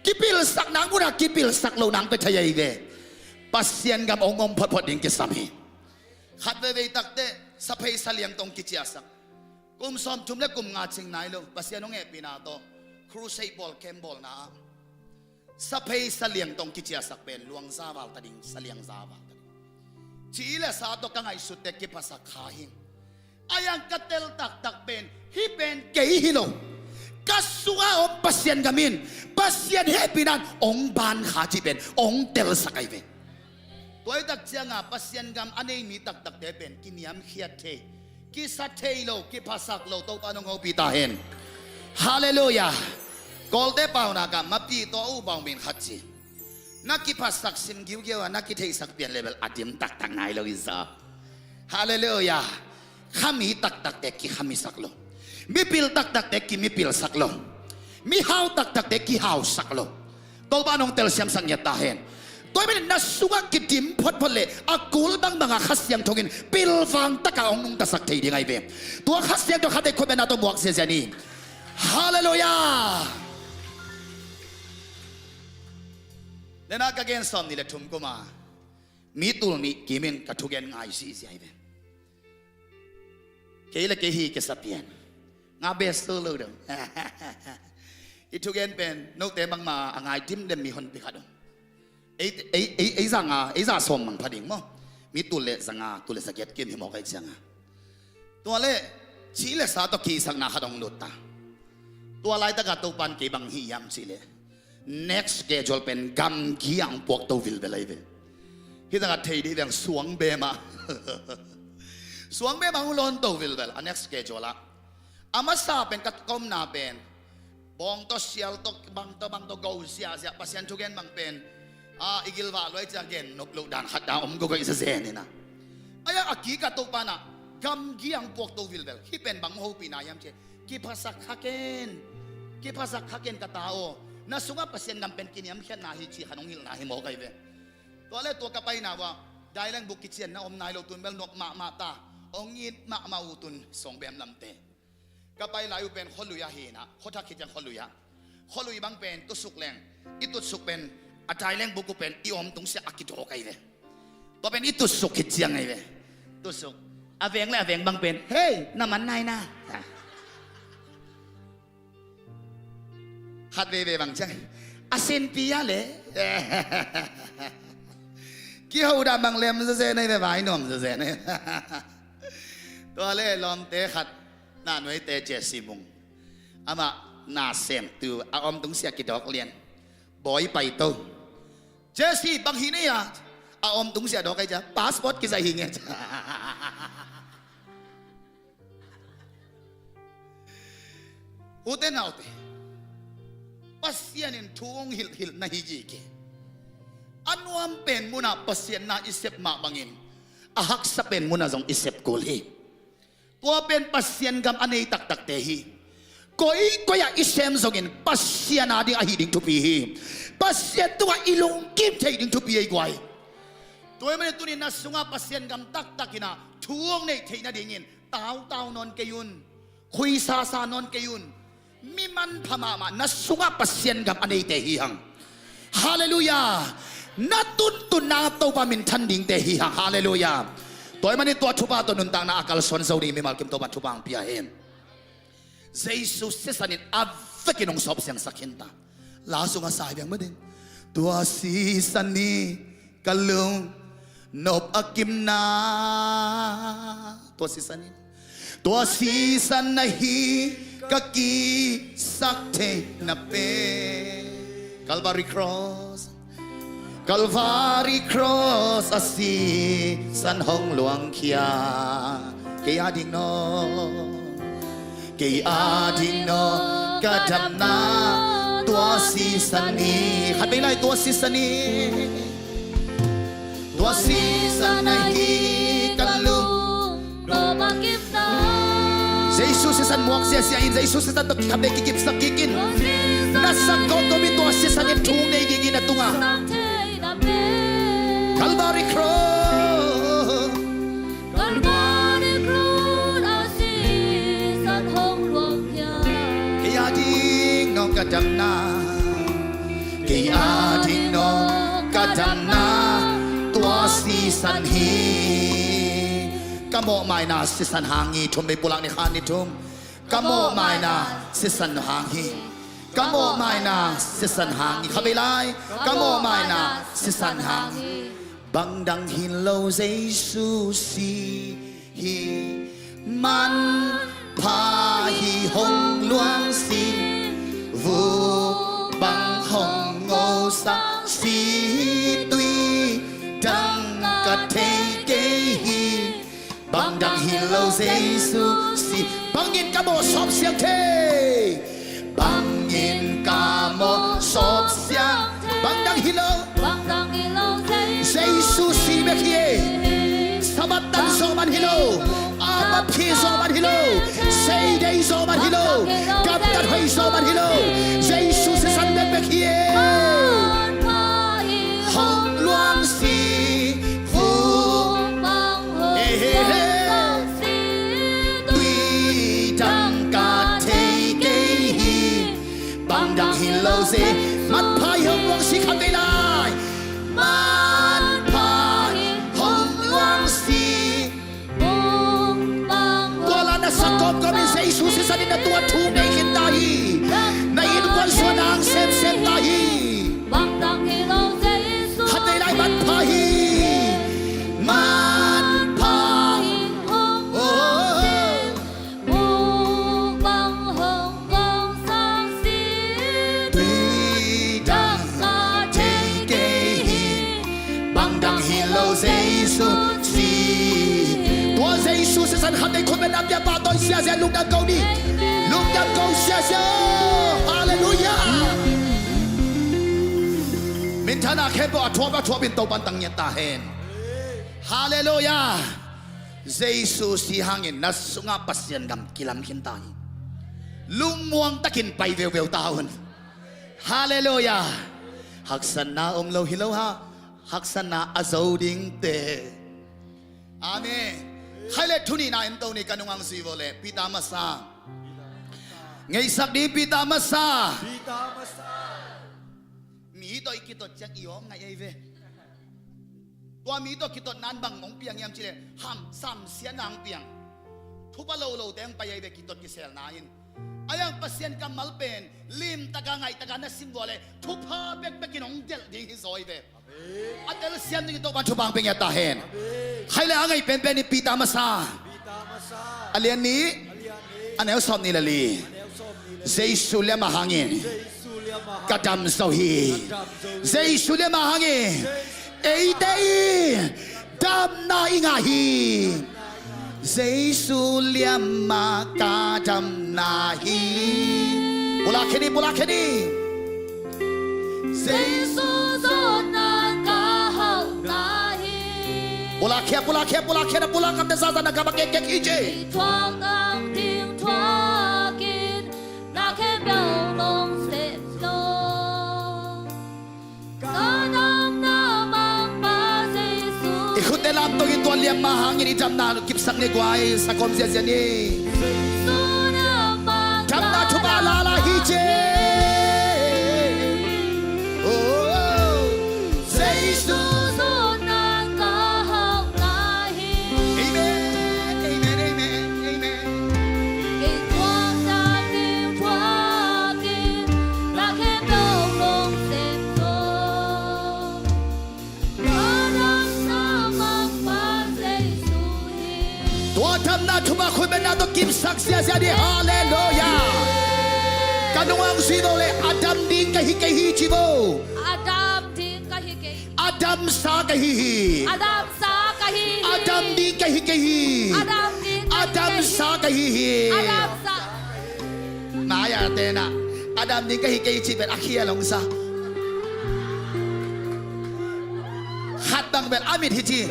Kipilsakna munah kipilsak lohna hong pia thei ahi ve. Pasian gam hong om photphot ding kisam hi. Khat veivei takteh saphei saliang tawh hong kiciahsak. Kum sawmthum le kum nga cing nai lo, Pasian hong hehpihna tawh crusade bawl, camp bawlna ah saphei saliang tawh hong kiciahsak pen luang za val ta ding, saliang za val ta ding. Ci le sa tawh ka ngaihsutte kiphasak kha hi. Ahi hang ka tel taktak pen hih pen kei hi lo, ka sungah om Pasian gam in, Pasian hehpihna in hong ban kha cih pen hong telsak ahi ve. Tua hi tak ciangah Pasian gam a nei mi taktakte pen kiniamkhiat thei, kisa thei lo, kiphasak lo, Topa in hong hopih ta hen. Halleluiah. Kawlte paunak ah mapi tawh uh bawng min khat ci. Na kiphasak sim giugiau a, na kitheihsak pian leh bel a dim taktak nai lo hi zaw. Halleluiah. Khami taktakte kikhamisak lo. Mipil taktakte kimipilsak lo. Mihau taktakte kihausak lo. Topa in hong telsiamsak ngiat ta hen. Tua ahih manin na sungah kidim photphot leh a kul bangbang a Kha Siangtho in pilvang takin hong nungtasak thei ding ahi ve. Tua Kha Siangtho khat ei khuapna tawh muak ziahziah ni. Halleluiah. Nena ka gen sawm nih le thum kum a, mi tul nih kim in ka thugen ngai ziahziah ahi ve. Kei le kei hi kisa pian. Nga best so lo dong. I thugen pen note bangmah a ngai dimdem mi honpi khat dong. Ei, ei, ei, ei za nga, ei za sawm mang pha ding maw. Mi tul le za nga, tul le za giat kim hi mawk ahi ciangah. Tua leh ci le sa tawh kisakna khat hong lut ta. Tua laitakah Topa in kei bang hih hiam cih leh, next schedule pen gamgi ah hong puakto vilvel ahi ve. Hih takah thei dih veng suang bem ah. Suang bem ah hong lawnto vilvel a next schedule ah. A masa pen ka, ka omna pen bawng tawh sial tawh bang tawh bang tawh go ziahziah, Pasian thugen bang pen a, i gilvah luai ciang gen nop loh dan khat dah om gogoih zezen in ah. Ahi a kikah Topa in ah gamgi ah hong puakto vilvel. Hih pen bang hopihna hiam cih leh, kiphasak kha ken, kiphasak kha ken ka ta aw. Na sungah Pasian gam pen kiniamkhiatna hi cih khat hong hilhna hi mawk ahi ve. Tua leh tua ka paina uah daileng buk kician na om nai lo, tun bel nuam mahmah ta. Hong it mahmah uh tun sawng bem lamte. Ka pai lai uh pen khualui ah hi in ah, khuathak khit ciang khualui ah. Khualui bang pen tusuk leng, i tutsuk pen a daileng buk uh pen i om tungsiah a kidawk ahi ve. Tua pen i tutsuk khit ciang ahi ve. Tutsuk. A veng le a veng bang pen, hei, na man nai na. Khat veivei bang ciang, a sinpi ah le. Kiho dah bang lem zezen ahi ve, vai nuam zezen ahi. Tua le lawmte khat, na nuaite Jesse Mung. Amah na semtu a om tungsiah kidawk lian. Bawi paito. Jesse, bang hi ni a, a om tungsiah dawk ahi cia, passport kizaih hi nge cia. Ute naute, Pasian in thu hong hilhhilh na hi gige. A nuam pen munah Pasian na i sep mah bangin a haksa pen munah zong i sep kul hi. Tua pen Pasian gam a nei taktakte hi. Koikoi ah i sem zongin Pasian a ding ahi ding thupi hi. Pasian tungah i lungkim theih ding thupi ahi guai. Tua ahih manin tuni na sungah Pasian gam taktak in ah thu hong neih theih nadingin tautau nawn kei un. Khuisasa nawn kei un. Mi manpha mahmah, na sungah Pasian gam a neite hi hang. Halleluiah. Na tuntun nang Topa minthan dingte hi hang. Halleluiah. Tua ahih manin tua thupha tawh nuntakna a kalsuan zo ding mimal kim Topa thupha hong pia hen. Jesu sisan in a vekin hong sawpsiangsak khinta. La sungah sa hi beng maw ding. Tua sisan in ka lungnop a kimna. Tua sisan in. Tua sisan ahi ka kihsak theihna pen. Calvary Cross. Calvary Cross a sisan hong luangkhia. Kei a ding naw. Kei a ding naw ka damna tua sisan hi. Khat vei lai tua sisan hi. Tua sisan ahi ka lung. Jesu sisan muak siasia in, Jesu sisan tawh khat vei kikipsak kik in. Na sak kawmkawm in tua sisan in thu nei dingin a tungah. Calvary Cross. Calvary Cross a sisan hong luangkhia. Kei a ding naw ka damna. Kei a ding naw ka damna tua sisan hi. Ka mawhmaina sisan hang hi, thum vei pulak ni khan ni thum. Ka mawhmaina sisan hang hi. Ka mawhmaina sisan hang hi. Khat vei lai. Ka mawhmaina sisan hang hi. Bang dang hi lo Jesu si hi. Manpha hi hong luang si. Vuk bang hong ngosak si. Tui dang ka thei kei hi. Bang dang hi lo Jesu si. Bangin ka mawh sawpsiang thei. Bangin ka mawh sawpsiang. Bang dang hi lo. Jesu si bek hi. Sabat tan zaw man hi lo. Abat khi zaw man hi lo. Seidei zaw man hi lo. Gamtat hoi zaw man hi lo. Jesu sisan bekbek hi. Hong luang si. Vuk. He, he, he. Tui dang ka thei kei hi. Bang dang hi lo si. Manpha hi hong luang si khat vei lai. Manpha hi hong luang si. Tua la na sak kawmkawm in Jesu sisan in na tungah thu nei khinta hi. Na innkuan suan hong semsem ta hi. Khat vei lai manpha hi. Manpha hi. Oh. Tui dang ka thei kei hi. Bang dang hi lo Jesu si. Tua Jesu sisan khat vei khut beng na pia pahtawi siasia, lungdam ko ni. Lungdam ko siasia. Halleluiah. Minthanna khempeuh a thuap a thuap in Topa'n tang ngiat ta hen. Halleluiah. Jesu si hangin na sungah Pasian gam kilam khinta hi. Lungmuang takin pai veuveu ta un. Halleluiah. Haksatna om lo hi lo hang. Haksatna a zo dingte. Amen. Khai le thu nihna en to ni, ka nung hong zui vawh leh Peter masa. Ngeihsak ding Peter masa. Mi tawh i kitot ciang i awk ngaih ahi ve. Tua mi tawh kitotna in bang hong piang hiam cih leh, ham, samsiatna hong piang. Thupha lolo teng pai ahi ve, kitot kiselna in. Ahi hang Pasian kammal pen limtaka ngaihtaka na sim vua leh thupha bekbekin hong delh ding hi zaw hi ve. A telsiam dingin Topa'n thupha hong pia ngiat ta hen. Khai le a ngeih penpen in Peter masa. A lian nih, a neu sawm nih le li. Jesu liamma hangin ka dam zo hi. Jesu liamma hangin eite in damna i ngah hi. Jesu liamma ka damna hi. Pulak khin hi, pulak khin hi. Jesu zawhna ka hauhna hi. Pulak khia, pulak khia, pulak khia, na pulak ngam na zaza na gam a kekek hi ci. Thuak ang ding thuakin na khempeuh nong sem lo. Ka damna Mangpa Jesu. I khutte lamto in tua liamma hangin i damna kipsak ni guai, sakawm ziazia ni. Jesu na Damna thupha khut bengna tawh kipsak ziahziah dih. Halleluiah. Ka nungah hong zui vo le, a dam ding ka hi kei hi ci vo. A dam ding ka hi kei hi. A damsa ka hi hi. A damsa ka hi hi. A dam ding ka hi kei hi. A dam ding ka hi kei hi. A damsa ka hi hi. A damsa. Nai a tenah a dam ding ka hi kei hi ci pen a khial hong sa. Khat bang bel a mit hi ci.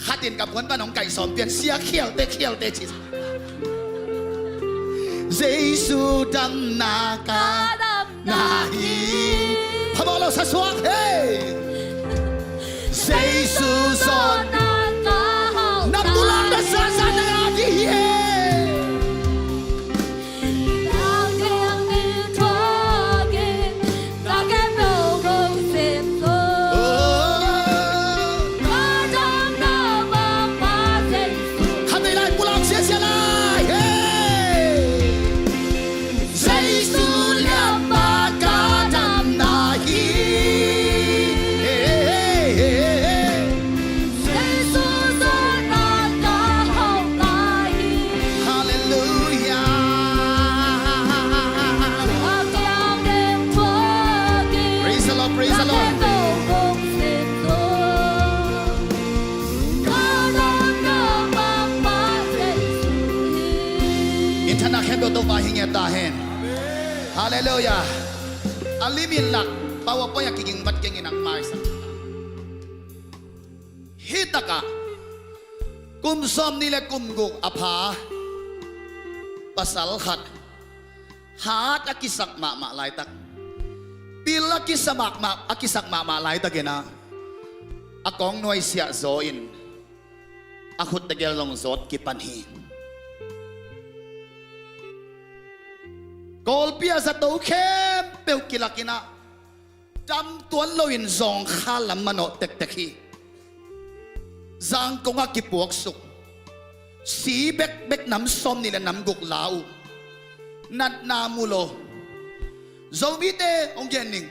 Khat in ka puan pan hong kaih sawm pian sia khialte khialte ci. Jesu damna ka damna hi. Phamawh lo sa suak he. Jesu zawn na pulak na zahzah na ngah dih hi he. Khat nei lai pulak siasia lai. Hey! Jesu liampa ka damna hi. Hey, hey, hey, hey. Jesu zawn na ka hauhna hi. Halleluiah. Praise the Lord, praise the Lord. Inn thanna khempeuh Topa hi ngiat ta hen. Halleluiah. A lim in lak, PowerPoint a kiging vat keng in ang maisak. Hih takah kum sawmnih le kum guk a pha pasal khat hat a kisak mahmah laitak, pil a kisak mahmah, a kisak mahmah laitakin ah a kawng nuaisiah zaw in a khut tegel zong zawt kipan hi. Kawlpi ah zato khempeuh kilakin ah dam tuan loin zawngkhal lam manawh tektek hi. Zangkong ah kipuaksuk, si bekbek nam sawmnih le nam guk la uh. Natna mu lo. Zomite hong gen ning.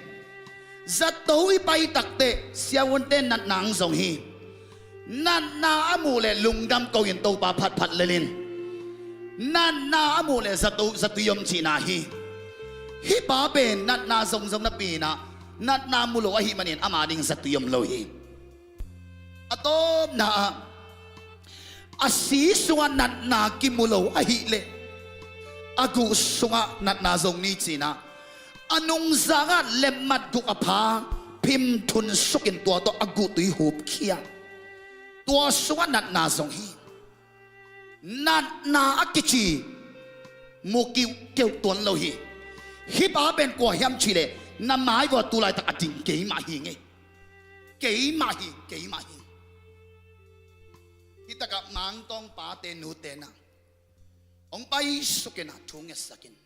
Zato i pai takteh siavuante natna ang zong hi. Natna a muh leh lungdam ko in Topa phatphat lel in. Natna a muh leh zato, zatui om cihna hi. Hih pa pen natna zongzong napi in ah natna mu lo ahih manin ama ding zatui om lo hi. A tawpna ah a si sungah natna kimu lo ahih leh a guh sungah natna zong ni ci in ah a nungzang ah lemmat guk a pha phim thun suk in tua tawh a guhtui hupkhia. Tua sungah natna zong hi. Natna a kici mu kiuhkeuh tuan lo hi. Hih pa pen kua hiam cih leh na mai vua tu laitak a ding keimah hi ngei. Keimah hi, keimah hi. Hih takah mangtawng pate nute na hong paisuk in ah thu ngetsak in,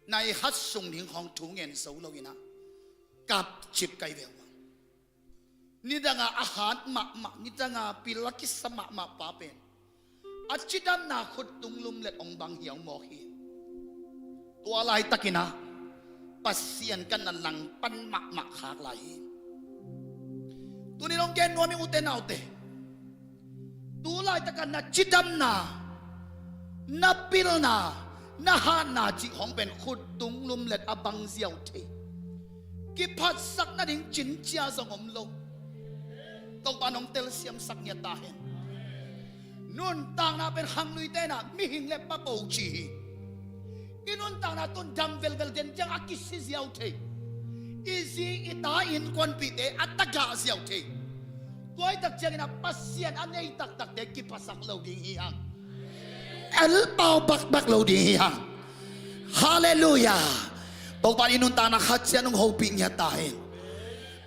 nai khat sung ding khawng thu ngen zo lo in ah kapcip kai ve uh a. Nidang a a hat mahmah, nidang a pil a kisa mahmah pa pen a cidamna khut tung lumlet hong bang hiau mawk hi. Tua laitakin ah Pasian ka na langpan mahmah khak lai hi. Tuni in hong gen nuam ing ute naute. Tu laitakin na cidamna, na pilna, na hatna cih khawng pen khut tung lumlet a bang ziau thei. Kiphatsak nading cincia zong om lo. Topa in hong telsiamsak ngiat ta hen. Nuntakna pen khangluite in ah mihing le papo ci hi. I nuntakna tun dam velvel den ciang a kisi ziau thei. I zi i ta innkuanpihte a tagah ziau thei. Tua hi tak ciangin ah Pasian a nei taktakte kiphasak lo ding hi hang. Elpau bakbak lo ding hi hang. Halleluiah. Topa in i nuntakna khat ciang hong hopih ngiat ta hen.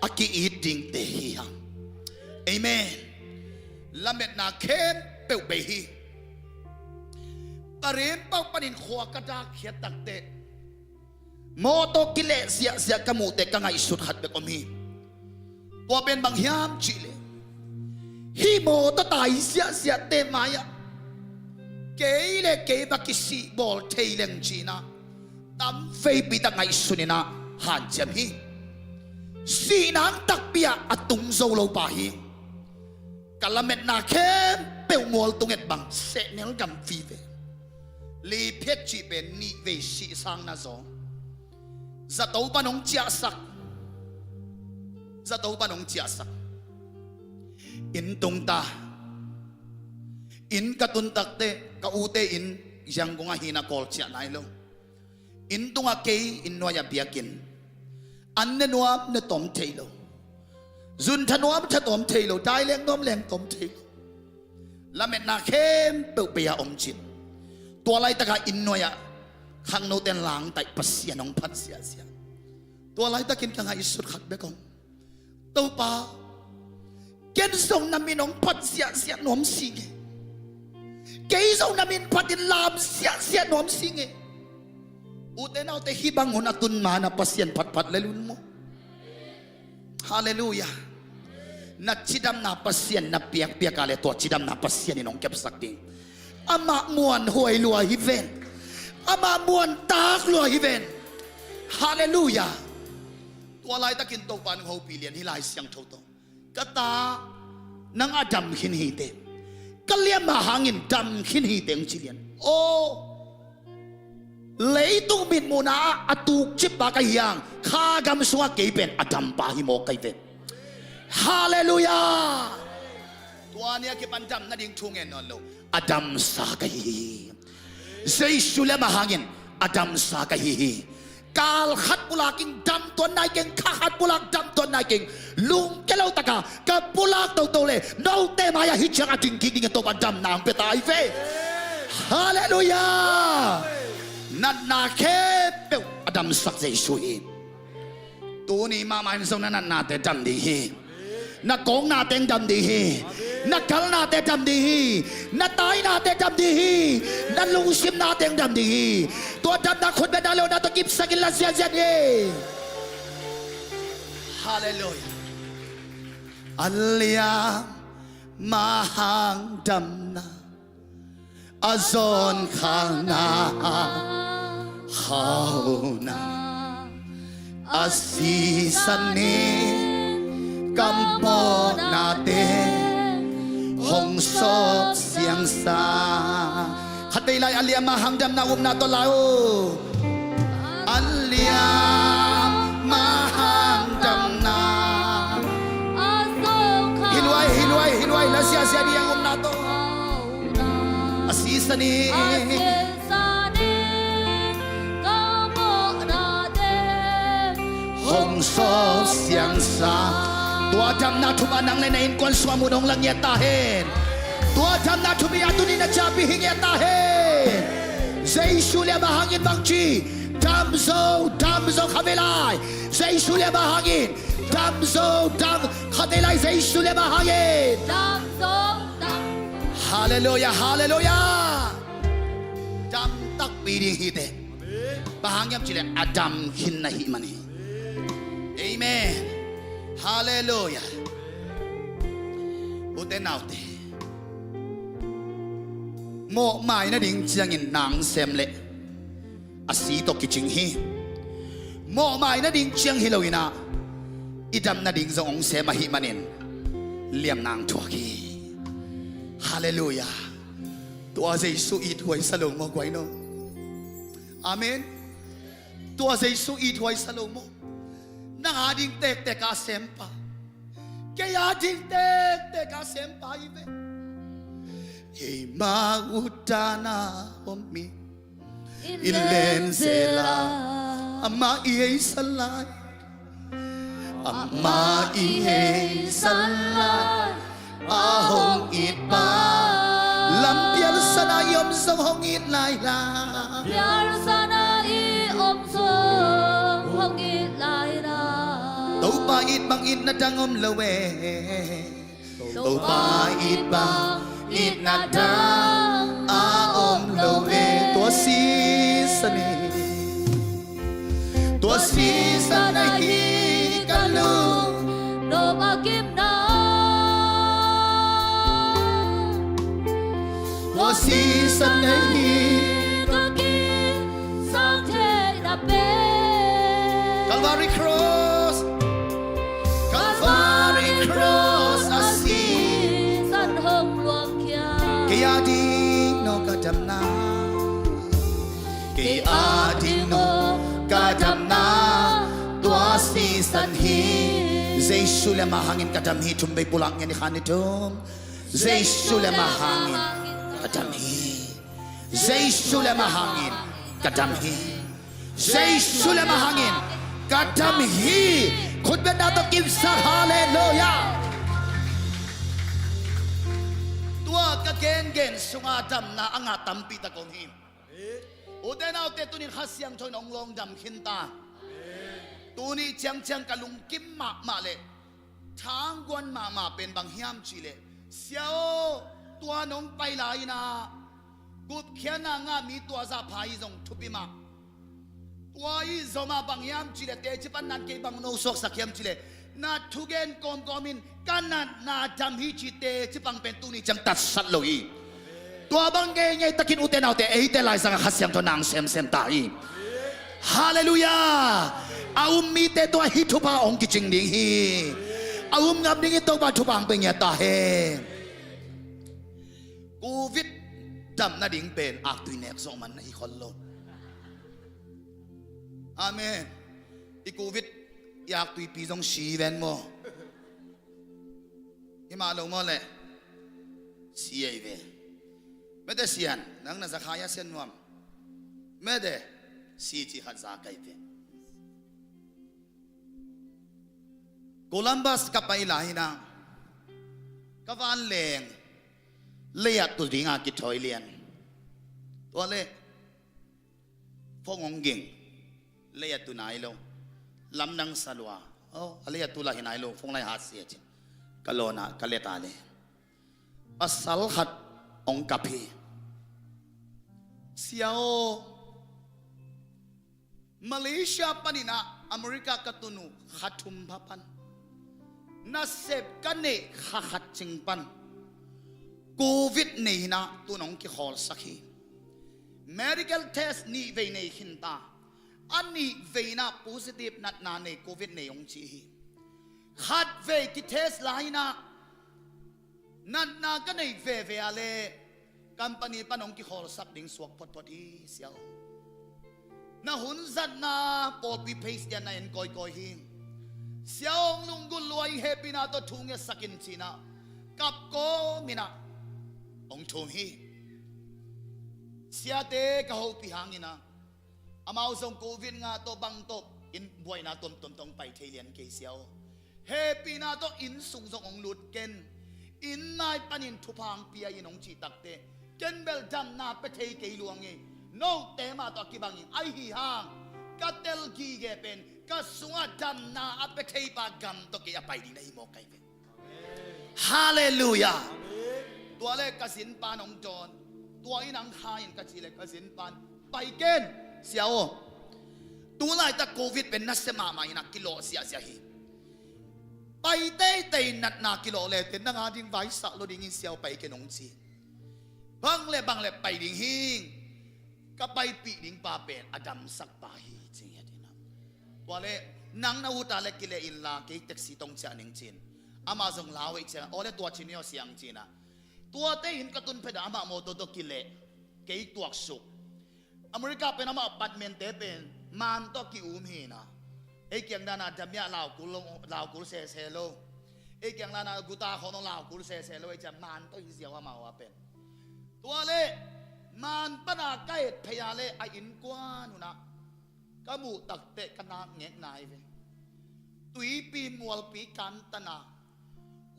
A ki-it dingte hi hang. Amen. Lametna khempeuh bei hi. Ka rempau panin khua ka dakkhiat takteh mawtaw kileh ziahziah ka muhteh ka ngaihsut khat bek om hi. Tua pen bang hiam cihleh, hih mawtaw tai ziahziahte mai-ah kei le kei va kisih bawl thei leng ci-in ah tamveipi tak ngaihsun in ah hanciam hi. Sihna ang takpi ah a tung zo lo pa hi. Ka lametna khempeuh mual tung et bang sehnel gam vive. Liphiat cih pen nih vei sihsang na zaw. Zato pan hong ciahsak. Zato pan hong ciahsak. Inn tung ta. Inn ka tun takteh ka ute inn Yangon ah hi, na kawl ciah nai lo. Inn tungah kei, inn nuai-ah biakinn. An ne nuam ne tawm thei lo. Zun tha nuam tha tawm thei lo. Dai leng nuam leng tawm thei lo. Lametna khempeuh bei-a om cin. Tua laitakah inn nuai-ah khangnote in langtaih, Pasian hong phat ziahziah. Tua laitakin ka ngaihsut khat bek om. Topa, ken zong na min hong phat ziahziah nuam sing e. Kei zong na min phatin lam ziahziah nuam sing e. Ute naute, hih bang hun a tun ma-in ah Pasian phatphat le lun maw. Halleluiah. Na cidamna Pasian na piakpiak a leh tua cidamna Pasian in hong kepsak ding. Amah muanhuai lua hi ven. Amah muantak lua hi ven. Halleluiah. Tua laitakin Topa in hong hopih lian hi, Lai Siangtho tawh. Ka ta, nang a dam khin hi teh. Ka liamma hangin dam khin hi teh, hong ci lian. Aw. Leitung mitmuhna ah a tukcip pa ka hi hang, kha gam sungah kei pen a dam pa hi mawk ka hi ve. Halleluiah. Tua ni a kipan dam nading thu ngen nawn lo. A damsa ka hi hi. Jesu liamma hangin a damsa ka hi hi. Kal khat pulak ing, dam tuan nai keng, kha khat pulak, dam tuan nai keng. Lungkia lo taka ka pulak toto le, note mai-ah hih ciang a ding kik ding a, Topa damna hong pia ta hi ve. Halleluiah. Natna khempeuh a damsak Jesu hi. Tuni mahmah in zong na natnate dam ding hi. Na kawknate dam ding hi. Na kalnate dam ding hi. Na tainate dam ding hi. Na lungsimnate dam ding hi. Tua damna khut beng na lo na tawh kipsakin la ziahziah hi. Halleluiah. A liamma hang damna, a zawnkhalna, hauna, a sisan in ka mawhnate hong sawp siangsa. Khatvei lai, a liamma hang damna upna tawh lai uh. A liamma hang damna. Hi luai, hi luai, hi luai, la ziahziah ding a upna tawh. A sisan in, a sisan in ka mawhnate hong sawp siangsa. Tua damna thupi nang le na innkuan sungah mun hong la ngiat ta hen. Tua damna thupi a tuni na ciapih hi ngiat ta hen. Jesu liamma hangin bangci, dam zo, dam zo, khatvei lai. Jesu liamma hangin dam zo, dam, khatvei lai, Jesu liamma hangin dam zo, dam. Halleluiah, halleluiah. Dam takpi ding hi teh. Bang hang hiam cih leh a dam khin na hih man hi. Amen. Halleluiah. Ute naute, mawhmai nading ciangin na sem leh a si tawh kicing hi. Mawhmai nading ciang hi loin ah i dam nading zong hong sem ahih manin liamna hong thuak hi. Halleluiah. Tua Jesu ithuai sa lo maw, guai no? Amen. Tua Jesu ithuai sa lo maw? Nang a ding tektek a sempa, kei a ding tektek a sempa hi ve. Keima uh dan a om mi i len zel a, amah i heisan lai. Amah i heisan lai a hong it pa, lam pialsan a i om zong hong it lai la. Pialsan a i om zong hong it lai la. Topa it bang itna dang om lo e. Topa it bang itna dang a om lo e. Tua sisan in, tua sisan ahi ka lungnuam a kimna. Tua sisan ahi ka kisang theihna pen. Calvary Cross. Kei a ding no ka damna, kei a ding no ka damna, tua sisan hi. Jesu le ama hangin ka dam hi. Thum vei pulak ngen i khan i thum. Jesu le ama hangin ka dam hi. Jesu le ama hangin ka dam hi. Jesu le ama hangin ka dam hi. Khutbetna tawh kimsak, halleluiah. Tua ka gengen sunga damna a ngah tampi tak om hi. Ute naute, tunin Kha Siangtho in hong lawng dam khin ta. Tuni ciangciang ka lungkim mahmah le thangguan mahmah pen bang hiam cihleh, Sia aw, tua nong pai lai-in ah gupkhiatna ngah mi tua zah pha hi zong thupi mah. Tua i zom ah bang hiam cihleh, teci pan nang kei bang no suaksak hiam cihleh, na thugen kawmkawm in ka natna dam hi ci teci pang pen tuni ciang tatsat lo hi. Tua bang ngeingei takin ute naute, eite laizang ah Kha Siangtho nang semsem ta hi. Halleluiah. A um mite tua hih thupha hong kicing ding hi. A um ngam dingin Topa thupha hong pia ngiat ta hen. Covid dam nading pen aktui nek zawh man na hi khol lo. Amen. I Covid i aktuipi zong si ven maw? Hi mah lo maw le? Si ei ve. Mete sian, nang na za kha ia sian nuam. Mete si ci khat za kai ve. Columbus ka pai lai-in ah ka vanleng lei ah tu ding a kithawi lian. Tua le phone hong ging, lei ah tu nai lo. Lamdang sa lua. Oh, a lei ah tu lah hi nai lo, phone lai hat sia cin. Ka lawn ah ka let a le pasal khat hong kap hi. Sia aw, Malaysia panin ah America ka tun uh kha thum pha pan, nasep ka neih kha khat cing pan Covid nei hi-in ah tun hong kikhawlsak hi. Medical test nih vei nei khin ta. A nih vei-in ah positive natna nei, Covid nei hong ci hi. Khat vei kitest lai-in ah natna ka nei veve a le company pan hong kikhawlsak ding suak photphot hi, Sia aw. Na hun zatna pawlpi page-ah na en kawikawi hi. Sia aw, hong lunggulh lua ing, hehpihna tawh thu ngetsak in ci-in ah kap kawmin ah hong thum hi. Siate ka hopih hangin ah amau zong Covid ngah tawh bang tawh inn buaina tuamtuam tawh hong pai thei lian kei, Sia aw. Hehpihna tawh inn sung zong hong lut ken. Inn nai panin thupha hong pia in hong cih takteh, ken bel damna pia thei kei lua ing. Note mah tawh a kibang ing. Ahi hang ka tel gige pen ka sungah damna a pia theipa gam tawh kei a pai ding na hi mawk ka hi ve. Halleluiah. Tua le ka zinpan hong dawn. Tua in hong kha in ka cih le ka zinpan, pai ken, Sia aw. Tu laitak Covid pen nasia mahmah in ah kilawh ziahziah hi. Pai teitei, natna kilawh le te nang a ding vaisah lo ding in, Sia aw, pai ken hong ci. Bang le bang le pai ding hing. Ka paipih ding pa pen a damsak pa hi, ci ngiat in ah. Tua le nang na ut a le kileh inla kei taxi tawh hong ciah ning ci-in, amah zong lau ei ci-in ah, aw le tua ci ni aw Sia, ci-in ah. Tuate inn ka tun phet ah amah mawtaw tawh kileh, kei tuaksuk. America pen amah apartment te pen man tawh ki-um hi-in ah. Ei kiang dan a damiah laukul lo, laukul sese lo. Ei kiang dan a guta khawng lo, laukul sese lo, ei ciah man tawh hi ziau amau a pen. Tua le man pan a ka et phei a le a innkuan un ah ka muh takteh ka nak ngek nai ve. Tuipi mualpi kantan a,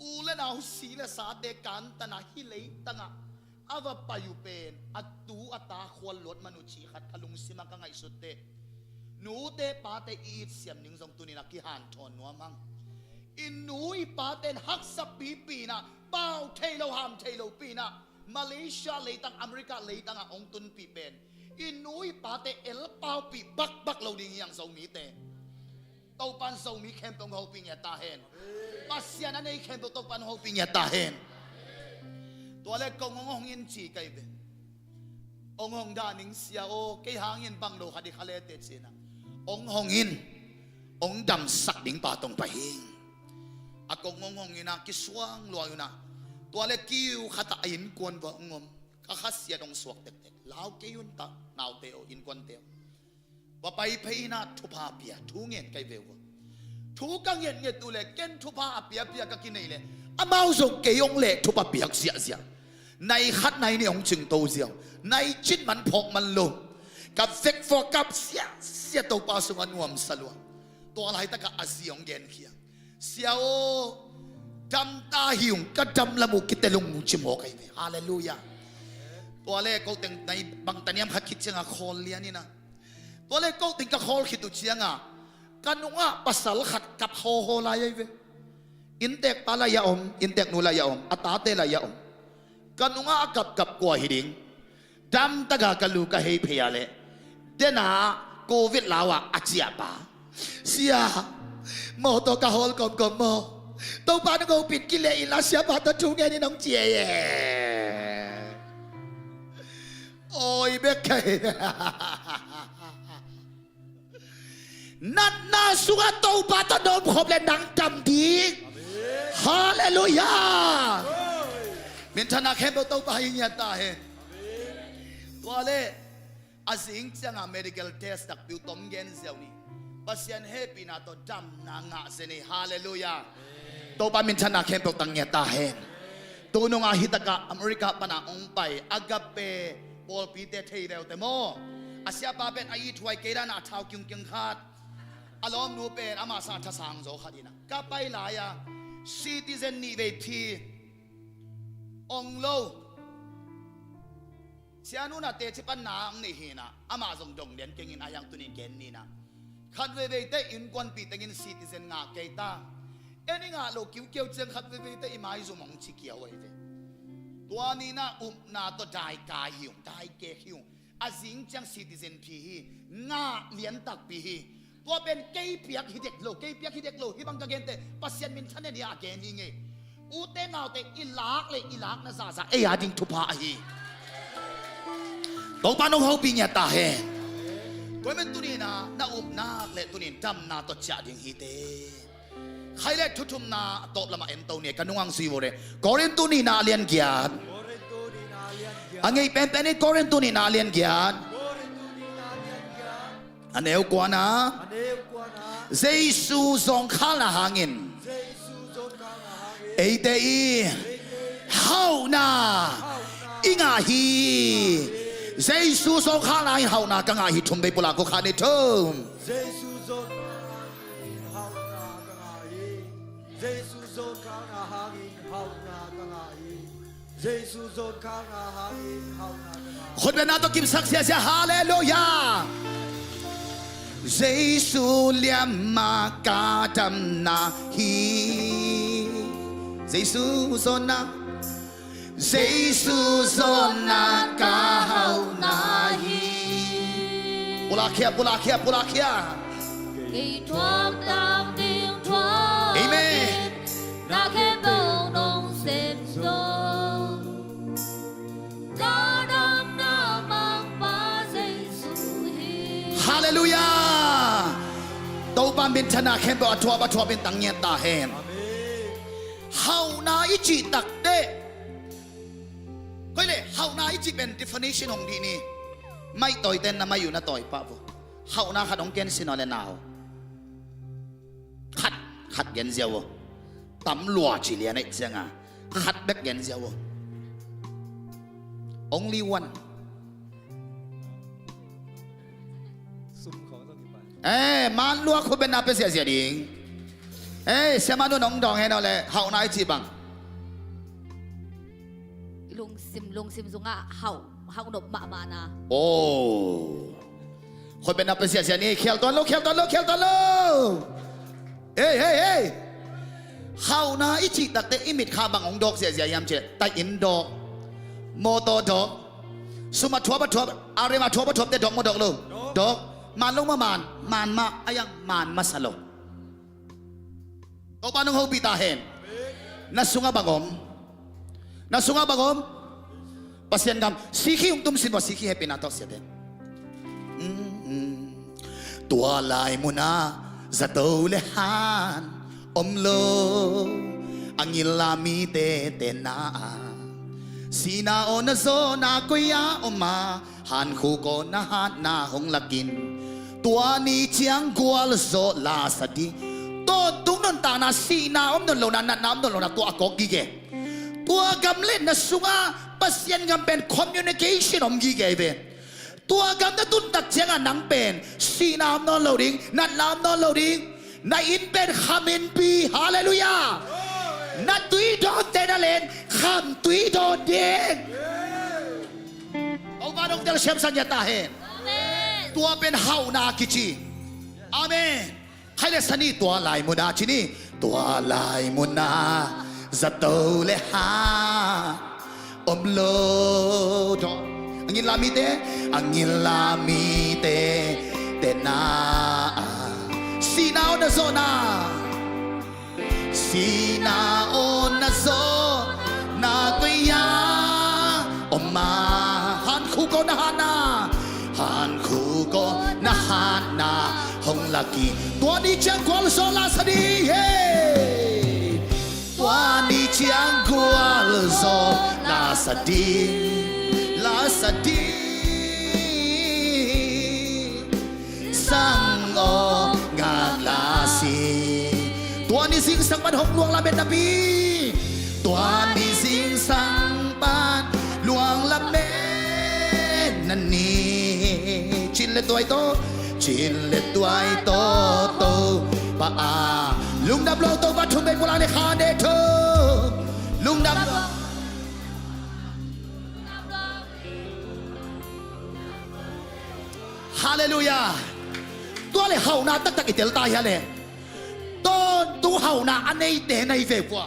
u le nau si le sate kantan a, hih leitang ah a va pai uh pen a tu a ta khual luat man uh cih khat ka lungsim ah ka ngaihsut teh, nute pate i it siam ning zong tuni-in ah kihanthawn nuam hang. I nu i pate in haksa pipi-in ah, pau thei lo, ham thei lopi-in ah, Malaysia leitang, America leitang ah hong tunpih pen i nu i pate elpaupih bakbak lo ding hi hang, Zomite. Topa'n Zomi khempeuh hong hopih ngiat ta hen. Pasian a nei khempeuh Topa'n hong hopih ngiat ta hen. Tua le kong hong hong in ci ka hi ve. Hong hong dah ning Sia aw, kei hangin bang lo khat i kha le te, ci-in ah. Hong hong in, hong damsak ding pa tawh hong pai hi. A kong hong hong in ah kisuang lua un ah, Tua le kiu khat ah a innkuan vua hong om. Ka khasiat hong suak tektek. Lau kei un ta, naute aw, innkuante aw. Va pai phei in ah thupha pia, thu ngen kai ve uh a. Thu ka ngetnget uh le ken thupha a piapia ka kinei le amau zong kei hong leh thupha piak ziahziah. Nai khat nai nih hong cingto ziau. Nai cin man phawk man lo. Ka vek vua kap siahsiah Topa sungah nuamsa lua. Tua laitakah a zi hong genkhia. Sia aw, dam ta hi ung, ka dam lam uh kitelung uh ci mawk ahi ve. Halleluiah. Tua le ko teng nai bang taniam khat khit ciangah khawl lian in ah. Tua le ko teng ka khawl khit uh ciangah ka nungah pasal khat kap hawhaw lai ahi ve. Inntek pa lai a om, inntek nu lai a om, a tate lai a om. Ka nungah a kapkap kua hi ding. Damtaka ka lu ka hei phei a leh dena Covid lau ah a ciahpa. Sia, mawtaw ka hawl kawmkawm maw? Topa nung hopih in kileh inla siapa tawh thu ngen in hong ci e. Awi bek ka hi. Natna sungah Topa tawh na om khop le nang dam ding. Halleluiah. Minthanna khempeuh Topa hi ngiat ta hen. Tua le a zing ciangah medical test takpi uh tom gen ziau ni. Pasian hehpihna tawh damna ngah zen hi. Halleluiah. Topa minthanna khempeuh tang ngiat ta hen. Tunungah hitakah America pana hong pai Agape pawlpite thei veute maw? A siapa pen a ithuai kei dan a thau kiungkiung khat. A lawmnu pen ama sang thasang zaw khat inah ka pai lai-a citizen nih vei phi ong lo. Sianu na teci pan na ang nei hinah amah zong dong lian kengin a hiang tunin gen ninah khat veivei teh innkuanpih tengin citizen ngah kei ta. En i ngah lo kiukiau ciang khat veivei teh i maizum hong ci kiau ahi ve. Tua ninah upna tawh dai kai hi ung, dai kek hi ung. A zing ciang citizen phi hi. Ngah lian takpi hi. Tua pen kei piak hi dek lo, kei piak hi dek lo. Hih bang ka gente Pasian minthan en hi a gen hi ngei. Ute naute i lak le i lakna zahzah ei a ding thupha ahi. Topa nong hopih ngiat ta hen. Tua men tuninah na upnak le tunin damna tawh ciah ding hi te. Khai le thuthumna a tawp lamah en to ni ka nungang sui vore. Korintu nihna a lian giat. A ngeih penpen in Korintu nihna a lian giat. A neu kuana. Jesu zawngkhalna hangin eite i hauhna i ngah hi. Jesu zawngkhalna hangin hauhna ka ngah hi. Thum vei pulak ko kha ni thum. Jesu zawngkhalna hangin hauhna ka ngah hi. Jesu zawngkhalna hangin hauhna ka ngah hi. Jesu zawngkhalna hangin hauhna ka ngah hi. Khutbetna tawh kimsak siasia, halleluiah. Jesu liamah ka damna hi. Jesu zawnna. Jesu zawnna ka hauhna hi. Pulak khia, pulak khia, pulak khia. Kei thuak tam ding thuak. Amen. Na khempeuh nong sem zo. Ka damna mangpa Jesu hi. Halleluiah. Topa minthanna khempeuh a thuap a thuap in tang ngiat ta hen. Amen. Hauhna i cih takteh Koi le hauhna i cih pen definition hong dih ni. Maih tawiten na maih uh na tawi pah vo. Hauhna khat hong gen sin aw le nau. Khat, khat gen ziau vo. Tam lua ci lian aih cianga khat bek gen ziau vo. Only one. Eh, man lua khut beng na pe ziahziah ding. Eh, siamah nu nong dawng hen aw le hauhna i cih bang. Lungsim, lungsim zungah hauh, hauh nop mahmahna. Oh. Khut beng na pe ziahziah ni, khial tuan lo, khial tuan lo, khial tuan lo. Hei, hei, hei. Hauhna i cih takte i mitkha bang hong dawk ziahziah hiam cih leh, taih inn dawk, mawtaw dawk, sum a thuap a thuap, a rem a thuap a thuapte dawk maw dawk lo? Dawk. Man lo maw man? Man mah, a yang man masa lo. Topa nong hopih ta hen. Na sungah bang om? Na sungah bang om? Pasian gam sikhi hong tumsin maw, sikhi hehpihna tawh siate. Mm, mm. Tua lai munah zato le han om lo. A ngilla mite tenna ah, sihna aw na zawhna koi-ah om a, hankhuk aw na hatna hong lakin, tua ni ciang gualzawh lasa ding. Tawntung nuntakna, sihna om nawn lohna, natna om nawn lohna, tua a kawk gige. Tua gam le na sungah Pasian gam pen communication om gige hi ve. Tua gam na tun tak ciangah nang pen sihna om nawn lo ding, natna om nawn lo ding. Na inn pen kham innpi. Halleluiah. Na tui dawnte na len kham tui dawn ding. Topa nong telsiam sak ngiat ta hen. Amen. Tua pen hauhna kici. Amen. Khai le sa ni, tua lai munah ci ni. Tua lai munah zato le ha om lo. Tua a ngilla mite, a ngilla mite tenna ah, sihna aw na zawhna, sihna aw na zawhna koi-ah om a, hankhuk aw na hatna, hankhuk aw na hatna hong lakin, tua ni ciang gualzawh lasa ding. Hey! Tua ni ciang gualzawh lasa ding, lasa ding. Sang aw ngak lasi. Tua ni zingsang pan hong luang lamen napi. Tua ni zingsang pan luang lamen na ni. Cin le tuai tawh, cin le tuai tawh Topa ah. Lungdam lo Topa, thum bei pulak ni, kha ne thum. Lungdam lo. Halleluiah. Tua le hauhna taktak i tel ta hia le. Tawntung hauhna a neite na hi ve pua.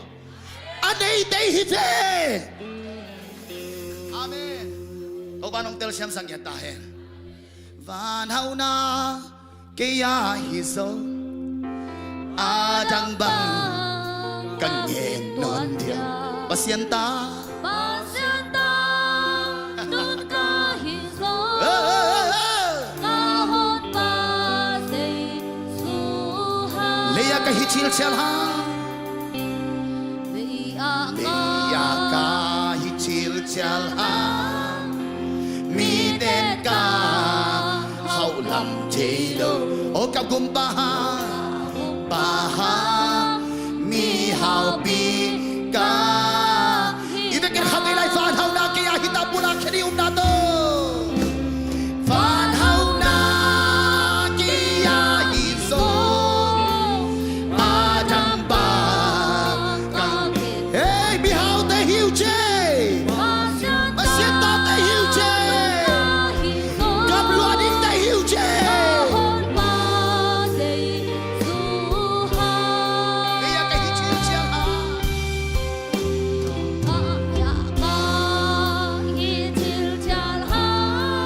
A neite hi ve. Amen. Topa nong telsiam sak ngiat ta hen. Van hauhna kei a hi zo, a dang bang ka ngen nawn dia. Pasian ta, Pasian ta, nong ka hi zo. Eh, eh, eh, eh. Ka hon pa Jesu ha. Lei ah ka hi cilcial ha. Lei ah ka hi cilcial ha. Miten ka hauh lam thei lo. O ka gumpa ha, pa ha, mihaupi ka hi. I vekin kha ngei lai, van hauhna kei a hi ta, pulak khia ni, upna tawh. Van hauhna kei a hi zo, a dang bang ka. Hei, mihaute hi uh ce. Pasian tate hi uh ce. Gamluah dingte hi uh ce. Kei a ka hi cilcial ha.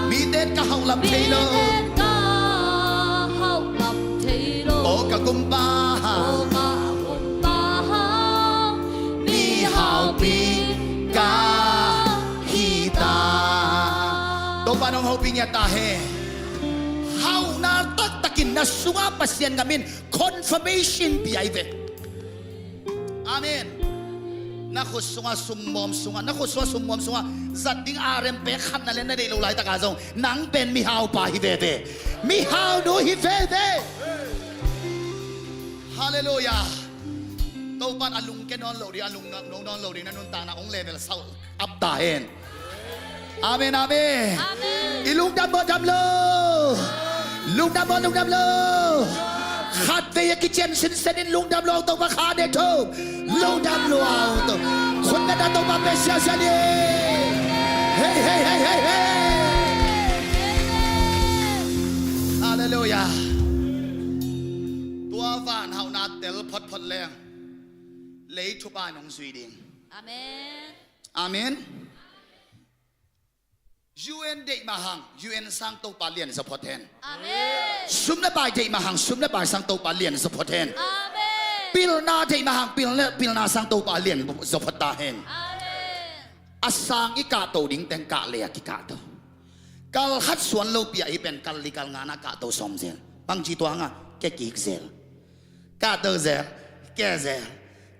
Miten ka hauh lam thei lo. O ka gumpa ha. Mihaupi ka hi ta. Topa nong hopih ngiat ta hen. Hauhna taktakin na sungah Pasian gam in confirmation pia hi ve. Amen. Na khut sungah summawm sungah, na khut sungah summawm sungah zat ding a rempe khat na lian na deih loh laitakah zong nang pen mihaupa hi veve. Mihaunu hi veve. Halleluiah. Topa in a lungke nawn lo ding, a lungno nawn lo ding na nuntakna hong level sauh ap ta hen. Amen, amen. Amen. I lungdam maw, dam lo? Lungdam maw, lungdam lo? Khatvei a kician sinsen in lungdam lo, Topa kha ne tho. Lungdam lo, Topa. Khut na da, Topa pe siasia ni. Hei, hei, hei, hei, hei. Halleluiah. Tua van hauhna tel photphot leng lei thupha in hong zui ding. Amen. Amen. U N deih mah hang U N sang Topa lian zaw phot hen. Amen. Sum le pai deih mah hang sum le pai sang Topa lian zaw phot hen. Amen. Pilna deih mah hang pil le pilna sang Topa lian zaw phot ta hen. Amen. A sang i kahto ding teng kah le a kikahto. Kal khat suan lo pi a i pen kal li kal nga na kahto sawm zel. Bangci tua nga ke kik zel. Kahto zel, ke zel,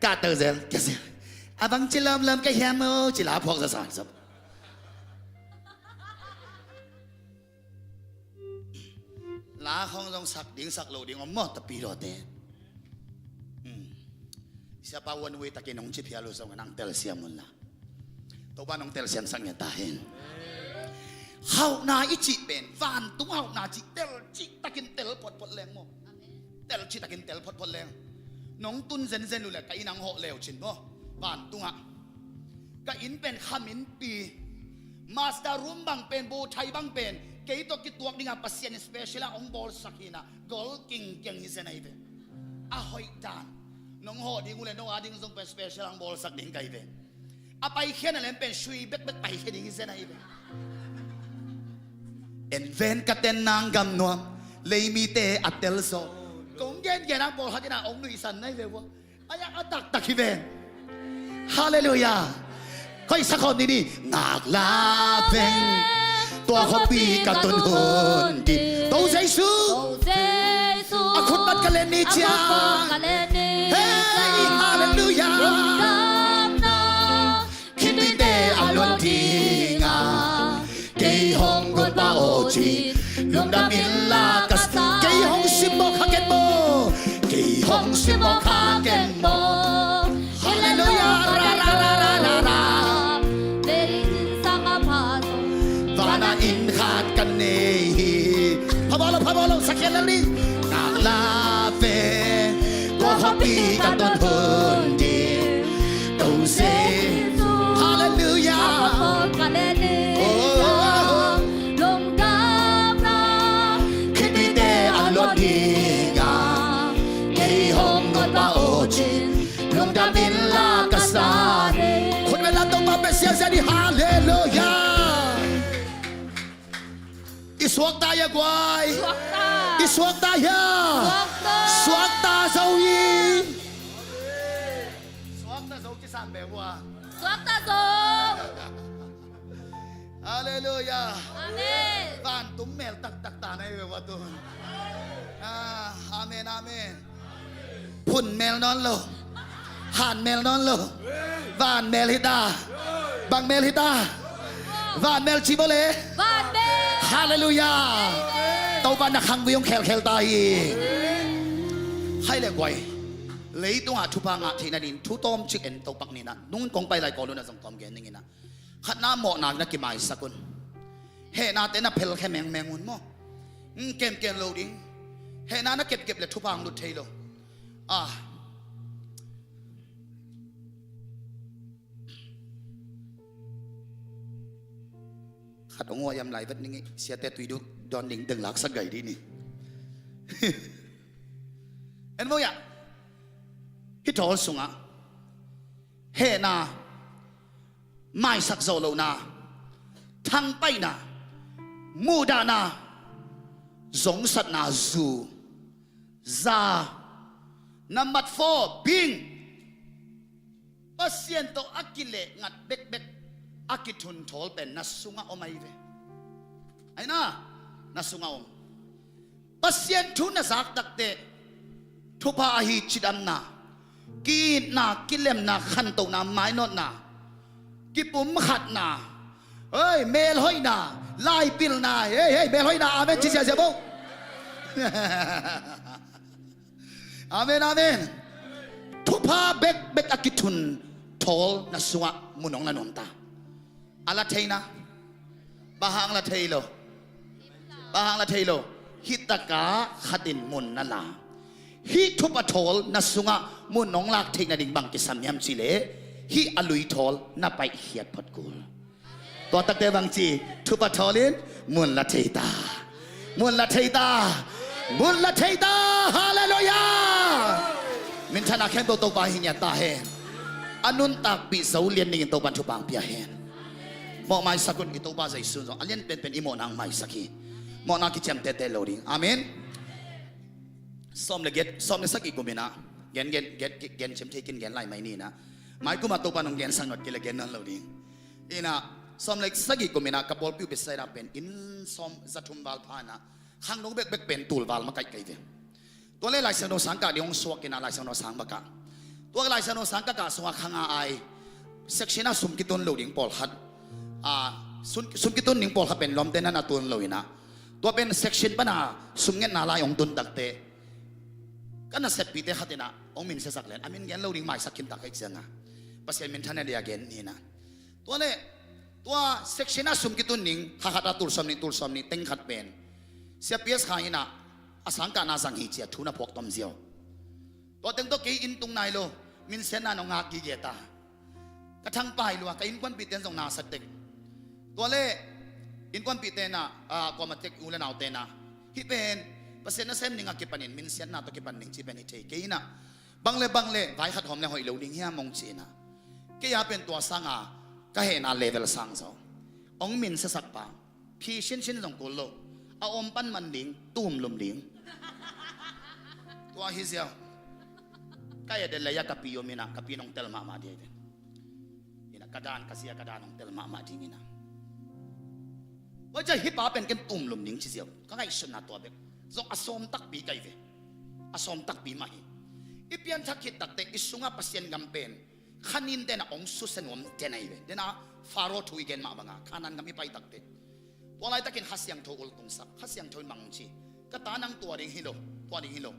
Ka tel zel, ka zel. A bang ci lawmlawm ka hiam aw, ci la phawk zaza. La khong zong sak ding sak lo ding om maw, tapidaw te. Hmm. Siapa one way takin hong ci phial uh zong nang telsiam un la. Topa nong telsiamsak ngiat ta hen. Hauhna i cih pen, vantung hauhna cih, telcih takin tel photphot leng maw. Telcih takin tel photphot leng. Nong tun zenzen uh le ka inn ah hong hawh leu cin maw. Vantungah. Ka inn pen khaminpi. Master room bang pen, bawthai bang pen, kei tawh kituak dingah Pasian in special ah hong bawlsak hi na, gol kingkiang hi zen ahi ve. A hoih dan. Nong hawh ding uh le no a ding zong pen special ah hong bawlsak ding ka hi ve. A paikhiatna lem pen sui bekbek paikhia ding hi zen ahi ve. En ven ka ten nang gam nuam, lei mite a tel zaw. Kong gengen ah pawlkhat in ah hong nuihsan na hi ve ua. Ai, a taktak hi ven. Halleluiah. Koi sa khawm ni ni. Ngakla veng, tua khuapi ka tun hun ding. To Jesu. A khut bat ka len ni ciang. Hei, halleluiah. Khitite a luan dinga kei hong got pah aw ci, lungdam inla ka sa. Kei hong simmawh kha ken maw. Kei hong simmawh kha ken maw. Halleluiah. Ra, ra, ra, ra, ra, ra. Vana inn khat ka nei hi. Pha bawl lo, pha bawl lo, sakhiat lel ni. Ngakla veng, tua khuapi ka tun hun ding. To Jesu. Halleluiah. Oh. Khitite a luan dinga kei hong got pah aw ci, lungdam inla ka sa. Khut beng la, Topa pen siasia ni. Halleluiah. I suakta hia guai. Suakta. I suakta hia. Suakta. Suakta zo hi. Suakta zo ci sam be ua. Suakta zo. Halleluiah. Amen. Vantung mel taktak ta na hi ve ua tu. Ah, amen, amen. Phun mel nawn lo. Han mel nawn lo. Van mel hi ta. Bang mel hi ta. Van mel ci bo le. Van mel. Halleluiah. Topa na khang viung khelkhel ta hi. Hai le guai. Leitungah thupha ngah theih nading thu tawmcik en Topa ni na. Nung kong pai lai Kawlun ah zong tawm gen ning in ah. Khatna, mawhna na kimaisak un. Hehnate na phelkhia mengmeng un maw. Kemkem lo ding. Hehna na kepkep le thupha hong lut thei lo. Ah. Khat hong huaiam lai vet ning ei, siate tui duk dawn ding deng laksak gai dih ni. En maw ia. Hih thawl sungah hehna, maisak zawh lohna, thangpaihna, muhdahna, zongsatna, zu, za, nambat four, bing. Pasian tawh a kilehngat bekbek a kithun thawl pen na sungah om ahi ve. Ahi na, na sungah om. Pasian thu na zak takteh thupha ahi cidamna, ki-itna, kilemna, khantohna, mainawtna, kipumkhatna, hei, melhoihna, laipilna, hei, hei, melhoihna, amen ci ziahziah bo. Amen, amen. Thupha bekbek a kithun thawl na sungah mun hong la nuam ta. A la thei na. Bang hang la thei lo? Bang hang la thei lo? Hih takah khat in mun na la. Hih thupha thawl na sungah mun hong lak theih nading bang kisam hiam cih leh, hih a lui thawl na paihkhiat phot kul. Tua takte bang ci, thupha thawl in mun la thei ta. Mun la thei ta. Mun la thei ta. Halleluiah. Minthanna khempeuh Topa hi ngiat ta hen. A nuntakpih zo lian dingin Topa in thupha hong pia hen. Mawh maisak un, i Topa Jesu zong a lian penpen i mawhna hong maisak hi. Mawhna kiciam tete lo ding. Amen. Sawm le giat, sawm le sagih kum in ah, gen, gen, gen, gen, gen ciam thei kin gen lai mai ni in ah. Mai kum ah Topa in hong gensak nop kei leh gen nawn lo ding. In ah, sawm le sagih kum in ah ka pawlpi uh Bethsaida pen inn sawm za thum val pha in ah, khangno bekbek pen tul val makaih ka hi ve. Tua leh Lai Siangtho sang kah ding hong suak in ah, Lai Siangtho sang va kah. Tua ka Lai Siangtho sang ka kah sungah khang a ai section ah sum kitun lo ding pawlkhat, a, sum, sum kitun ding pawlkhat pen lawmte na na tun lo in ah, tua pen section pana sum ngetna lai hong tun takte, ka naseppite khat in ah hong minsiasak lian, a min gen lo ding maisak khin tak ka hih ciangah Pasian minthanna dia gen ni in ah. Tua leh tua section ah sum kitun ding kha khat ah tul sawmnih, tul sawmnih teng khat pen Sia P S Khai in ah a sangkahna zang hi ci-a thu na phuak tom ziau. Tua teng tawh kei inn tung nai lo, minsiatna nong ngak gige ta. Ka thangpai lua, ka innkuanpihte in zong na sa tek. Tua leh innkuanpihte in ah, a, kuamah tek u le naute in ah, hih pen Pasian nasem ding a kipanin minsiatna tawh kipan ding ci pen hi thei kei in ah, bang le bang le vai khat hawm le hoih lo ding hiam hong ci in ah, kei a pen tua sanga ka hehna level sang zaw. Hong minsiasak pa phi sinsin zong kul lo, a om pan man ding, tum lum ding. Tua hi ziau. Ka et lei-a ka pi om in ah, ka pi in hong tel mahmah ding hi ve. In ah ka dan, ka sia ka dan hong tel mahmah ding in ah. Tua ciang hih pa pen ken tum lum ding ci ziau. Ka ngaihsutna tua bek. Zong a sawm takpi ka hi ve. A sawm takpi mah hi. I pianthak khit takte i sungah Pasian gam pen kha ninte in ah hong susia nuam den ahi ve. Den a Faro thu i gen mah bangah Kanaan gam i pai takte, tua laitakin Kha Siangtho ultungsak, Kha Siangtho in bang hong ci? Ka ta, nang tua ding hi lo, tua ding hi lo.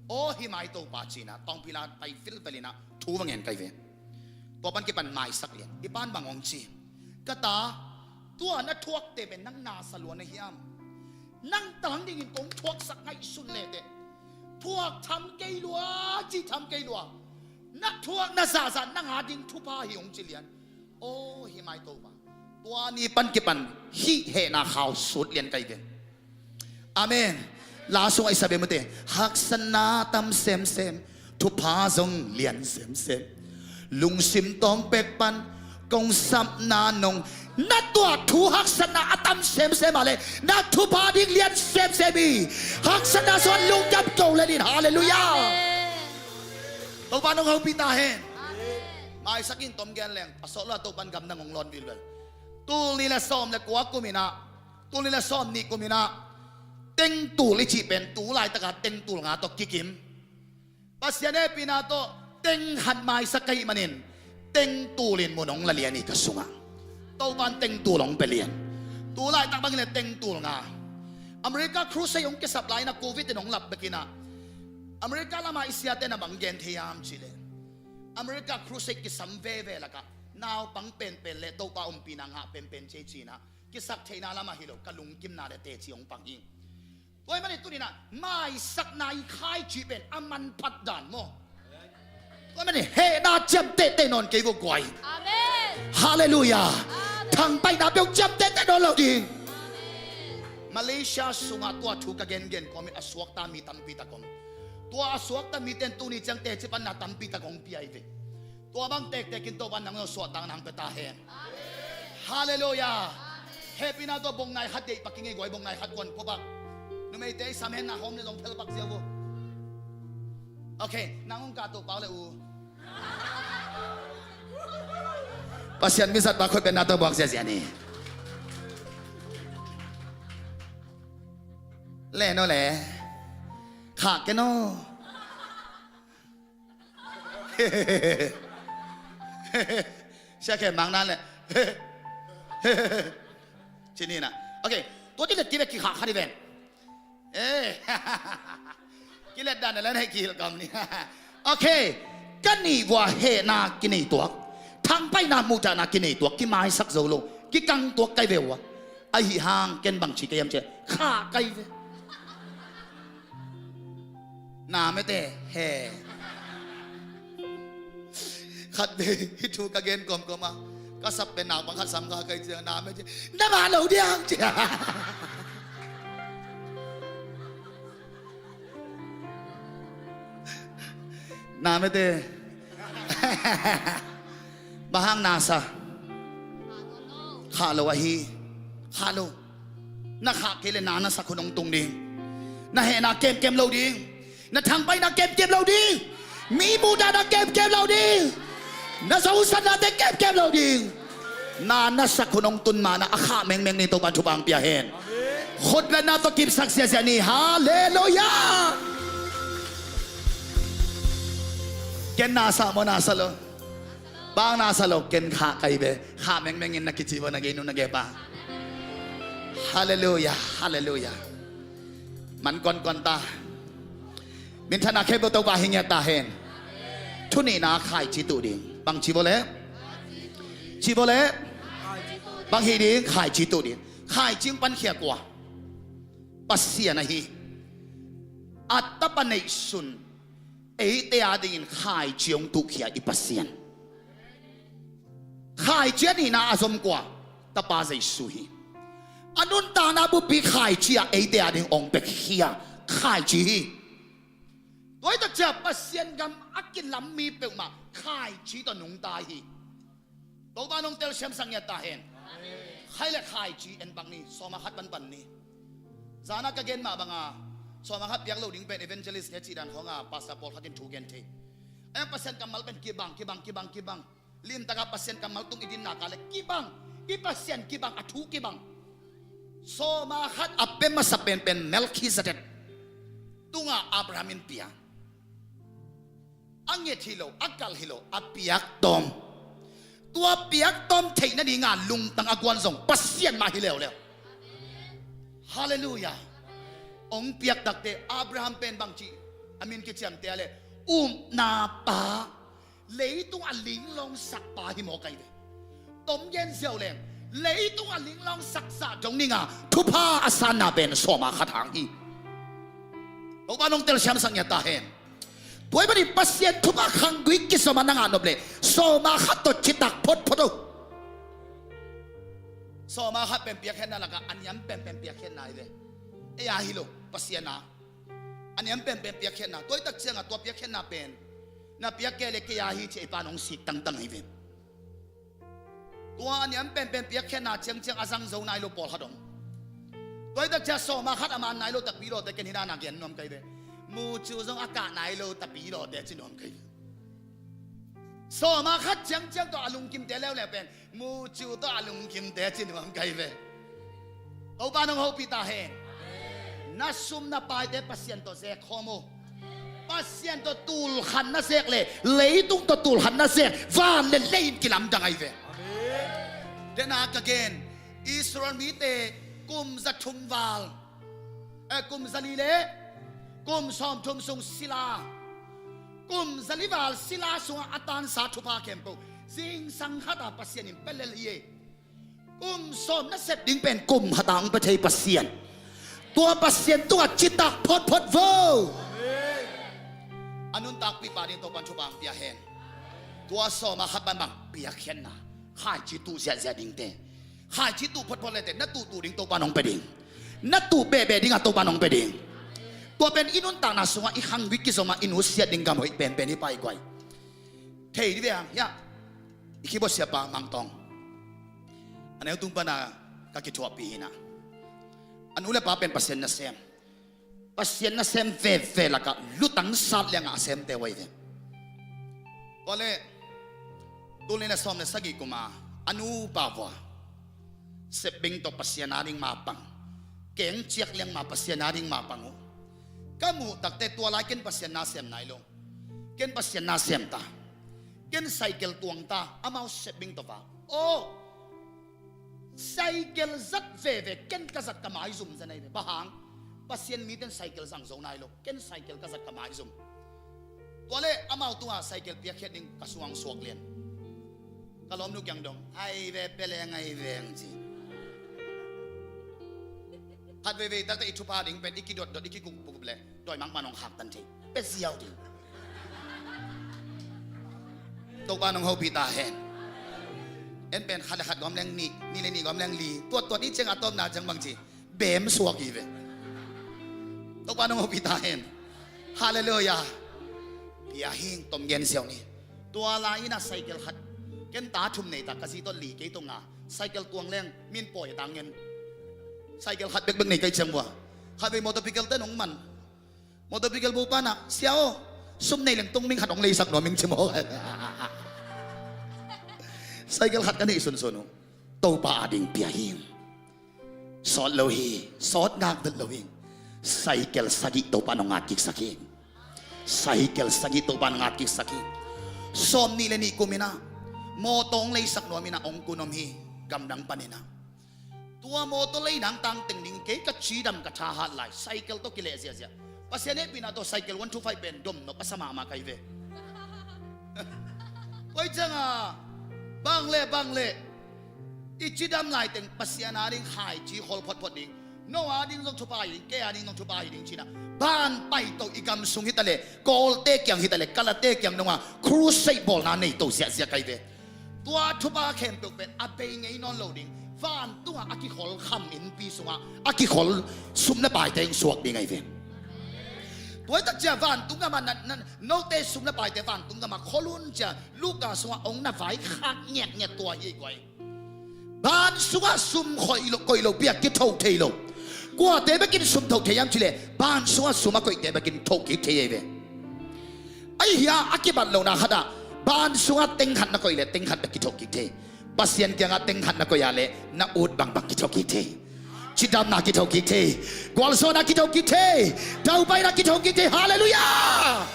Aw, hih mai Topa, ci in ah tawngpila pai vilvel in ah thu va ngen ka hi ve. Tua pan kipan maisak lian. I pan bang hong ci? Ka ta, tua na thuakte pen nang na sa lua na hiam? Nang tang dingin kong thuaksak ngaihsun leteh, thuak tham kei lua, cih tham kei lua. Na thuak na zahzah nang a ding thupha hi, hong ci lian. Aw, hih mai Topa, tua ni pan kipan hih hehna khau sut lian ka hi ve. Amen. La sungah i sa beh mute. Haksatna tam semsem, thupha zong lian semsem. Lungsim tawng pek pan kong sapna nong, na tuah thu haksatna a tam semsem a leh na thupha ding lian semsem hi. Haksatna sungah lungdam ko le nin. Halleluiah. Amen. Topa nong hopih ta hen. Amen. Maisak in, tom gen leng, a sawt lo a Topa in gam nang hong lawn vilvel. Tul nih le sawm le kua kum in ah, tul nih le sawm nih kum in ah, tengtul i cih pen tu laitaka tengtul nga tawh kikim. Pasian hehpihna tawh teng khat maisak ka hih manin tengtul in mun hong la lian hi ka sungah. Topa in tengtul hong pia lian. Tu laitak bangin le tengtul nga. America crusade hong kisap lai-in ah covid in hong lap bek in ah, America lamah i siate in ah bang gen thei hiam cih leh, America crusade kisam veve lakah naupang penpen le Topa ompihna ngah penpen ci ei ci-in ah, kisak theihna lamah hi lo, ka lungkimna le teci hong pang hi. Tua ahih manin tuni-in ah maisakna i khaici pen a manphat dan maw? Tua ahih manin hehna ciamtehteh nawn kei vo guai. Amen. Halleluiah. Amen. Thangpaihna peuh ciamtehteh nawn lo ding. Amen. Malaysia sungah tua thu ka gengen kawmin a suakta mi tampi tak om. Tua a suakta mite in tuni ciang teci panna tampi tak hong pia hi ve. Tua bang tektek in Topa in nang zong suahtakna hong pia ta hen. Halleluiah. Hehpihna tawh bongngai khat deih pak ing ei guai, bongngai khat kuan pua pak. Numeite i sam hen, na hawm le zong phel pak ziau vo. Okay, nang hong kah to pak le u. Pasian mi zatpa khut beng na tawh buak ziazia ni. Le no le. Khah ke no. Sia khe mang nan le. Ci ni na. Okay. Tua ci le ti le ki khah kha ni ven. Eh. Kilet dan le nei kihilh kam ni. Okay. Ka nih vua hehna kinei tuak, thangpaihna muhdahna kinei tuak, kimaisak zo lo, kikang tuak kai ve ua. Ahi hang ken bang ci kei hiam ci a, khah kai ve. Na mete he. Khat ve, hih thu ka gen kawmkawm a, ka sap pen naupang khat sam kha kai ciang na mete, na ma lo diang ci a. Na mete. Bang hang na sa? Khah lo ahi. Khah lo. Na khah kei le na na sak hun hong tung ding. Na hehna kemkem lo ding. Na thangpaihna kemkem lo ding. Mi muhdahna kemkem lo ding. Na zousatnate kemkem lo ding. Na na sak hun hong tun ma na a khah mengmeng ni, Topa thupha hong pia hen. Khut beng na tawh kipsak ziazia ni. Halleluiah. Ken na sa maw, na sa lo? Bang na sa lo, ken khah kai ve. Khah mengmeng in na kici vo, na gei nu na gei pa. Halleluia, halleluia. Man konkon ta. Minthanna khempeuh Topa hi ngiat ta hen. Thu nihna, khaici tuh ding. Bang ci vo le? Ci vo le? Bang hi ding? Khaici tuh ding. Khaici hong pankhia kua? Pasian ahi. A tapa neihsun eite a dingin khaici hong tuhkhia i Pasian. Khaici a nihna a zom kua? Tapa Jesu hi. A nuntakna buppi khaici ah eite a ding hong piakhia khaici hi. Tua hi takciang Pasian gam a kilam mi peuhmah khaici tawh nungta hi. Topa nong telsiam sak ngiat ta hen. Khai le khaici en bang ni, sawma khat panpan ni. Zana ka gen mah banga, sawma khat piak lo ding pen evangelist ne cih dan khawng a, pastor pawlkhat in thu gen thei. A Pasian kammal pen kibang, kibang, kibang, kibang. Limtaka Pasian kammal tung i dinna ka le kibang, i Pasian kibang, a thu kibang. Sawma khat a pia masa penpen Melkhizedek tunga Abraham in pia. A nget hi lo, a kalh hi lo, a piaktawm. Tua piaktawm theih nadinga lungtang a guan zong Pasian mah hi leuleu. Halleluia. Hong piak takte Abraham pen bangci a min kiciamte a le, upna pa, leitung a linglawng sakpa hi mawk ahi ve. Tom gen ziau leng, leitung a linglawng sak zah dong ninga thupha a sanna pen sawma khat hang hi. Topa nong telsiam sak ngiat ta hen. Tua hi panin Pasian thupha khanggui kizom a na ngah nop leh sawma khat tawh citak photphot o. Sawma khat pen piakkhiatna lakah a niam penpen piakkhiatna hi ve. Ei a hi lo, Pasian a. A niam penpen piakkhiatna. Tua hi takcianga tua piakkhiatna pen na piak kei le kei a hi ci-a i Pa nong sik tangtang hi ve. Tua a niam penpen piakkhiatna ciangciang a zang zo nai lo pawlkhat om. Tua hi takciang sawma khat a man nai lo tapi lawte ken hi nana gen nuam kai ve. Mucu zong a kah nai lo tapi lawte ci nuam kai ve. Sawma khat ciangciang tawh a lungkimte leuleu pen mucu tawh a lungkimte ci nuam kai ve. Topa nong hopih ta hen. Na sum na paite Pasian tawh zek khawm o. Pasian tawh tulkhan na zek le leitung tawh tulkhan na zek, van le lei in kilamdang ahi ve. Dena ka gen, Israel mite kum za thum val, eh, kum za li le kum sawm thum sung sila, kum za li val sila sungah a tansa thupha khempeuh zingsang khata Pasian in pia lel hi e. Kum sawm na sep ding pen kum khata hong pia thei Pasian. Tua Pasian tungah citak photphot vo. A nuntakpih pa ding Topan thupha hong pia hen. Tua sawma khat bangbang piakkhiatna, khaici tuh ziahziah dingte. Khaici tuh photphot lete na tuhtuh ding Topan hong pia ding. Na tuh behbeh dingah Topan hong pia ding. Tua pen i nuntakna sungah i khanggui kizomah i nusiat ding gam hoih penpen hi pai guai. Thei di ve hang hiah i keyboard siapa Mang Tawng. A neu tung pana ka kithuahpih hinah. A nu le pa pen Pasian nasem. Pasian nasem veve lakah lutang sat liangah a semte uh ahi ve. Tua le tul nih le sawm le sagih kuma a nupa vua sepbing tawh Pasian ading mapang, kengciak liangma Pasian ading mapang uh. Ka muh takte tua lai ken Pasian nasem nai lo. Ken Pasian nasem ta. Ken cycle tuang ta, amau sepbing tawh va. Aw, cycle zat veve ken ka zat ka maizum zan ahi ve. Bang hang? Pasian miten cycle zang zo nai lo. Ken cycle ka zat ka maizum. Tua le amau tungah cycle piakkhiat ding ka suang suak lian. Ka lawmnu kiang dong, ai ve, pia leng ai ve ang ci. Khat veivei takte i thupha ding pen i kidotdot i kikupkup le dawi mangman hong khaktan thei. Pia ziau ding. Topa nong hopih ta hen. En pen khat le khat gawm leng nih, nih le nih gawm leng li. Tuattuat i ciang a tawpna ciang bang ci. Bem suak hi ve. Topa nong hopih ta hen. Halleluia. Pia hing, tom gen siau ni. Tua lai-in a cycle khat ken ta thum nei ta, ka zi tawh li kei tong a, cycle tuang leng min pawi a tang ngen. Cycle khat bekbek nei kai ciang vua. Khat vei motor pickle te nong man. Motor pickle bu pana, sia aw, sum nei leng tung ming khat hong leisak nuam ing ci maw. Cycle khat ka neih sunsun uh. Topa ading pia hing. Sawt lo hi, sawt ngak vet lo hi. Cycle sagih Topa nong ngat kiksak hi. Cycle sagih Topa nong ngat kiksak hi. Sawm nih le nih kum in ah mawtaw hong leisak nuam in ah hong kun om hi, gamdang panin ah. Tua mawtaw lei nangtang teng ding kei ka cidam ka thahat lai, cycle tawh kileh ziahziah. Pasian hehpihna tawh cycle one two five pen dom nop a sa mahmah ka hi ve. Tua ciangah bang le bang le i cidam lai teng Pasian a ding khaici khol photphot ding. No a ding zong thupha hi ding, kei a ding zong thupha hi ding ci-in ah, ban paito i gam sung hi ta leh, Kawlte kiang hi ta leh, Kalate kiang dongah crusade bawlna nei to ziahziah ka hi ve. Tua thupha khempeuh pen a bei ngei nawn lo ding. Vantungah a kikhol kham innpi sungah a kikhol sum le paite hong suak ding ahi ve. Tua hi tak ciang vantung gamah na, na, note sum le paite vantung gamah khol un ci-a Luka sungah hong na vaikhak ngiatngiat tua hi ei guai. Ban sungah sum koih lo, koih lopi-a kitho thei lo. Kuate bekin sum tho thei hiam cih leh, ban sungah sum a koihte bekin tho kik thei ahi ve. Ahi hia, a kibat lohna khatah ban sungah teng khat na koih leh teng khat bek kitho kik thei. Pasian kiangah teng khat na koih a leh na ut bangbang kitho kik thei. Cidamna kitho kik thei. Gualzawhna kitho kik thei. Daupaina kitho kik thei. Halleluiah.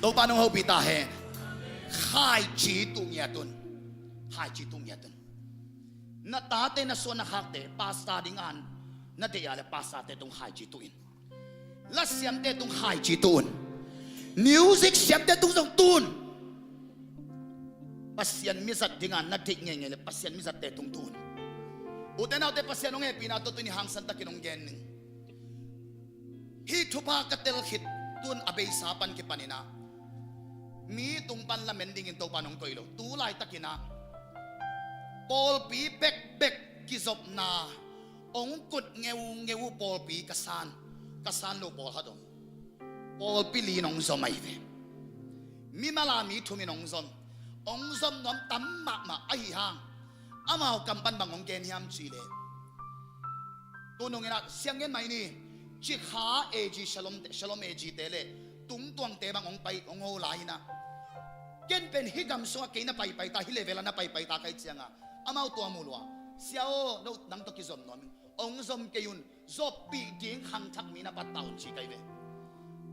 Topa nong hopih ta hen. Khaici tuh ngiat un. Khaici tuh ngiat un. Na tate, na suan na khakte pastor ding a na deih a leh pastorte tung khaici tuh in. La siamte tung khaici tuh un. Music siamte tung zong tuh un. Pasian mizat ding a na deih ngeingei leh Pasian mizatte tung tuh un. Ute naute, Pasian hong hehpihna tawh tuni hangsan takin hong gen ning. Hih thupha ka tel khit tun a beisa pan kipan in ah mi tung pan lamen dingin Topa nong koih lo. Tu laitakin ah pawlpi bekbek kizopna hong kut ngeungeu uh pawlpi ka san, ka san lo pawlkhat om. Pawlpi li in hong zom ahi ve. Mimal a mi thum in hong zom. Hong zom nuam tam mahmah ahi hang, amau kam pan bang hong gen hiam cih leh, tu nung in ah siang ngen mai ni. Cikha A G Shalom te, Shalom A G te le Tungtuangte bang hong pai, hong ho lai in ah, ken pen hih gam sungah kei na paipai ta, hih level ah na paipai ta ka hih ciangah, amau tua mu lua. Sia aw, no nang tawh kizom nuam ing. Hong zom kei un. Zoppih ding khangthak mi na pat ta un ci ka hi ve.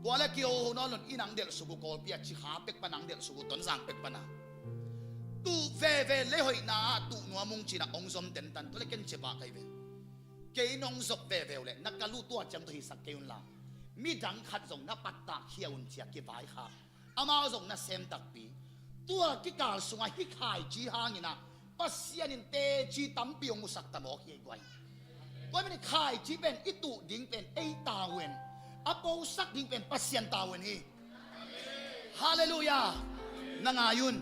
Tua leh kihoho nawn lo in, i nang delhsuk uh Kawlpi ah Cikha pek pan, nang delhsuk uh Tonzang pek pan a, tuh veve leh hoihna ah tuh nuam ung ci-in ah hong zom tentan. Tua leh ken ci pah ka hi ve. Kei nong zop veve uh leh na kal uh tua ciang tawh hisak kei un la, midang khat zong na pattah khia un ci-a kivaikhak. Amau zong nasem takpi. Tua kikal sungah hih khaici hangin ah Pasian in teci tampi hong musak ta mawk hi ei guai. Tua manin khaici pen i tuh ding pen ei tavuan, a posak ding pen Pasian tavuan hi. Halleluiah. Na ngai un.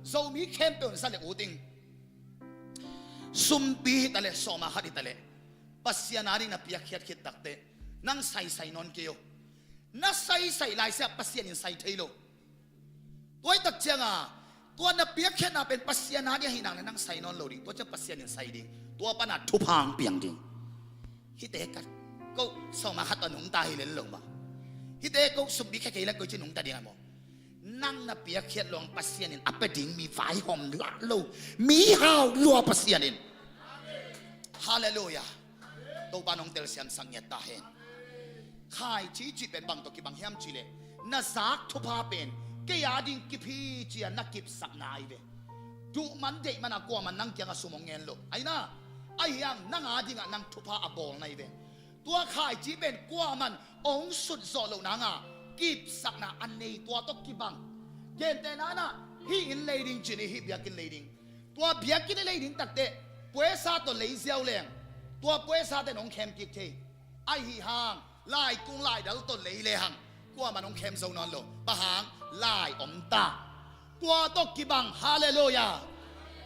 Zomi khempeuh in za le ut ing. Sumpi hi ta leh, sawma khat hi ta leh, Pasian a ding na piakkhiat khit takteh nang saisai nawn kei uh. Na saisai laisiah Pasian in sai thei lo. Tua hi tak ciangah tua na piakkhiatna pen Pasian a ding ahih nak leh nang sai nawn lo ding. Tua ciang Pasian in sai ding. Tua pan a thupha hong piang ding. Hihte ka, ko sawma khat a nungta hi len lo maw. Hihte ko sumpi khe kei leh koici nungta ding a maw. Nang na piakkhiat lo-in Pasian in a pia ding mi vaihawm lah lo, mi hau lua Pasian in. Halleluiah. Topa nong telsiamsak ngiat ta hen. Khaici cih pen bang tawh kibang hiam cih leh, na zak thupha pen kei a ding kip hi ci-a na kipsakna ahi ve. Duh man deih man a kuaman nang kiangah sum hong ngen lo. Ahi na, ahi hang nang a dingah nang thupha a bawlna ahi ve. Tua khaici pen kuaman hong sutzawh loh nanga kipsakna a nei, tua tawh kibang. Gentehna in ah, hih inn lei ding ci ni, hih biakinn lei ding. Tua biakinn i lei ding takteh puesa tawh lei ziau leng, tua puesa ten hong khem kik thei. Ahi hang laikung laidal tawh lei lehang kuaman hong khem zo nawn lo. Bang hang? Lai om ta. Tua tawh kibang. Halleluiah.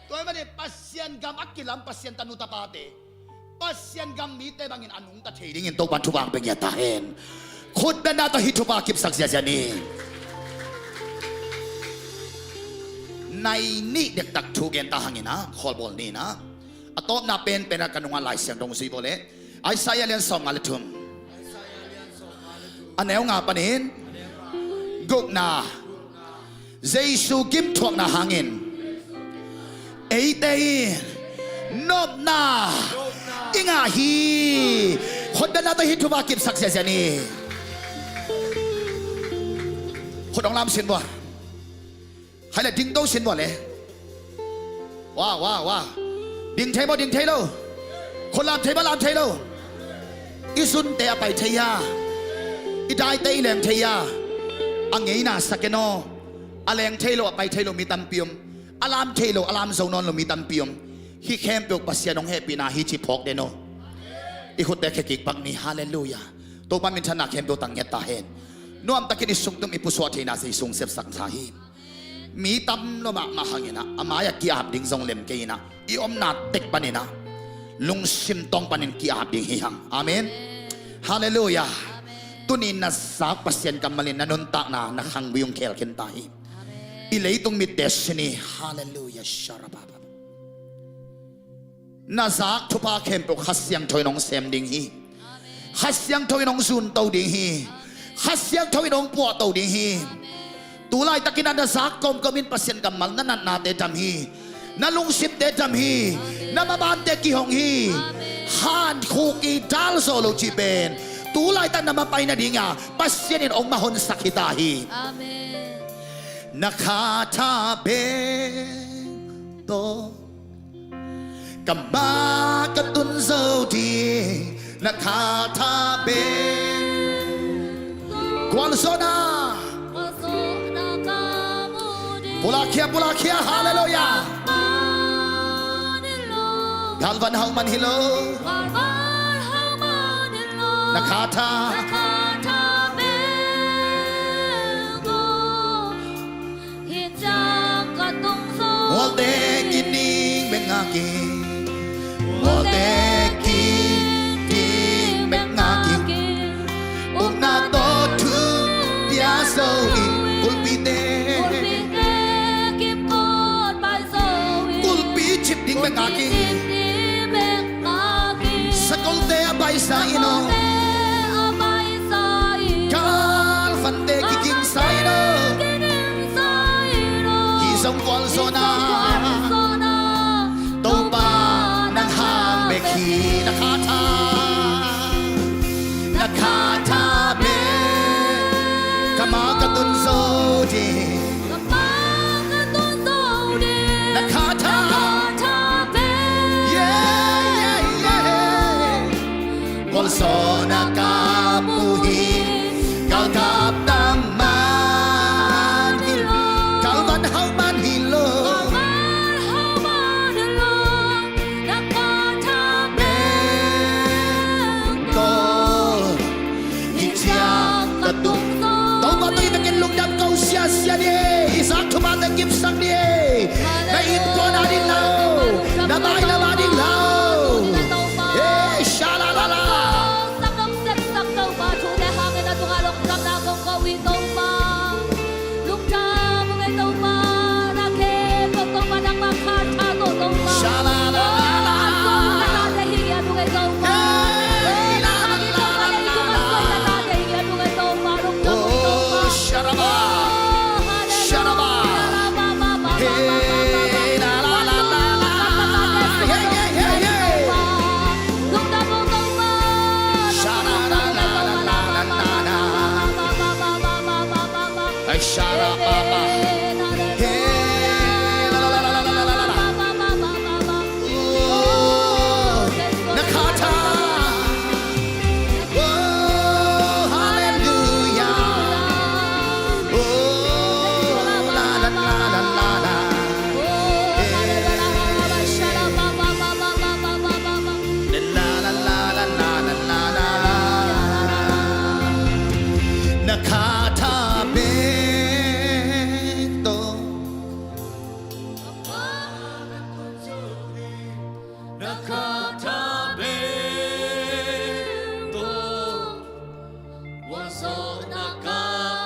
Tua ahih manin Pasian gam a kilam, Pasian tanu tapate, Pasian gam mite bangin a nungta thei dingin Topan thupha hong pia ngiat ta hen. Khutbetna tawh hih thupha kipsak ziahziah ni. Nai nih dektak thu gen ta hangin ah, khawlbawl ni in ah, a tawpna penpen ah ka nungah Lai Siangtho zui bawl leh, Isaiah lian sawmnga le thum, a neu nga panin gukna. Jesu gimthuakna hangin eite in nopna i ngah hi. Khutbetna tawh hih thupha kipsak ziahziah ni. Khut hong lam sin buak. Khai le ding to sin vua le. Wa, wa, wa. Ding thei maw, ding thei lo? Khut lam thei maw, lam thei lo? I zunte a pai thei a, i daite i leng thei a, a ngeina sa ken aw. A leng thei lo, a pai thei lo mi tampi om. A lam thei lo, a lam zo nawn lo mi tampi om. Hih khempeuh Pasian hong hehpihna hi ci phawk den aw. I khutte khekik pak ni. Halleluiah. Topa minthanna khempeuh tang nget ta hen. Nuamtakin i sungtum i pusuah theihna Zeisu hong sepsak ta hi. Mi tam lo mahmah hangin ah, a mai-ah ki-ap ding zong lem kei in ah, i omna tek panin ah, lungsim tawng panin ki-ap ding hi hang. Amen. Halleluiah. Tuni na zak Pasian kammal in na nuntakna na khanggui hong khel khin ta hi. I leitung mit destiny. Halleluiah. Sharababa. Na zak thupha khempeuh Kha Siangtho in hong sem ding hi. Kha Siangtho in hong zunto ding hi. Kha Siangtho in hong puahto ding hi. Tu laitakin ah na zak kawmkawm in Pasian kammal na natnate dam hi. Na lungsimte dam hi. Na mabante kihong hi. Hankhuki dal zawh lo cih pen tu laitak na mapai nadingah Pasian in hong mahonsak hi ta hi. Amen. Na khatha bek tawh ka ma ka tun zo ding, na khatha bek. Gualzawhna. Pulak khia, pulak khia, halleluiah. Galvan hau man hi lo. Na khatha. Gualte kining bek ngak ing. Gualte kining bek ngak ing. Upna tawh thu pia zo ing. Kulpite. Kulpi cip ding bek ngak ing. Sakolte a baisa in aw. Galvante kigingsa in aw. Hih zong gualzawhna. Topa nang hang bek hi. Na khatha. Na khatha bek. Ka ma ka tun zo ding. Na khatha. Yeah, yeah, yeah. Gualzawhna ka mu hi. Galkap tang man hi lo. Galvan hau man hi lo. Bek ko. Hih ciang ka tung. Topa tawh i takin lungdam ko siasia ni. I zak thupha teng kipsak ni. Na innkuan a ding lo. Na mai na ma ding lo. Hey, sha la la la. Sha la la la la. Hey, la la la la la la. Oh, sharaba. Sharaba. Hey, la la la la la. Hey, hey, hey, hey. Sha la la la la la la la. Ay, sharaba. Hey, la la la la la la la. Oh, na khatha. Oh, hallelujah. Oh, la la la la la la. Hey. La la la la la la la. Na khatha bek tawh. Na khatha bek tawh. Gualzawhna ka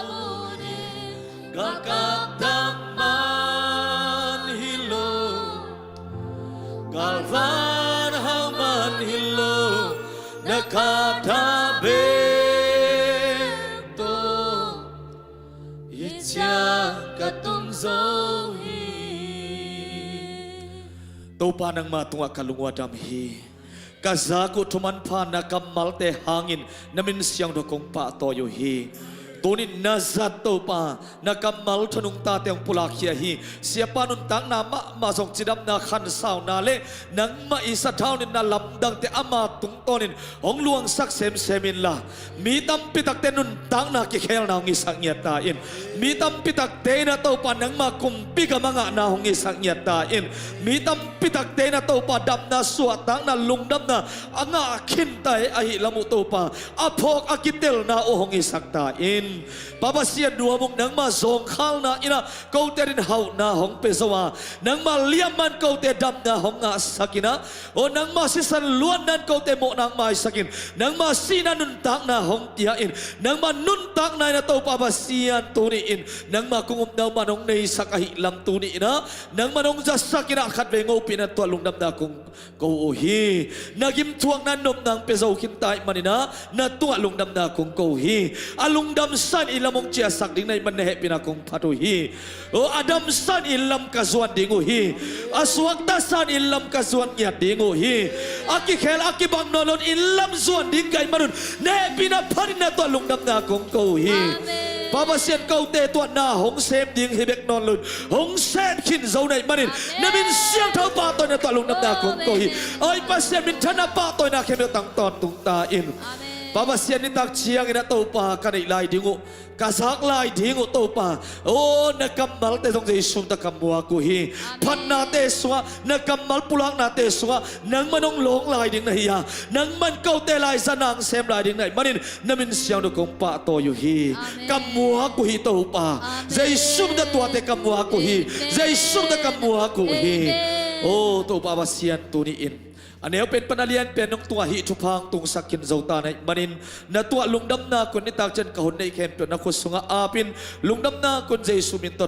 mu ding. Galkap tang man hi lo. Galvan hau man hi lo. Na khatha bek tawh. Hih ciang ka tung zo hi. Topa nangma tungah ka lungua dam hi. Ka zak uh thumanpha na kammalte hangin na min siangtho kong pahtawi uh hi. Tunin na zat Topa, na kammal thu nungtate hong pulakkhia hi. Siapa nuntakna mahmah zong cidamna khansauna le nangmah i sathau nitna lamdangte ama tungtawnin hong luangsak semsem inla, mi tampi takte nuntakna kikhelna hong hisak ngiat ta in. Mi tampi takte in ah Topa nangma kumpi gam a ngahna hong hisak ngiat ta in. Mi tampi takte in ah Topa damna, suahtakna, lungdamna a ngah khinta ahih lam uh Topa a phawk a kitelna uh hong hisak ta in. Pa Pasian nuam ung, nangma zawngkhalna in ah kote adingin hauhna hong pia zo a, nangma liamman kote damna hong ngahsak in ah, aw nangma sisan luatna in kote mawhna hong maisak in, nangma sihna nuntakna hong pia in, nangma nuntakna in ah Topa Pasian tuni in nangma kong upna uh man hong neisak ahih lam tuni in ah nangman hong zatsak in ah khatvei hong ompih in ah tuah lungdamna kong ko uh hi. Na gimthuakna nopna hong pia zo khinta ahih manin ah na tuah lungdamna kong ko uh hi. A lungdamsa in lam hong ciahsak ding na hih man na hehpihna kong phat uh hi. Aw a damsa in lam ka zuan ding uh hi. A suaktasan in lam ka zuan ngiat ding uh hi. A kikhel a kibang nawn lo in lam zuan ding ka hih man un na hehpihna phat in na tuah lungdamna kong ko uh hi. Pa Pasian, kote tuahna hong sem ding hi bek nawn lo in hong sem khin zo na hih manin na min siangtho pahtawina tuah lungdamna kong ko uh hi. Aw Pasian, minthanna pahtawina khempeuh tang tawntung ta in. Pa Pasian, nitak ciangin ah Topa ka neih lai ding uh, ka zak lai ding uh Topa, aw na kammalte zong Jesu min tawh ka muak uh hi. Phatnate sungah, na kammal pulaknate sungah nangman hong lawng lai ding na hi a, nangman kote laizang sem lai ding na hih manin na min siangtho kong pahtawi uh hi. Ka muak uh hi Topa. Jesu min tawh tuate ka muak uh hi. Jesu min tawh ka muak uh hi. Aw Topa Pasian, tuni in a neupen pan a lianpen nong tuah hi thupha hong tungsak khin zo ta na hih manin na tuah lungdamna kong nitak ciang ka hun neih khempeuh na khut sungah ap in, lungdamna kong Jesu min tawh